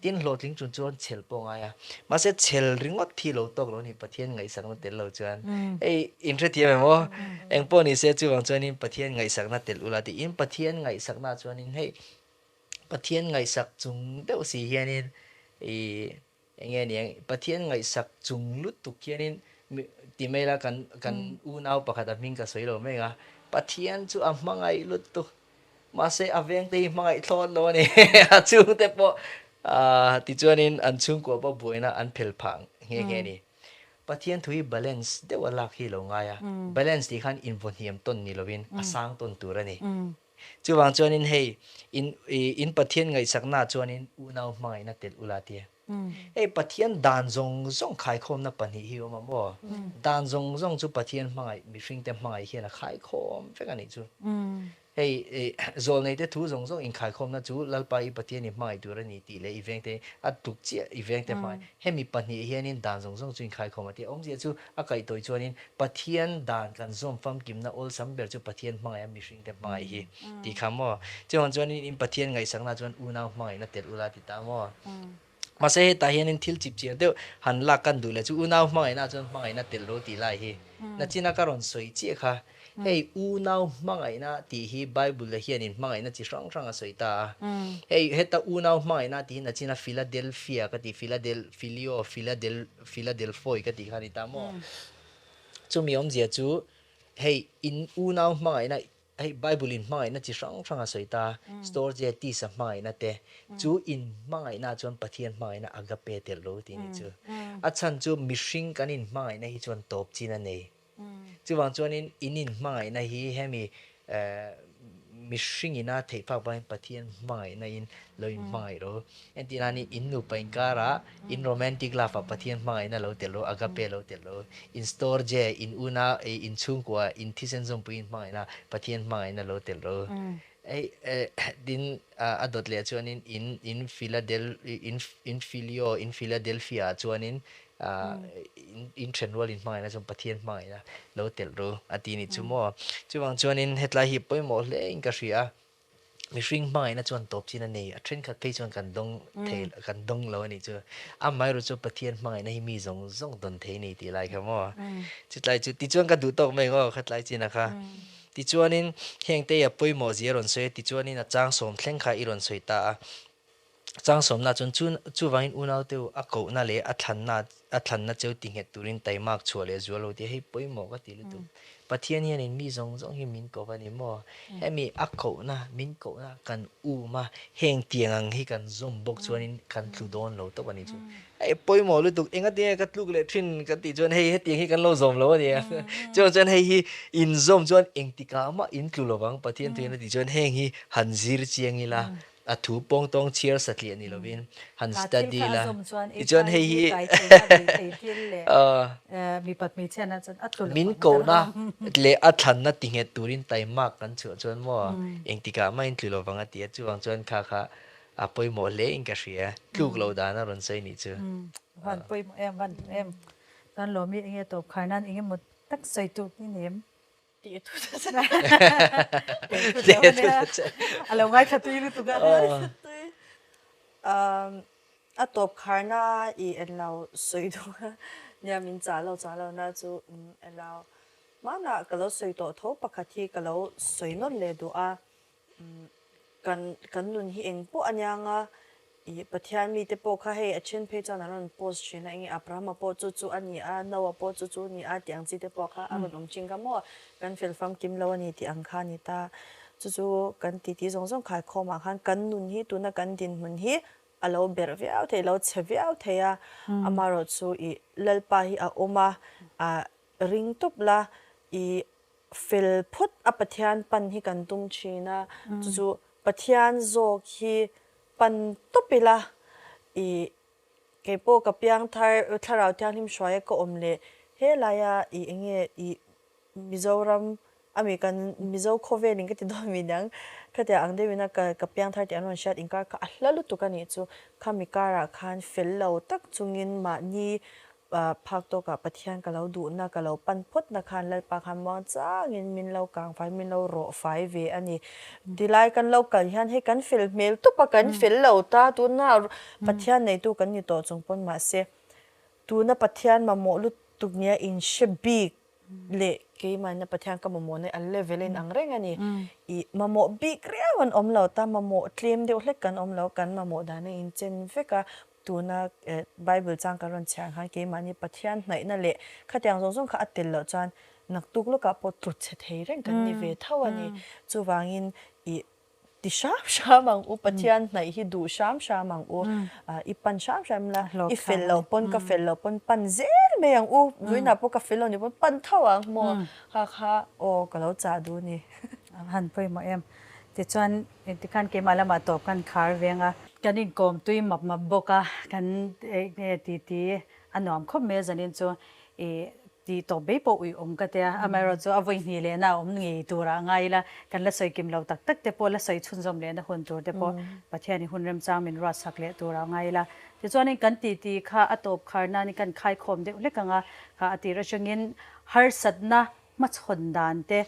Speaker 3: Tin hlawhtling chung chuan chhel pawh a ngai a. Mahse chhel ringawt thi lo tawk lo a ni Pathian ngaihsakna tel lo chuan. Hei in hrethiam em aw? Eng pawh ni se chuvang chuanin Pathian ngaihsakna tel ula tiin Pathian ngaihsakna chuanin hei Pathian ngaihsak chung deuh si hianin ih Enge niang, Pathian ngaihsak chung lutuk hianin ti mai la kan kan unau pakhat a hming ka sawi lo mai ang a, Pathian chu a hmangaih lutuk, mahse a vengte hi hmangaih thlawt lo a ni, a chhungte pawh tichuanin an chhungkua pawh buaina an phel phah nghe nghe a ni. Pathian thu hi balance deuh a lak hi lo ngai a, balance tih khan invawhniam tawn ni lovin a sang tawn tur a ni. Chuvang chuanin hei, in in Pathian ngaihsaknaah chuanin unau hmangaihna telh ula tia. Hei Pathian dan zawng zawng khaikhawmna pahnih hi awm a maw? Dan zawng zawng chu Pathian hmangaih, mihringte hmangaih hian a khaikhawm vek a nih chu. Hei zawlneite thu zawng zawng inkhaikhawmna chu Lalpa i Pathian i hmangaih tur a ni tih leh i vengte a tluk chiah i vengte hmangaih. Hemi pahnih hianin dan zawng zawng chu inkhaikhawm a tia. Awmzia chu a kaihtawi chuanin Pathian dan kan zawm famkimna awlsam ber chu Pathian hmangaih a mihringte hmangaih hi tih kha maw? Chuvang chuanin in Pathian ngaihsakna chuan unau hmangaihna telh ula ti ta maw? Mahse hetah hianin thil chipchiar deuh han lak kan duh leh chu unau hmangaihna chuan hmangaihna telh lo tih lai hi nachina ka rawn sawi chiah kha. Hei unau hmangaihna tih hi Bible hianin hmangaihna chi hrang hrang a sawi ta a. Hei heta unau hmangaihna tih hi nachina Philadelphia ka ti Philadel Philio Philadel Philadelphoi ka tih kha a ni ta maw? Chumi awmzia chu hei in unau hmangaihna hei Bible in hmangaihna chi hrang hrang a sawi ta a, Storge tisa hmangaihna te chu in hmangaihna chuan Pathian hmangaihna agape telh lo tih a nih chu. A chhan chu mihring kan in hmangaihna hi chuan tawp chin a nei. Chuvang chuanin in in hmangaihna hi hemi mihring ina theih phak bangin Pathian hmangaihna in lo in hmangaih ro. Entir nani in nupa inkarah in romantic love ah Pathian hmangaihna lo tel ro, agape lo tel ro. In storge, in una, in chhungkua, in thisen zawmpui in hmangaihna Pathian hmangaihna lo tel ro. Hei tin a dawt leh chuanin in in Philadel in in Philio in Philadelphia ah chuanin in in thenrual in hmangaihna chuan Pathian hmangaihna lo telh ru a ti nih chu maw. Chuvang chuanin hetlai hi pawimawh hle in ka hria a, mihring hmangaihna chuan tawp chin a nei a thenkhat phei chuan kan dawng thei kan dawng lo a nih chu. Amaherawhchu chu Pathian hmangaihna hi mi zawng zawng dawn thei a ni tih lai kha maw. Chutlai chu tichuan ka duh tawk mai ang aw khatlai chin a kha. Tichuanin, hengte i a pawimawh zia rawn sawi a, tichuanin a changsawm thleng kha i rawn sawi ta a. Changsawmna chuan chu chuvangin unaute u a kohna leh a thlanna a thlanna cheu ti nghet turin taimak chhuah leh zual lo tih hei pawimawh ka ti lutuk. Pathian hianin mi zawng zawng hi min ko va ni maw? Hemi a kohna min kohna kan um a, heng tiang ang hi kan zawm bawk chuanin kan tlu dawn lo tawp a ni chu. Hei pawimawh lutuk enga tinge ka tluk leh thin kan tih chuan hei hetiang hi kan lo zawm lo a nia. Chuvang chuan hei hi in zawm chuan engtikah mah in tlu lovang Pathian thuin a tih chuan heng hi han zir chiang ila a thu pawng tawng chhiar satliah ni lovin han study la tichuan hei hi min kohna leh a thlanna ti nghet turin taimak kan chhuah chuan maw engtikah mah in tlu lovang a ti a chuvang chuan kha kha A pawimawh hle in ka hria. Tluk lo dan a rawn sawi nih chu.
Speaker 1: Van pawimawh em, van duh em. Chuan Lawmi enge tawp khar nan enge maw tak sawi tur hi ni em?
Speaker 2: Tih thu ta che.
Speaker 1: Tih thu ta che. A lo ngaithla tui lutuk a.
Speaker 2: Ngaithla tui. A tawp khar na i en lo sawi duh a. Nia min chah lo chah lo na chu en lo. Hmanah ka lo sawi tawh tho pakhat hi ka lo sawi nawn leh duh a, kan kan nun hi eng pawh a niang a, ih Pathian mite pawh kha hei a then phei chuan an rawn post thin a, enge Abrahama pawh chu chu a ni a, Noah pawh chu chu a ni a tih ang chi te pawh kha a rawn awm thin kha maw, kan fel famkim lo a ni tih ang kha a ni ta. Chu chu kan titi zawng zawng khaikhawm ah khan kan nun hi tuna kan dinhmun hi a lo berh viau thei, a lo chhe viau thei a, amaherawhchu ih Lalpa hi a awm a, ah Ring tawp la, i fel phawt a Pathian pan hi kan tum thin a, chu chu Pathian zawk hi pan tawp ila, i keipawh ka piang thar Thlarau Thianghlim hruaia ka awm leh helaia i enge i Mizoram ami kan Mizo khawvelin ka ti dawn mi niang khatia ang deuhin a ka ka piang thar tih an rawn hriat inkar kha a hla lutuk a nih chu, khami karah khan fel lo tak chungin mahni Phak tawkah Pathian ka lo duhna, ka lo pan phawtna khan Lalpa khan muang changin min lo kang fai, min lo rawh fai ve a ni. Tilai kan lo kal hian hei kan fel hmel tawp a, kan fel lo ta, tuna Pathian neitu kan ni tawh chung pawn mahse tuna Pathian mamawh lutuk nia inhre bik leh keimahna Pathian ka mamawhna a level in ang reng a ni. I mamawh bik riau an awm lo ta, mamawh tlem deuh hlek kan awm lo, kan mamawh dan a inchen vek a, Tuna Bible chang kan rawn chhiar khan keimahni Pathian hnaihna leh khatiang zawng zawng kha a tel loh chuan naktuk lawkah pawh tlut chhe thei reng kan ni ve tho a ni. Chuvangin i ti hram hram ang u, Pathian hnaih hi duh hram hram ang u, i pan hram hram ila, i fel loh pawn ka fel loh pawn pan zel mai ang u, vawiinah pawh ka fel lo ni pawn pan tho ang maw? Kha kha aw ka lo chah duh a ni.
Speaker 1: A han pawimawh em? Tichuan Tikhan keimah lamah tawp kan khar veng a. Kan inkawm tui map map bawk a, kan nge titi a nuam khawp mai a zanin chu i tih tawp bei pawh ui awm ka tia. Amaherawhchu a vawi hnih lehna a awm ngei turah a ngai ila, kan la sawi kim lo tak tak te pawh la sawi chhunzawm lehna hun tur te pawh Pathianin hun remchang min ruatsak leh turah a ngai ila. Tichuanin kan titi kha a tawp khar nanin kan khaikhawm deuh hlek ang a, kha a tir atangin harsatna Hmachhawn dan te,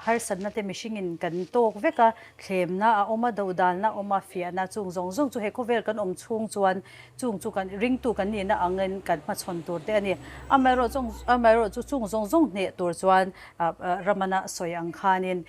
Speaker 1: harsatna te mihringin kan tawk vek a, thlemna a awm a, dodalna a awm a, fiahna chung zawng zawng chu he khawvel kan awm chhung chuan chung chu kan ringtu kan nihna angin kan hmachhawn tur te a ni. Amaherawh chu chung zawng zawng hneh tur chuan Ramana sawi ang khanin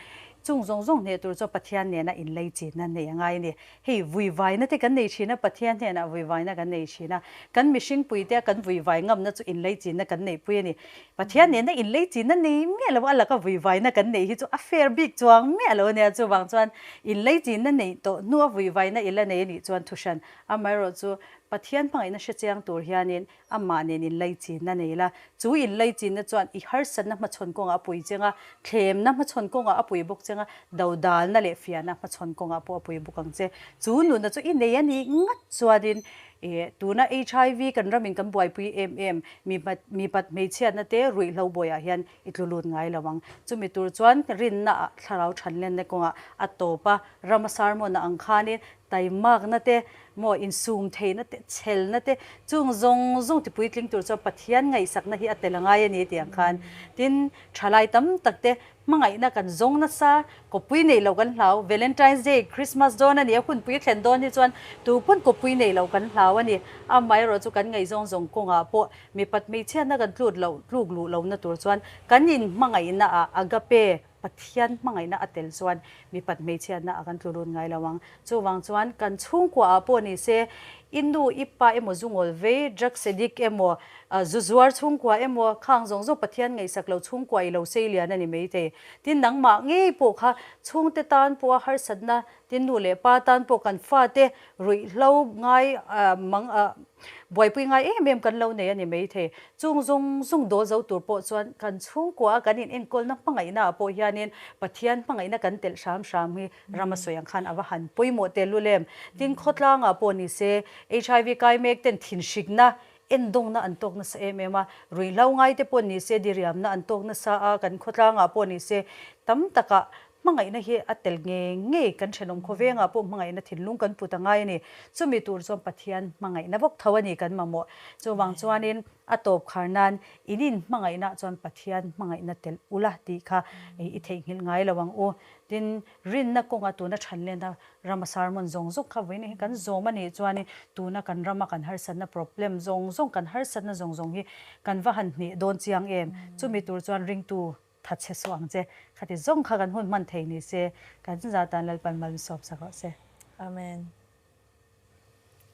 Speaker 1: chung zawng zawng hneh tur chuan Pathian nena inleichinna nei a ngai a ni. Hei vuivaina te kan nei thin a, Pathian hnenah vuivaina kan nei thin a, kan mihringpui te a kan vuivai ngamna chu inleichinna kan neihpui a ni. Pathian nena inleichinna nei miah lo a laka vuivaina kan neih hi chu a fair bik chuang miah lo a nia, chuvang chuan inleichinna neih tawh hnua vuivaina i la nei a nih chuan thuhran amaherawhchu Pathian hmangaihna hre chiang tur hianin Amah nen inlaichinna nei la, chu inlaichinna chuan i harsatna hmachhawn kawngah a pui cheng a, thlemna hmachhawn kawngah a pui bawk cheng a, dodalna leh fiahna hmachhawn kawngah pawh a pui bawk ang che. Chu nunna chu i nei a nih ngat chuanin ih tuna HIV kan ramin kan buaipui em em, mipat hmeichhiatna te ruihhlo bawiah hian i tlu lut ngai lo ang. Chumi tur chuan rinna ah thlarau thanlenna kawngah a tawp a, rama sermon ang khanin Taimakna te, maw insum theihna te, chhelna te, chung zawng zawng ti puitling tur chuan Pathian ngaihsakna hi a tel a ngai a ni tih ang khan. Tin, thalai tam tak te hmangaihna kan zawng nasa, kawppui neih loh kan hlau. Valentine's Day, Christmas dawn a ni a, hunpui thlen dawn hi chuan tu pawn kawppui neih loh kan hlau a ni. Amaherawh chu kan ngaihzawng zawng kawngah pawh mipat hmeichhiatna kan tlut loh, tluk luh lohna tur chuan kan inhmangaihna ah agape, Pathian hmangaihna a tel chuan mipat hmeichhiatna a kan tlu lut ngai lo ang. Chuvang chuan kan chhungkua ah pawh ni se, i nu, i pa emaw zu ngawl vei, drugs addict emaw, zu zuar chhungkua emaw, khang zawng zawng Pathian ngaihsak lo chhungkua i lo sei lian a ni maithei. Tin, nangmah ngei pawh kha chhungte tan pawha harsatna Tin, nu leh pa tan pawh kan fate ruihhlo ngai mang buaipui ngai em em kan lo nei a ni maithei. Chung zawng zawng dawl zo tur pawh chuan kan chhungkua a kan in enkawlna hmangaihna ah pawh hianin Pathian hmangaihna kan telh hram hram hi ram a sawi ang khan a va han pawimawh tel lul em. Tin, khawtlang ah pawh ni se HIV kai mek ten thinhrikna Endawngna an tawk nasa em em a, ruihhlo ngaite pawh ni se, diriamna an tawk nasa a, kan khawtlangah pawh ni se, tam takah hmangaihna hi a tel ngei ngei, kan thenawm khawvengah pawh hmangaihna thinlung kan put a ngai a ni. Chumi tur chuan Pathian hmangaihna bawk tho a ni kan mamawh. Chuvang chuanin a tawp khar nan in inhmangaihnaah chuan Pathian hmangaihna telh ula tih kha i theihnghilh ngai lo ang u. Tin, rinna kawnga tuna thanlena Rama sermon zawng zawng kha vawiin hi kan zawm a nih chuanin tuna kan rama kan harsatna problem zawng zawng, kan harsatna zawng zawng hi kan va han hneh dawn chiang em? Chumi tur chuan ringtu Thatchhe suh ang che. Khati zawng kha kan hun hman thei ni se, kan zah tan Lalpan mal min sawm sak rawh se.
Speaker 2: Amen.